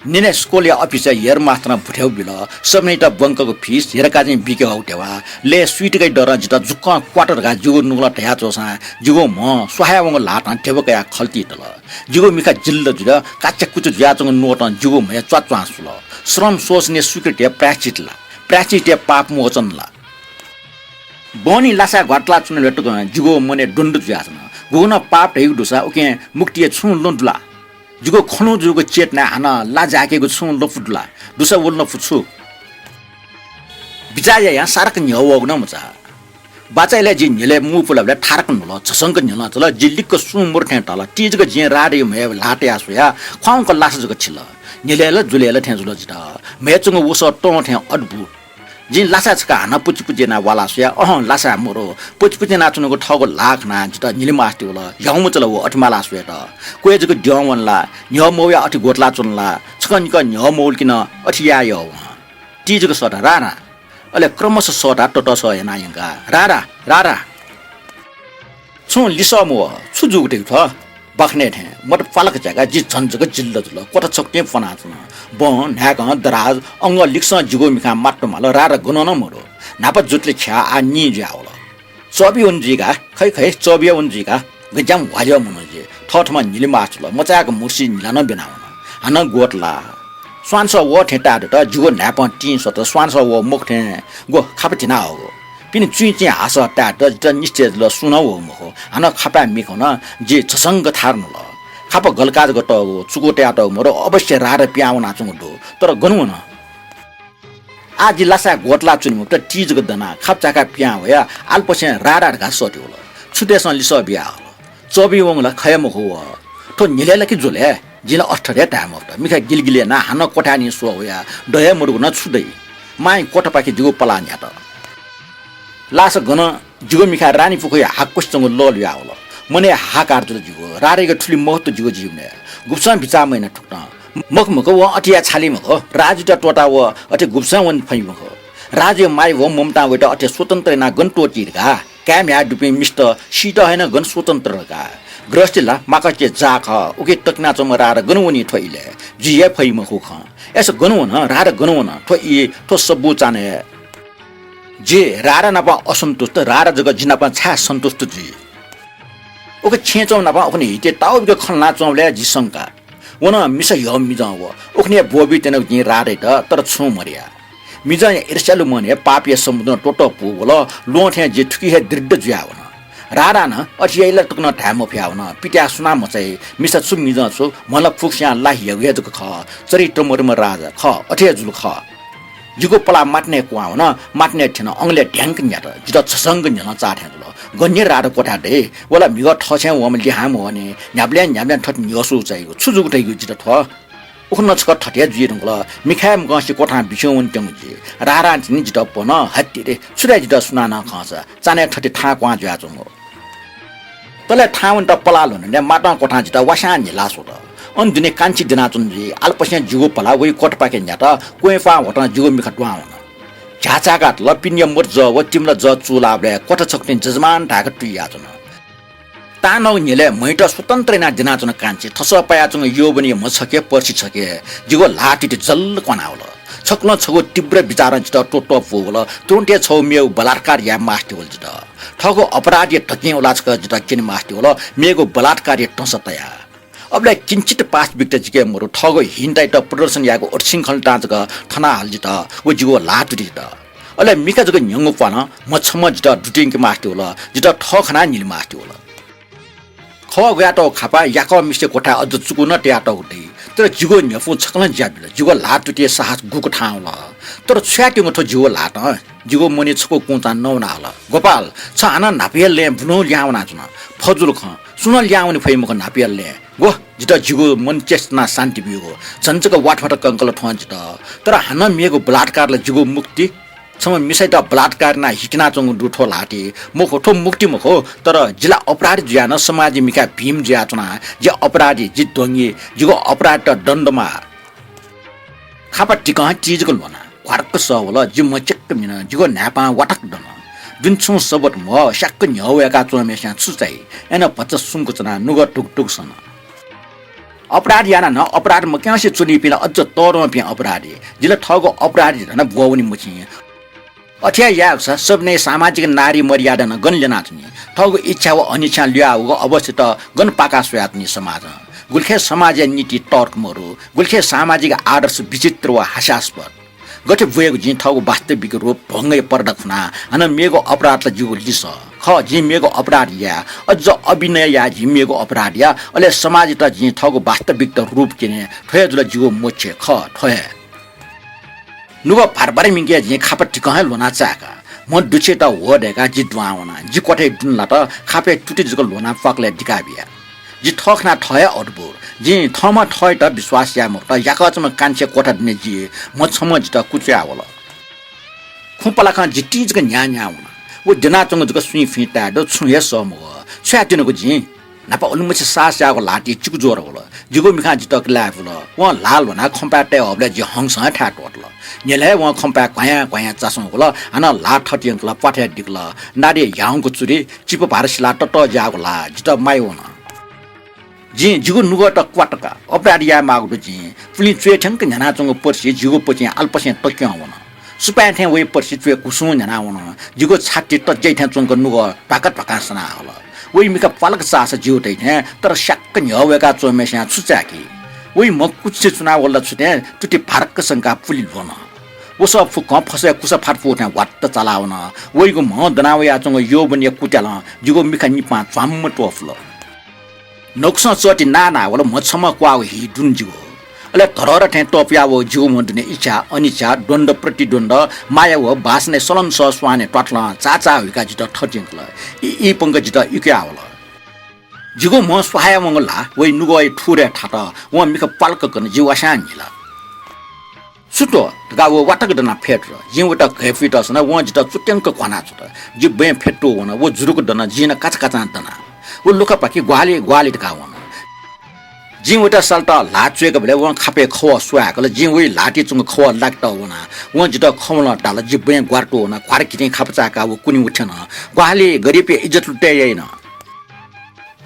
न्हिनय् स्कूलया अफिसय् हेडमास्टरं भुथ्याउ बिल। सबिनायात ब्वंकागु फिस, हिराकाजीं बिके हःगु ध्यबा, लय् स्वीटकया दरं जितः जुक्कं क्वात धकाः जिगु नुगलं धयाच्वःसां जिगु म्ह स्वाहाय् वंगु ल्हातं ध्यबा कयाः खल्ति तल। जिगु मिखा जिल्ल जुल, काच्याकुचु जुयाच्वंगु न्वहतं जिगु म्हय् च्वाच्वां सुल। श्रम शोषणया स्वीकृतिया प्रायश्चित ला? प्रायश्चितया पाप मोचन ला? बहनी लासाय् ग्वातलाच्वनाबलय् तकं जिगु मनय् द्वन्द्व जुयाच्वन। गुगुं नं पाप धइगु दुसा उकिं मुक्तिया छुं लँ दु ला? जिगु खँ ल्हू जूगु चेतनाय् हानं ला जाय्केगु छुं लँपु दु ला? दुसा व लँपु छु? बिचाः यायां सारक न्ह्यः वःगु नं मचाः। बाचा इलय् जि न्ह्यलय् मू पुलाबलय् थारक न्हुल, झसंक न्ह्यलं चल। जि लिक्क सुं मरु थें तल। ति जक जिं राराया म्हय् ल्हाः तयाः स्वया, ख्वाउँक लासा जक थिल। न्ह्यलय् ला जुलय् ला थें जुल जितः। म्हय् च्वंगु वसः तं थें अद्भुत। जिं लासाय् छकः हानं पुचि पुचि यानाः वाला स्वया, अहं लासाय् मरु। पुचि पुचि यानाच्वनागु थःगु ल्हाः खनाः जितः न्हिले मास्ति वल। ह्याउँमु चल व अथे माला स्वयेत। क्वय् जक द्यं वन ला, न्ह्यः मवया अथे ग्वतला च्वन ला, छकः निकः न्ह्यः मवल कि नं अथे याये यः वं। ति जक सःता रारा। अले क्रमशः सःता ततसः याना यंका। रारा, रारा। छुं लिसः मवः, छु जूगु धइगु थ्व? बाखनय् थें मत पालक झाय्का जि झन जक जिल्ल जुल। क्वथा छकथें फ्वनाच्वन। बं, न्हाय्कं, दराज, अंगः लिक्सं जिगु मिखां मात्त माल, रारा गनं नं मदु। न्हापा जुतले ख्याः आः निं जुयावल। चःबि वन जुइका, खै खै, चःबिया वन जुइका। गज्याम ह्वाज्याः मनू जि। थःथम्हं न्हिले मास्ति वल, मचाय्क मुर्सी न्हिला नं ब्यनावन। हानं ग्वतला। स्वांसः वः थें ताये दत, जिगु न्हाय्पं तिं स्वत, स्वांसः वः मखु थें ग्व खापा तिना हःगु। पिने चुइँचिं हासः ताये दत, जितः निश्चय जुल, सुं नं वःगु मखु। हानं खापाय् मि खन, जि झसंक थार नुल। खापा गलका जक तःगु, चुकू तयातःगु मदु, अवश्य रारा पिहां वनाच्वंगु दु, तर गन वन? आः जि लासाय् ग्वतला च्वने मफुत, ति जक दनाः खापा झाय्काः पिहां वया, आलपसें रारा धकाः सःते वल। छुतय्सं लिसः बिया हल। चःबि वंगु ला खया मखु व। थ्व न्हिलय् ला कि जुलय्? जिं ला अथे थथे धाये मफुत। मिखा गिलगिल यानाः हानं क्वथाय् निं स्वः वया, दये मदुगु नं छु दइ? मांया क्वथापाखे जिगु पलाः न्ह्यात। लासा गनं जिगु मिखाय् रानी पुखूया हाकुसे च्वंगु लः लुया वल। मनय् हाहाकार जुल जिगु। रारायागु थुलि महत्व जिगु जीवनय्। गुब्सं बिचाः मयाना थुकथं। मखु मखु, वं अथे याये छाली मखु। राजुयात त्वःताः व अथे गुब्सं वने फइ मखु। राजुया माया व ममतां वयात अथे स्वतन्त्र यानाः गन त्वःती धकाः? काय् म्ह्याय् दुपिं मिस्त सीत हे नं गन स्वतन्त्र धकाः? गृहस्थी ला माकःचे जाः खः। उकी तकिनाच्वंम्ह रारा गन वनी थ्व इलय्? जुइ हे फइ मखु खँ। अय्सा गन वन, रारा गन वन? थ्व ई, थ्व सब्बु चान्हय्। जि रारा नाप असन्तुष्ट, रारा जक जि नाप छाय् सन्तुष्ट जुइ? उखे छेँय् च्वंम्ह नाप उखुन्हु हितय् ताःबिक खँ ल्हानाच्वंबलय् जि संका। व नं मिसा ह्यः मिजं व। उखुन्हुया ब्वःबी त्यनागु जिं रारायात, तर छुं मधया। मिजंया ईर्ष्यालु मन हे पापया समुद्रं त्वःतः पूवल। ल्वहं थें जि थुकी हे दृढ जुयावन। रारां नं अथे याइ ला तक नं धाये मफयावन। पित्याः सुनां मचाइ, मिसा छु मिजं छु, म्हं ला फुक्कसियां ला हियागु हे जक खः। चरित्र मदुम्ह राजा खः, अथे हे जुल खः। जिगु पलाः मातनय् क्वहां वन, मातनय् थ्यन, अंगलय् ढ्याङ्क न्ह्यात। जितः झसंक न्ह्यलं चाःथें जुल। गन नि रारा क्वथाय् दइ? व ला म्हिगः थःछेँय् वःम्ह लिहां मवः नि। न्ह्याबलें न्ह्याबलें थथे न्ह्यसू चाइगु। छु जूगु धइगु जितः थ्व? उखुन्हु छकः थथे जुइ धुंकल। मिखाय् मकंसे क्वथां बिस्युं वने त्यंगु जि। रारां तिनि जितः प्वन, हत्तिरे, छु धाइ जितः सुनानं खंसा? चान्हय् थथे थाहां क्वहां जुयाच्वंगु। तले थाहां वनेत पलाः ल्ह्वनाबलय् मातं क्वथां जितः वास्यां न्हिला स्वत। अन दुने कान्छी द्यनाच्वन जुइ। आलपसें जिगु पलाः वइ क्वथापाखे न्ह्यात, क्वँय् पाहां ह्वतं जिगु मिखा दुहां वन। झ्याः चाय्कातल, पिनेया मत जः व तिमिला जः चूलाःबलय् क्वथा छकथें जजमान धाय्क तुइयाच्वन। तांन्वःगु न्हिलय् म्हैत स्वतन्त्र यानाः द्यनाच्वन कान्छी। थसः पायाच्वंगु यौवनया म्ह छखे, पर्सि छखे जिगु ल्हाः तुति जल्ल क्वनावल। छकलं छगू तीव्र विचारं जितः त्वःतः पूवल। तुरुन्त हे छगू मेगु बलात्कार याये मास्ति वल जितः। थःगु अपराधया धकिं उलाः छकः जितः क्यने मास्ति वल, मेगु बलात्कारया तंसा तयाः। अबलय् किंचित पासापिकत जिके मरु, थःगु हीनतायात प्रदर्शन यायेगु अतिसंखलतां जक थना हल जितः व जिगु ल्हाः तुति जितः। अले मिखा जक न्ह्यंगु प्वालं म्ह छम्ह जितः दुतिंके मास्ति वल, जितः थः खनाः न्हिले मास्ति वल। खः ग्वयातःगु खापा याकःमिसे क्वथाय् अझ चुकू नं तयातःगु दइ, तर जिगु न्ह्यपुं छकलं ज्या बिल। जिगु ल्हाः तुतिया साहस गुकथां वल। तर छु यायेत्यंगु थ्व जिगु ल्हातं? जिगु मनय् छकू कुंचां नवाना हल। गोपाल, छ हानं न्हापाया लँय् बुलुहुँ लिहां वनाच्वन। फजुल खँ, सुं नं लिहां वने फइ मखु न्हापाया लँय्। ग्व, जितः जिगु मन चेष्टनां शान्ति ब्यूगु। झन जक वाथवाथ कंकल थ्वं जितः। तर हानं मेगु बलात्कार ला जिगु मुक्ति? छम्ह मिसायात बलात्कार यानाः हितिनाच्वंगु दु थ्व ल्हातिइ। मखु, थ्व मुक्ति मखु, तर जि ला अपराधी जुयाः नं समाजया मिखाय् भीम जुयाच्वना। जि अपराधी, जि द्वंगि, जिगु अपराधयात दण्ड माः। खापा तिकं ति जक ल्ह्वना। घ्वार्क सः वल, जि मचेक्क मिन, जिगु न्हाय्पां वाताक दन। दुने छुं सबत म्ह स्याक्क न्ह्यः वय्काच्वंम्हेस्यां छु चाइ? अय्नं भचा सुंक च्वनाः नुगः टुक टुक सन। अपराध यानाः नं अपराध मक्यंसे च्वनीपिं ला अझ तःधंपिं अपराधी। जि ला थःगु अपराधी धकाः ब्वः वने मछिं। अथे हे यायेगु सा सबिनय् सामाजिक नारी मर्यादा नं गन ल्यनाच्वनी। थःगु इच्छा व अनिच्छां ल्हुयावःगु अवस्थायात गन पाकाः स्वयाच्वनी समाजं। गुलिखे समाजया नीति तर्क मरु, गुलिखे सामाजिक आदर्श विचित्र व हास्यास्पद। गथे ब्वयेगु जिं थःगु वास्तविक रूप भंगया पर्दा खुना, हानं मेगु अपराध ला जिगु लिसः। खः, जिं मेगु अपराध याये, अझ अभिनय याये जिं मेगु अपराध याये, अले समाजयात जिं थःगु वास्तविकता रूप क्यने, थ्व हे जुल जिगु मोक्ष। खः, थ्व हे। नुगः भार भार मिंके जिं खापा तिकं हे ल्ह्वना चाय्का। म्ह दुछेत ह्वः दय्काः जि दुहां वना। जि क्वथाय् दुने लात, खापय् तुति जक ल्ह्वनाः प्वाकलय् दिका बिया। जि थः खनाः थः हे अद्भुत। जिं थःम्हं थःत विश्वास याये मफुत। याकःचाम्ह कान्छी क्वथा दुने जि म्ह छम्हं जितः कुचुया वल। पलाखं जिति जक न्ह्याः न्ह्याः वन। व द्यनाच्वंगु जक सुइँफुइँ ताये दु, छुं हे सः मवः। छु याये त्यनागु जिं? न्हापा उलिमछि सास याःगु ल्हातिइ चिकुज्वर वल। जिगु मिखां जितः किलाय् बुल। वं ल्हाः ल्ह्वनाः खंपाय् तये हःबलय् जि हंसं हे थाय् त्वःतल। न्ह्यलय् वं खंपाय् घ्वायां घ्वायां चासं हुल। हानं ल्हाः थतिंकल, प्वाथय् दिकल। नारिया ह्याउँक चुरि, चिपु भार सिलाः ततःज्याःगु ल्हाः जितः माइ वन। जिं जिगु नुगःत क्वात का। अपराध याये माःगु दु जिं। पुलिं च्वय् थ्यंक न्ह्यानाच्वंगु पर्सि जिगु पतिं आलपसें तक्यं वन। सुपाँय् थें वइ पर्सि च्वय् घुसुं न्ह्याना वन। जिगु छाति तज्याइ थें च्वंक नुगः ध्वाका ध्वाकां सना हल। वइ मिखा प्वालक चाःसा जिगु तइ थें, तर स्याक्क न्ह्यः वय्काः च्वंम्हय्सियां छु चाय्की? वइ म्हकुछि चुना वल ला छु थें तुति भारक्क संकाः पुलि ल्ह्वन। वसः फुक्कं फसय् कुसा फात फुगु थें ह्वात्त चाला वन। वइगु म्हं दना वयाच्वंगु यौवनया कुत्यालं जिगु मिखा निपां च्वाम्म त्वपुल। नकुसं चःति नाः नाः वल, म्हछम्ह क्वाःगु हि दुन जिगु। अले धरहरा थें तःपुया वःगु जिगु म्हं दुने इच्छा, अनिच्छा, द्वन्द्व, प्रतिद्वन्द्व, माया व बासनाया सलंसः स्वानय् त्वाथलं चाचाः हुइकाः जितः थतिंकल। ई ई पंक जितः इकुया वल। जिगु म्हं स्वाहाया वंगु ल्हाः वइ नुगःया थुरय् थात। वं मिखा प्वालक कन, जि वास्यां न्हिल। छु त्व धकाः व वातक दनाः फ्यतुल। जिं वयात घय्पुइत सना, वं जितः चुत्यंक घ्वाना छ्वत। जि बँय् फ्यतुतू वन, व जुरुक दन, जिं नं काचाकाचां दना। व लुखापाखे ग्वाहालि ग्वाहालि धकाः वन। जिं वयात सालत ल्हाः च्वय्कबलय् वं खापय् खवः स्वाय्कल। जिं वइ ल्हातिइ च्वंगु खवः लाकेत वना। वं जितः खवलं दाल, जि बँय् ग्वारातू वना। घ्वारा घितिं खापा चाय्काः व कुने उथ्यन। ग्वाहालि गरिबया इज्जत लुटे याइन।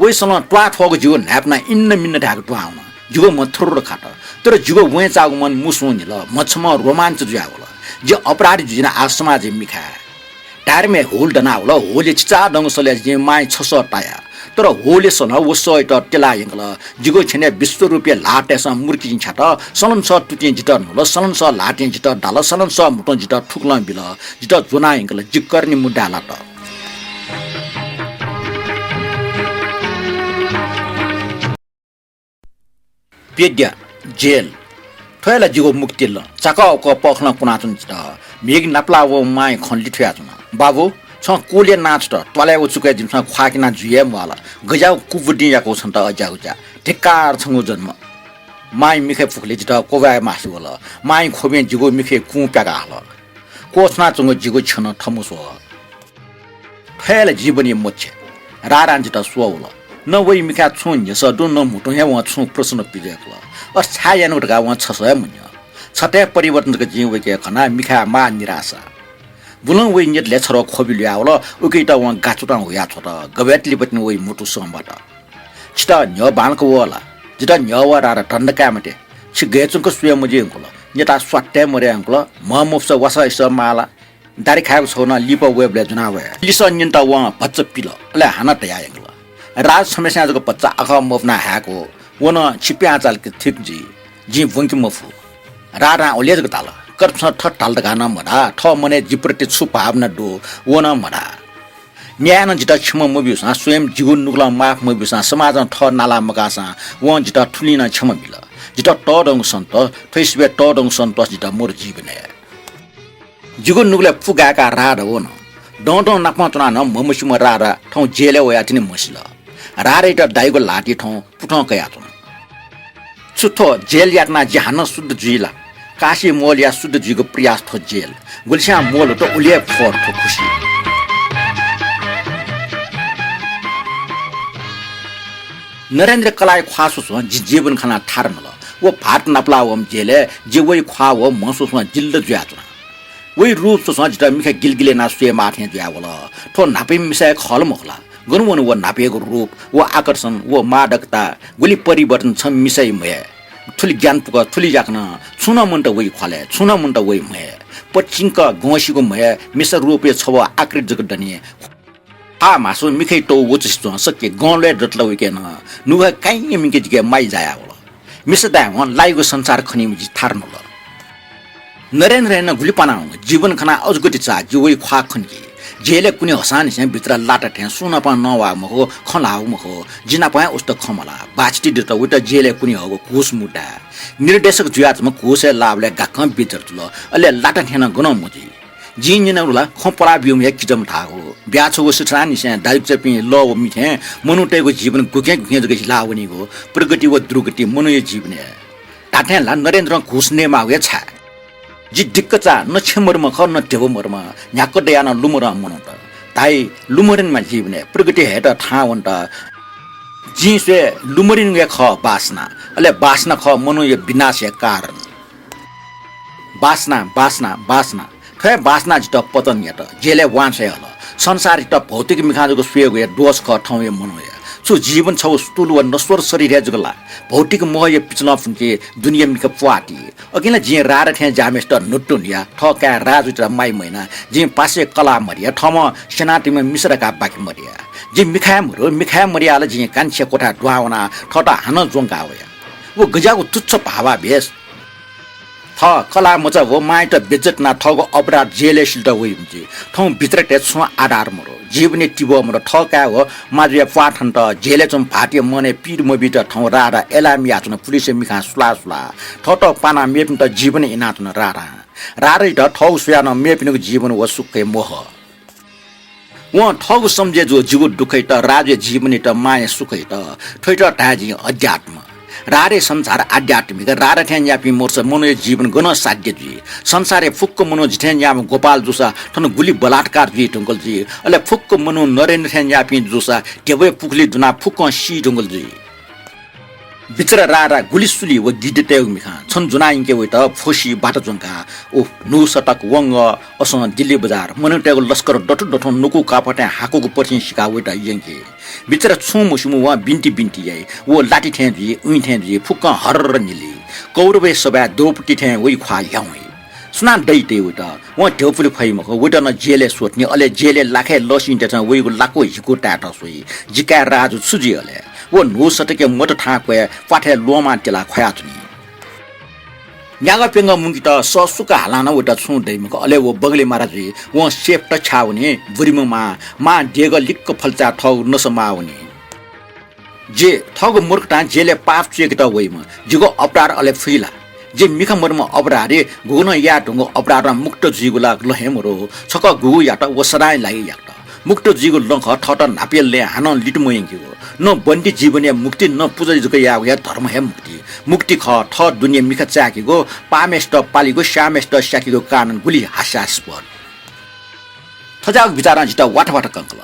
वइसलं त्वाथ्वःगु जिगु न्हाय्पनं इन्न मिन्न धाय्क त्वाः वन। जिगु म्हं थुर्र खात। तर जिगु वँय् चाःगु मन मुसुं न्हिल। म्हछम्ह रोमाञ्च जुया वल। जि अपराधी जुयाना आः समाजय् मिखाये। टायरम्ह हुल दना वल। हुलया चिचादंगु सलय् जिं मांया छसः ताया। तर हुलया सलं व सःयात त्यला यंकल। जिगु छेनय् विश्वरूपया ल्हातय्सं मुर्की जिं छ्यात। सलंसः तुतिं जितः न्हुल, सलंसः ल्हातिं जितः दाल, सलंसः म्हुतुं जितः थुकलं बिल। जितः ज्वना यंकल। जि करणी मुद्दाय् लात। प्यद्या, जेल। थ्व हे ला जिगु मुक्ति लँ। चाकःवाकः पःखलं कुनाच्वन जितः। म्हिगः नापलाः वःम्ह मांया खँ लिथुयाच्वन। बाबु, छं कुलय् नां छुत, त्वालय् व चुकय् जिमिसं ख्वाः क्यना जुइ हे म्वाःल। गज्याःगु कुबुद्धिं याकू छन्त अज्याःगु ज्या। धिक्कार छंगु जन्म। मांया मिखा पुखुलिइ जितः क्वब्वाये मास्ति वल। मांया ख्वबिं जिगु मिखाय् कुँ प्याका हल। क्वछुनाच्वंगु जिगु छ्यं थमु स्वः। थ्व हे ला जीवनया मोक्ष। राधां जितः स्वः वल। न वइ मिखाय् छुं न्ह्यसः दु, न म्हुतुं हे वं छुं प्रश्न पिदय्कल। अथे छाय् यानागु धकाः वं छसः हे मन्यं। छता हे परिवर्तन जक जिं वइके खना, मिखाय् माः निराशा। बुलं वइ न्यतलय् छधः ख्वबि ल्हुया वल, उकियात वं गाच्वतं हुया छ्वत। गबय् तिलिपतिं वइ म्हुतु संबात। छितः न्ह्यः बांलाक वः ला? जितः न्ह्यः वः राधा, धन्दा काये मते। छि गय् च्वंक स्वये मज्यू यंकल। न्यताः स्वात्तय् मदये यंकल। म्ह मफुसा वासः इसः माः ला? दारि खायेगु छगू नं लिपा वयेबलय् ज्वना वये। लिसः न्यनेत वं भचा पिल, अले हानं धया यंकल। राधा, छम्हस्यां जक भचा आखः मफुना हाय्कू। व नं छि पिहां चाल कि ठीक जुइ। जिं ब्वंके मफु। राधां उलि जक धाल। कर छं थथे धाल धकाः नं मधाः, थः मनय् जि प्रति छु भावना दु, व नं मधाः। न्यायं नं जितः क्षमा मब्यूसां, स्वयं जिगु नुगलं माफ मब्यूसां, समाजं थः नाला मकाःसां वं जितः थुलिं नं क्षमा बिल। जितः तःधंगु सन्तोष, थ्व सिबय् तःधंगु सन्तोष जितः मदु जीवनय्। जिगु नुगलय् पु गाय्काः राधा वन। दँ दँ नापं च्वनाः नं म्हमस्यूम्ह राधा थौं जेलय् वयाः तिनि म्हसिल। राधायात दाइगु ल्हातिइ थौं पुथं कयाच्वन। छु थ्व जेल याकनाः जि हानं शुद्ध जुइ ला? काशी मोलया शुद्ध जुइगु प्रयास थ्व जेल। गुलिस्यां मोल हुत उलि हे फोहोर थ्व खुसि। नरेन्द्र कलाःया ख्वाः स्वस्वं जि जीवन खनाः थारु नल। व भाःत नापलाः वःम्ह जेलय् जि वइ ख्वाः व म्हं स्वस्वं जिल्ल जुयाच्वना। वइ रूप स्वस्वं जितः मिखा गिलगिल यानाः स्वयेमाः थें जुयावल। थ्व न्हापाया मिसाया खः ला मखु ला? गन वन व न्हापायागु रूप, व आकर्षण, व मादकता? गुलि परिवर्तन छम्ह मिसाया म्हय्। थुलि ग्यानापुक, थुलि याकनं छुं नं मन्त वइ ख्वालय्, छुं नं मन्त वइ म्हय्। पच्चिंक गंसिगु म्हय्, मिसा रूपया छब्व आकृति जक दनि। ख्वाः म्हासु मिखाया तौ वचुसे च्वं, सक्के गंल्वय् दतल वइके नं नुगः काइं मिंके जिके माइ जायावल। मिसा दाय्वं लाइगु संसार खनीम्ह जि थारु नल। नरेन्द्रं नं गुलि पाना वंगु। जीवन खनाः अजगति चाः जि वइ ख्वाः खनकि। जेलय् कुने हःसांनिसें भित्र लाता थें सुं नाप नवाः मखु, खँ ल्हाः मखु। जि नाप हे उस्त खँ मल्हाः। बाछिति दत वइत जेलय् कुने हःगु घुस मुद्दा। निर्देशक जुयाच्वंम्ह घुसय् लाःबलय् गाक्कं बिज्जर जुल। अले लाता थें नं गनं मजुइ। जिं न्यनागु ला खँ पलाः ब्यूम्ह हे किजाम्ह धाःगु। ब्याहा छगू सिथनानिसें दाजुकिजापिं लः व मि थें मनूतय्गु जीवन गुखें गुखें जक हिला वनीगु। प्रगति व दुर्गति मनूया जीवनय्। धात्थें ला नरेन्द्रं घुस नयेमाःगु हे छाय्? जि दिक्क चाः, न छेँ मरुम्ह खः, न ध्यबा मरुम्ह, न्ह्याक्व दयाः नं लुमरं मनूत। धाइ, लुमरिम्ह जीवनय् प्रगति हयेत थाहां वनेत जिं स्वये लुमरिगु हे खः वासना, अले वासना खः मनूया विनाशया कारण। वासना, वासना, वासना। थ्व हे वासनां जितः पतन यात, जेलय् वांछ्वये हल। संसारयात भौतिक मिखां जक स्वयेगु हे दोष खः थौंया मनूया। छु जीवन छगू स्तूल व नश्वर शरीर हे जक ला? भौतिक मोहया पिचलं फुंके दुनिया मिखा प्वाः ति। अकिं ला जिं राधा थें ज्याःम्हय्सित न्हुत्तुन्हुया, थः काय् राजुयात माया मयाना, जिं पासाय् कलाः मदया, थःम्हं स्यनातःम्ह मिसा धकाः बाकि मदया। जि मिखाय् मरु, मिखाय् मदयाः ला जिं कान्छीया क्वथाय् दुहां वनाः थःत हानं ज्वंका वया। व गज्याःगु तुच्छ भावावेश। थः कलाः मचा व मांयात बेज्जत यानाः थःगु अपराध जेलय् सिलेत वइम्ह जि। थौं भित्रय् छुं आधार मरु। जीवनय् तिबः मरु। थः काय् व माजुया प्वाः थनेत जेलय् च्वंम्ह भाःतया मनय् पीर मबीत थौं राधा एलाय्म्ह यानाच्वन पुलिसया मिखां सुलाः सुलाः। थःत पानाः मेपिन्त जीवन इनाच्वन राधां। राधायात थःगु स्वयाः नं मेपिनिगु जीवन व सुखय् म्वः। वं थःगु समझय् जूगु जिगु दुःखयात, राजुया जीवनयात, मांया सुखयात, थ्वयात धाये जिं अध्यात्म। राधाया संसार आध्यात्मिक। राधा थें ज्याःपिं मरुसा मनूया जीवन गनं साध्य जुइ? संसारय् फुक्क मनू जि थें ज्याःम्ह गोपाल जूसा थन गुलि बलात्कार जुइ धुंकल जुइ। अले फुक्क मनू नरेन्द्र थें ज्याःपिं जूसा ध्यबाया पुखुली दुनाः फुक्कं सी धुंकल जुइ। बिचरा राधा गुलि सुलि व गिद्ध तयेगु मिखां छन्त ज्वनाः यंके वयेत फ्वसि बात ज्वंकाः उ न्हू सतक वंगः असं दिल्ली बजार मनूतय्गु लस्कर दथुं दथुं नुकू कापः थें हाकूगु पथिं सिकाः वयेत यंके। बिचरा छुं मस्यूम्ह वं बिन्ति बिन्ति याइ। व लाठी थें जुइ, उइँ थें जुइ, फुक्कं हर्र निली। कौरवया सभाय् द्रौपदी थें वइ ख्वाः ह्याउँइ। सुनां दइ तइ वइत? वं ध्यबा पुले फइ मखु। वइत नं जेलय् स्वथुनि, अले जेलय् लाखाय् लःसिं तेथं वइगु लाक्व हिकु तायेत स्वइ। जि काय् राजु छु जुइ अले? व न्हू सतकया मत थां क्वय् प्वाथय् ल्वहंमाः तिलाः ख्वयाच्वनी। न्यागः प्यंगः मुंकेत सः सुक हालां नं वइत छुं दइ मखु। अले व बगलय् मारा जुइ। वं सेफत छ्याः वनी। बुरिम्ह मां, मां देगः लिक्क फल्चाय् थःगु नसा माः वनी। जि थःगु मूर्खतां जेलय् पाप च्वय्केत वइम्ह, जिगु अपराध अले फुइ ला? जि मिखा मदुम्ह अपराधी गुगुं याये धुंगु अपराधं मुक्त जुइगु ला लँ हे मदु। छकः गुगु यात व सदांया लागि यात। मुक्त जुइगु लँ खः थःत न्हापाया लँय् हानं लित मयंकेगु। न बन्दी जीवनया मुक्ति, न पुजा जक यायेगु हे धर्म हे मुक्ति। मुक्ति खः थः दुने मिखा चाय्केगु, पाःम्हय्सित पालेगु, स्याःम्हय्सित स्याकेगु। कानून गुलि हास्यास्पद। थज्याःगु बिचारं जितः वाथवाथ कंकल।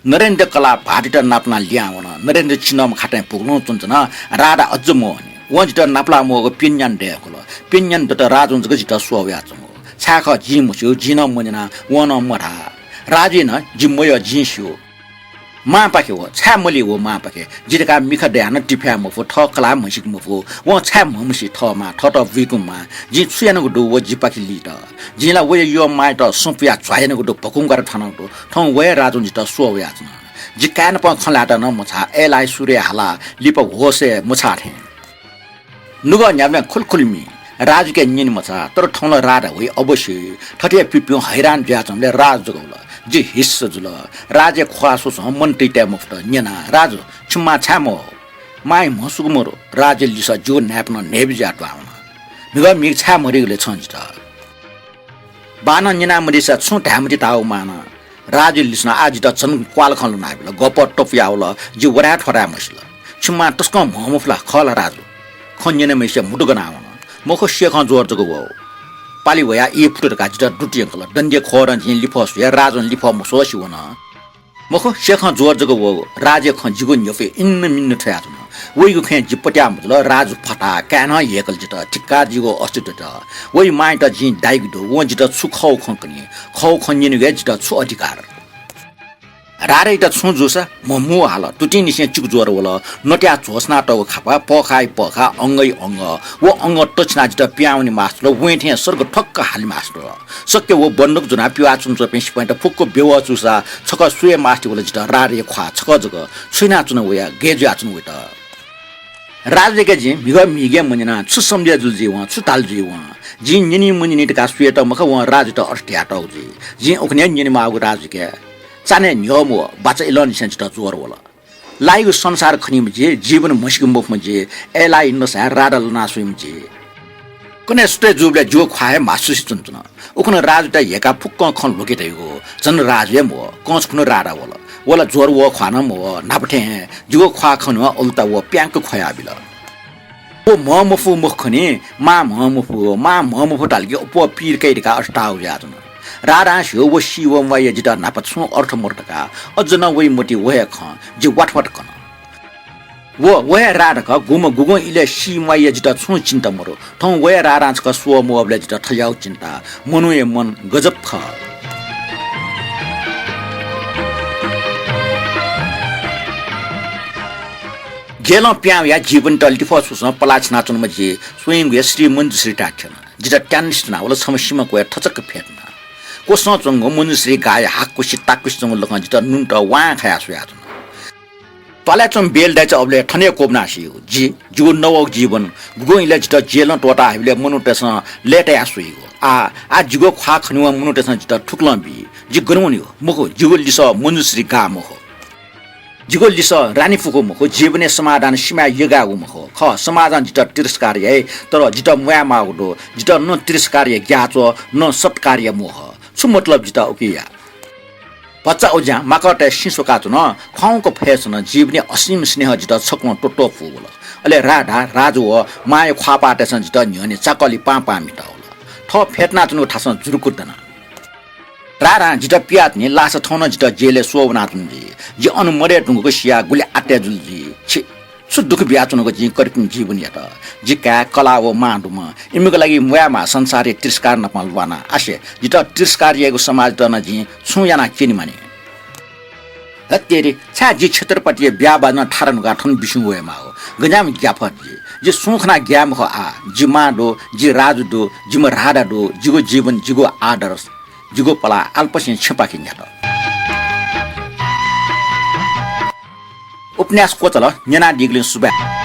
नरेन्द्र कलाः भाःतयात नापनाः लिहां वन। नरेन्द्र चिनाम्ह खातय् पुकलुं च्वनाच्वन। राधा अज्ज मवनी। वं जितः नापलाः मवःगु प्यन्यान दये हकल। प्यन्यान दत राजुं जक जितः स्वः वयाच्वंगु। छाय् खः जिं मस्यू, जिं नं मन्यना, वं नं मधाः। राजुं नं जि मयः जिं स्यू। मांपाखे व, छाय् मली व मांपाखे? जि धकाः मिखा दयाः नं तिफाये मफु, थः कलाः म्हसीके मफु। वं छाय् म्हमसी थः मां, थःत बुइकूम्ह मां? जिं छु यानागु दु व जिपाखे लीत? जिं ला वया यःम्ह मांयात सँ पुयाः झ्वाः यानागु दु, भकुंकाः थनागु दु। थौं व हे राजुं जितः स्वः वयाच्वन। जि काय्‌नापं खँ ल्हायेत नं मछाः, अय्‌लाः सुरय् हालाः लिपा होशय् मछाः थें। नुगः न्ह्याबलें खुलखुल मी। राजुके न्यने मछाः, तर थौं ला राधा वइ अवश्य। थथे हे पिपिं हैरान जुयाच्वंबलय् राजु जक वल। जि हिस्स जुल। राजुया ख्वाः स्वस्वं मन तइतये मफुत। न्यना, "राजु, छिमि मां छाय् मवः?" "मांया म्ह सुक मदु।" राजुया लिसः जिगु न्हाय्‌पनं न्हय्‌बी जुयाः दुहां वन। "म्हिगः म्हिगः छाय् मधइगु ले छं जितः?" बाःनं न्यनामदीसा छुं धायेमति धाःगु मांनं। राजुया लिसनं आः जितः झन क्वाःल खँ ल्हुनाबिल। गप तपुयावल, जि व धाये थ्व धाये मसिल। "छिमि मां तसकं म्ह मफु ला, खः ला राजु?" खँ न्यनाम्हय्‌सिया म्हुतु गनाः वन। "मखु, स्यखं ज्वर जक वः।" पालि वयाः ई फुत धकाः जितः दुत यंकल। दण्डिया ख्वःरं जिं लिफः स्वया, राजुं लिफः मस्वःसि वन। "मखु, स्यखं ज्वर जक वः।" राजुया खँ जिगु न्ह्यःपुइ इन्नमिन्न थ्वयाच्वन। वइगु खँय् जि पत्याः मजुल। राजु फताः, काय्‌नं हेय्‌कल जितः, धिक्कार जिगु अस्तित्वयात। वइ मांयात जिं दाइगु दु, वं जितः छु खःगु खँ कनी? खःगु खँ न्यनेगु हे जितः छु अधिकार? राधायात छुं जूसा म्हमू हाल, तुतिंनिसें चिकु ज्वर वल, नत्याः झ्वसना तःगु खापा, पःखाइ पःखा, अंगइ अंग। व अंग तछिनाः जितः पिहां वने मास्ति वल, वँय् थें सर्ग ठक्क हाले मास्ति वल। शक्य व बन्दुक ज्वनाः पिवाः च्वनाच्वंपिं सिपाइँत फुक्क बेहोस जूसा छकः स्वये मास्ति वल जितः राधाया ख्वाः छकः जक। छु यानाच्वन वया, गय् जुयाच्वन वइत? राजुयाके जिं म्हिगः म्हिगः मन्यना, छु समझे जुल जुइ वं, छु धाल जुइ वं। जिं न्यनी मन्यनी धकाः स्वयेत मखा, वं राजुयात अथे धयातःगु जुइ। जिं उखुन्हु हे न्यनेमाःगु राजुयाके। चान्हय् न्ह्यः मवः, बाचा इलंनिसें जितः ज्वर वल। लाइगु संसार खनीम्ह जि, जीवन म्हसीके मफुम्ह जि, अय्‌लाःया नसाय् राधा लना स्वइम्ह जि। कन्हय् सुथय् जूबलय् जिगु ख्वाः हे म्हासुसे च्वनाच्वन। उखुन्हु राजुयात ह्यय्‌काः फुक्कं खँ ल्ह्वके धइगु। झन राजु हे मवः, कंस खुन्हु राधा वल। व ला ज्वर वःख्वाः नं मवः, न्हापा थें हे जिगु ख्वाः खनेवं अलुता वः प्याक्क ख्वयाबिल। व म्हं मफु मखु खनी, मां म्हं मफु, मां म्हं मफु धाल कि अप्वः पीर काइ धकाः अथे ताः जुयाच्वन। राधां स्यू व सी वंम्वाइ जितः न्हापा छुं अर्थ मदु धकाः, अझ नं वइ मति व हे खँ, जि वाथवाथ कन। व, व हे राधा खः, गुम्ह गुगुं इलय् सी म्वाइ जितः छुं चिन्ता मदु। थौं व हे राधां छकः स्वः मवःबलय् जितः थज्याःगु चिन्ता, मनूया मन गजब खः। जेलं पिहां वयाः जीवनयात लिफः छुसं पलाः छिनाच्वंम्ह जि स्वयंगु हे श्री मञ्जुश्रीथाय् थ्यन। जितः त्यानिसे च्वनाः वल, छम्ह सिमा क्वय् थचक्क फ्यतुनाः। क्वसं च्वंगु मञ्जुश्री गाःया हाकुसे ताकुसे च्वंगु लखं जितः नुनत वां खयाः स्वयाच्वन। त्वालय् च्वंम्ह बेल दाइचा अबलय् थन हे क्वब्वनाः सिइगु। जि, जिगु नवःगु जीवन, गुगुं इलय् जितः जेलं त्वःताः हइबलय् मनूतय्सं लय्तायाः स्वइगु। आः, आः जिगु ख्वाः खनेवं मनूतय्सं जितः थुकलं बी। जि गन वनेगु? मखु, जिगु लिसः मञ्जुश्री गाः मखु। जिगु लिसः रानी फुक्क मखु, जीवनया समाधान सिमाय् यगाःगु मखु। खः, समाजं जितः तिरस्कार याइ, तर जितः म्वाये माःगु दु। जितः न तिरस्कारया ग्याःच्वः, न सत्कारया मोह। छु मतलब जितः उकिया? भचा उज्यां माकःतय् सिँ स्वकाच्वन। ख्वाउँक फय् च्वन। जीवनया असीम स्नेह जितः छक्वलं त्वःत्वः फुवल। अले राधा, राजु व मांया ख्वाःपाःतय्सं जितः न्ह्यःने चाकःलिपां पां म्हितावल। थः फ्यतुनाच्वंगु थासं जुरुक्क दना। राधां जितः पियाच्वनी, लासा थौं नं जितः जेलय् स्वः वनाच्वन जुइ। जि अन मदये धुंकूगु सियाः गुलि आत्तय् जुल जुइ। छि, छु दुःख बियाच्वनागु जिं करिपुनि जीवनयात। जि काय्, कलाः व मां दुम्ह। इमिगु लागि म्वायेमाः संसारया तिरस्कार नाप ल्वाना। आसे, जितः तिरस्कार याइगु समाजयात नं जिं छुं यानाः क्यने मानि। हत्तेरी, छाय् जि छत्रपतिया ब्याहा बाजं थारा न्हुकाः थन बिस्युं वयेमाःगु? गज्याःम्ह ग्याफः जि। जि सुं खनाः ग्याये मखु आः। जि मां दु, जि राजु दु, जिम्ह राधा दु, जिगु जीवन, जिगु आदर्श, जिगु पलाः आलपसिं छिपाखे न्ह्यात। उपन्यास क्वचाल, न्यनादीगुलिं सुभाय्।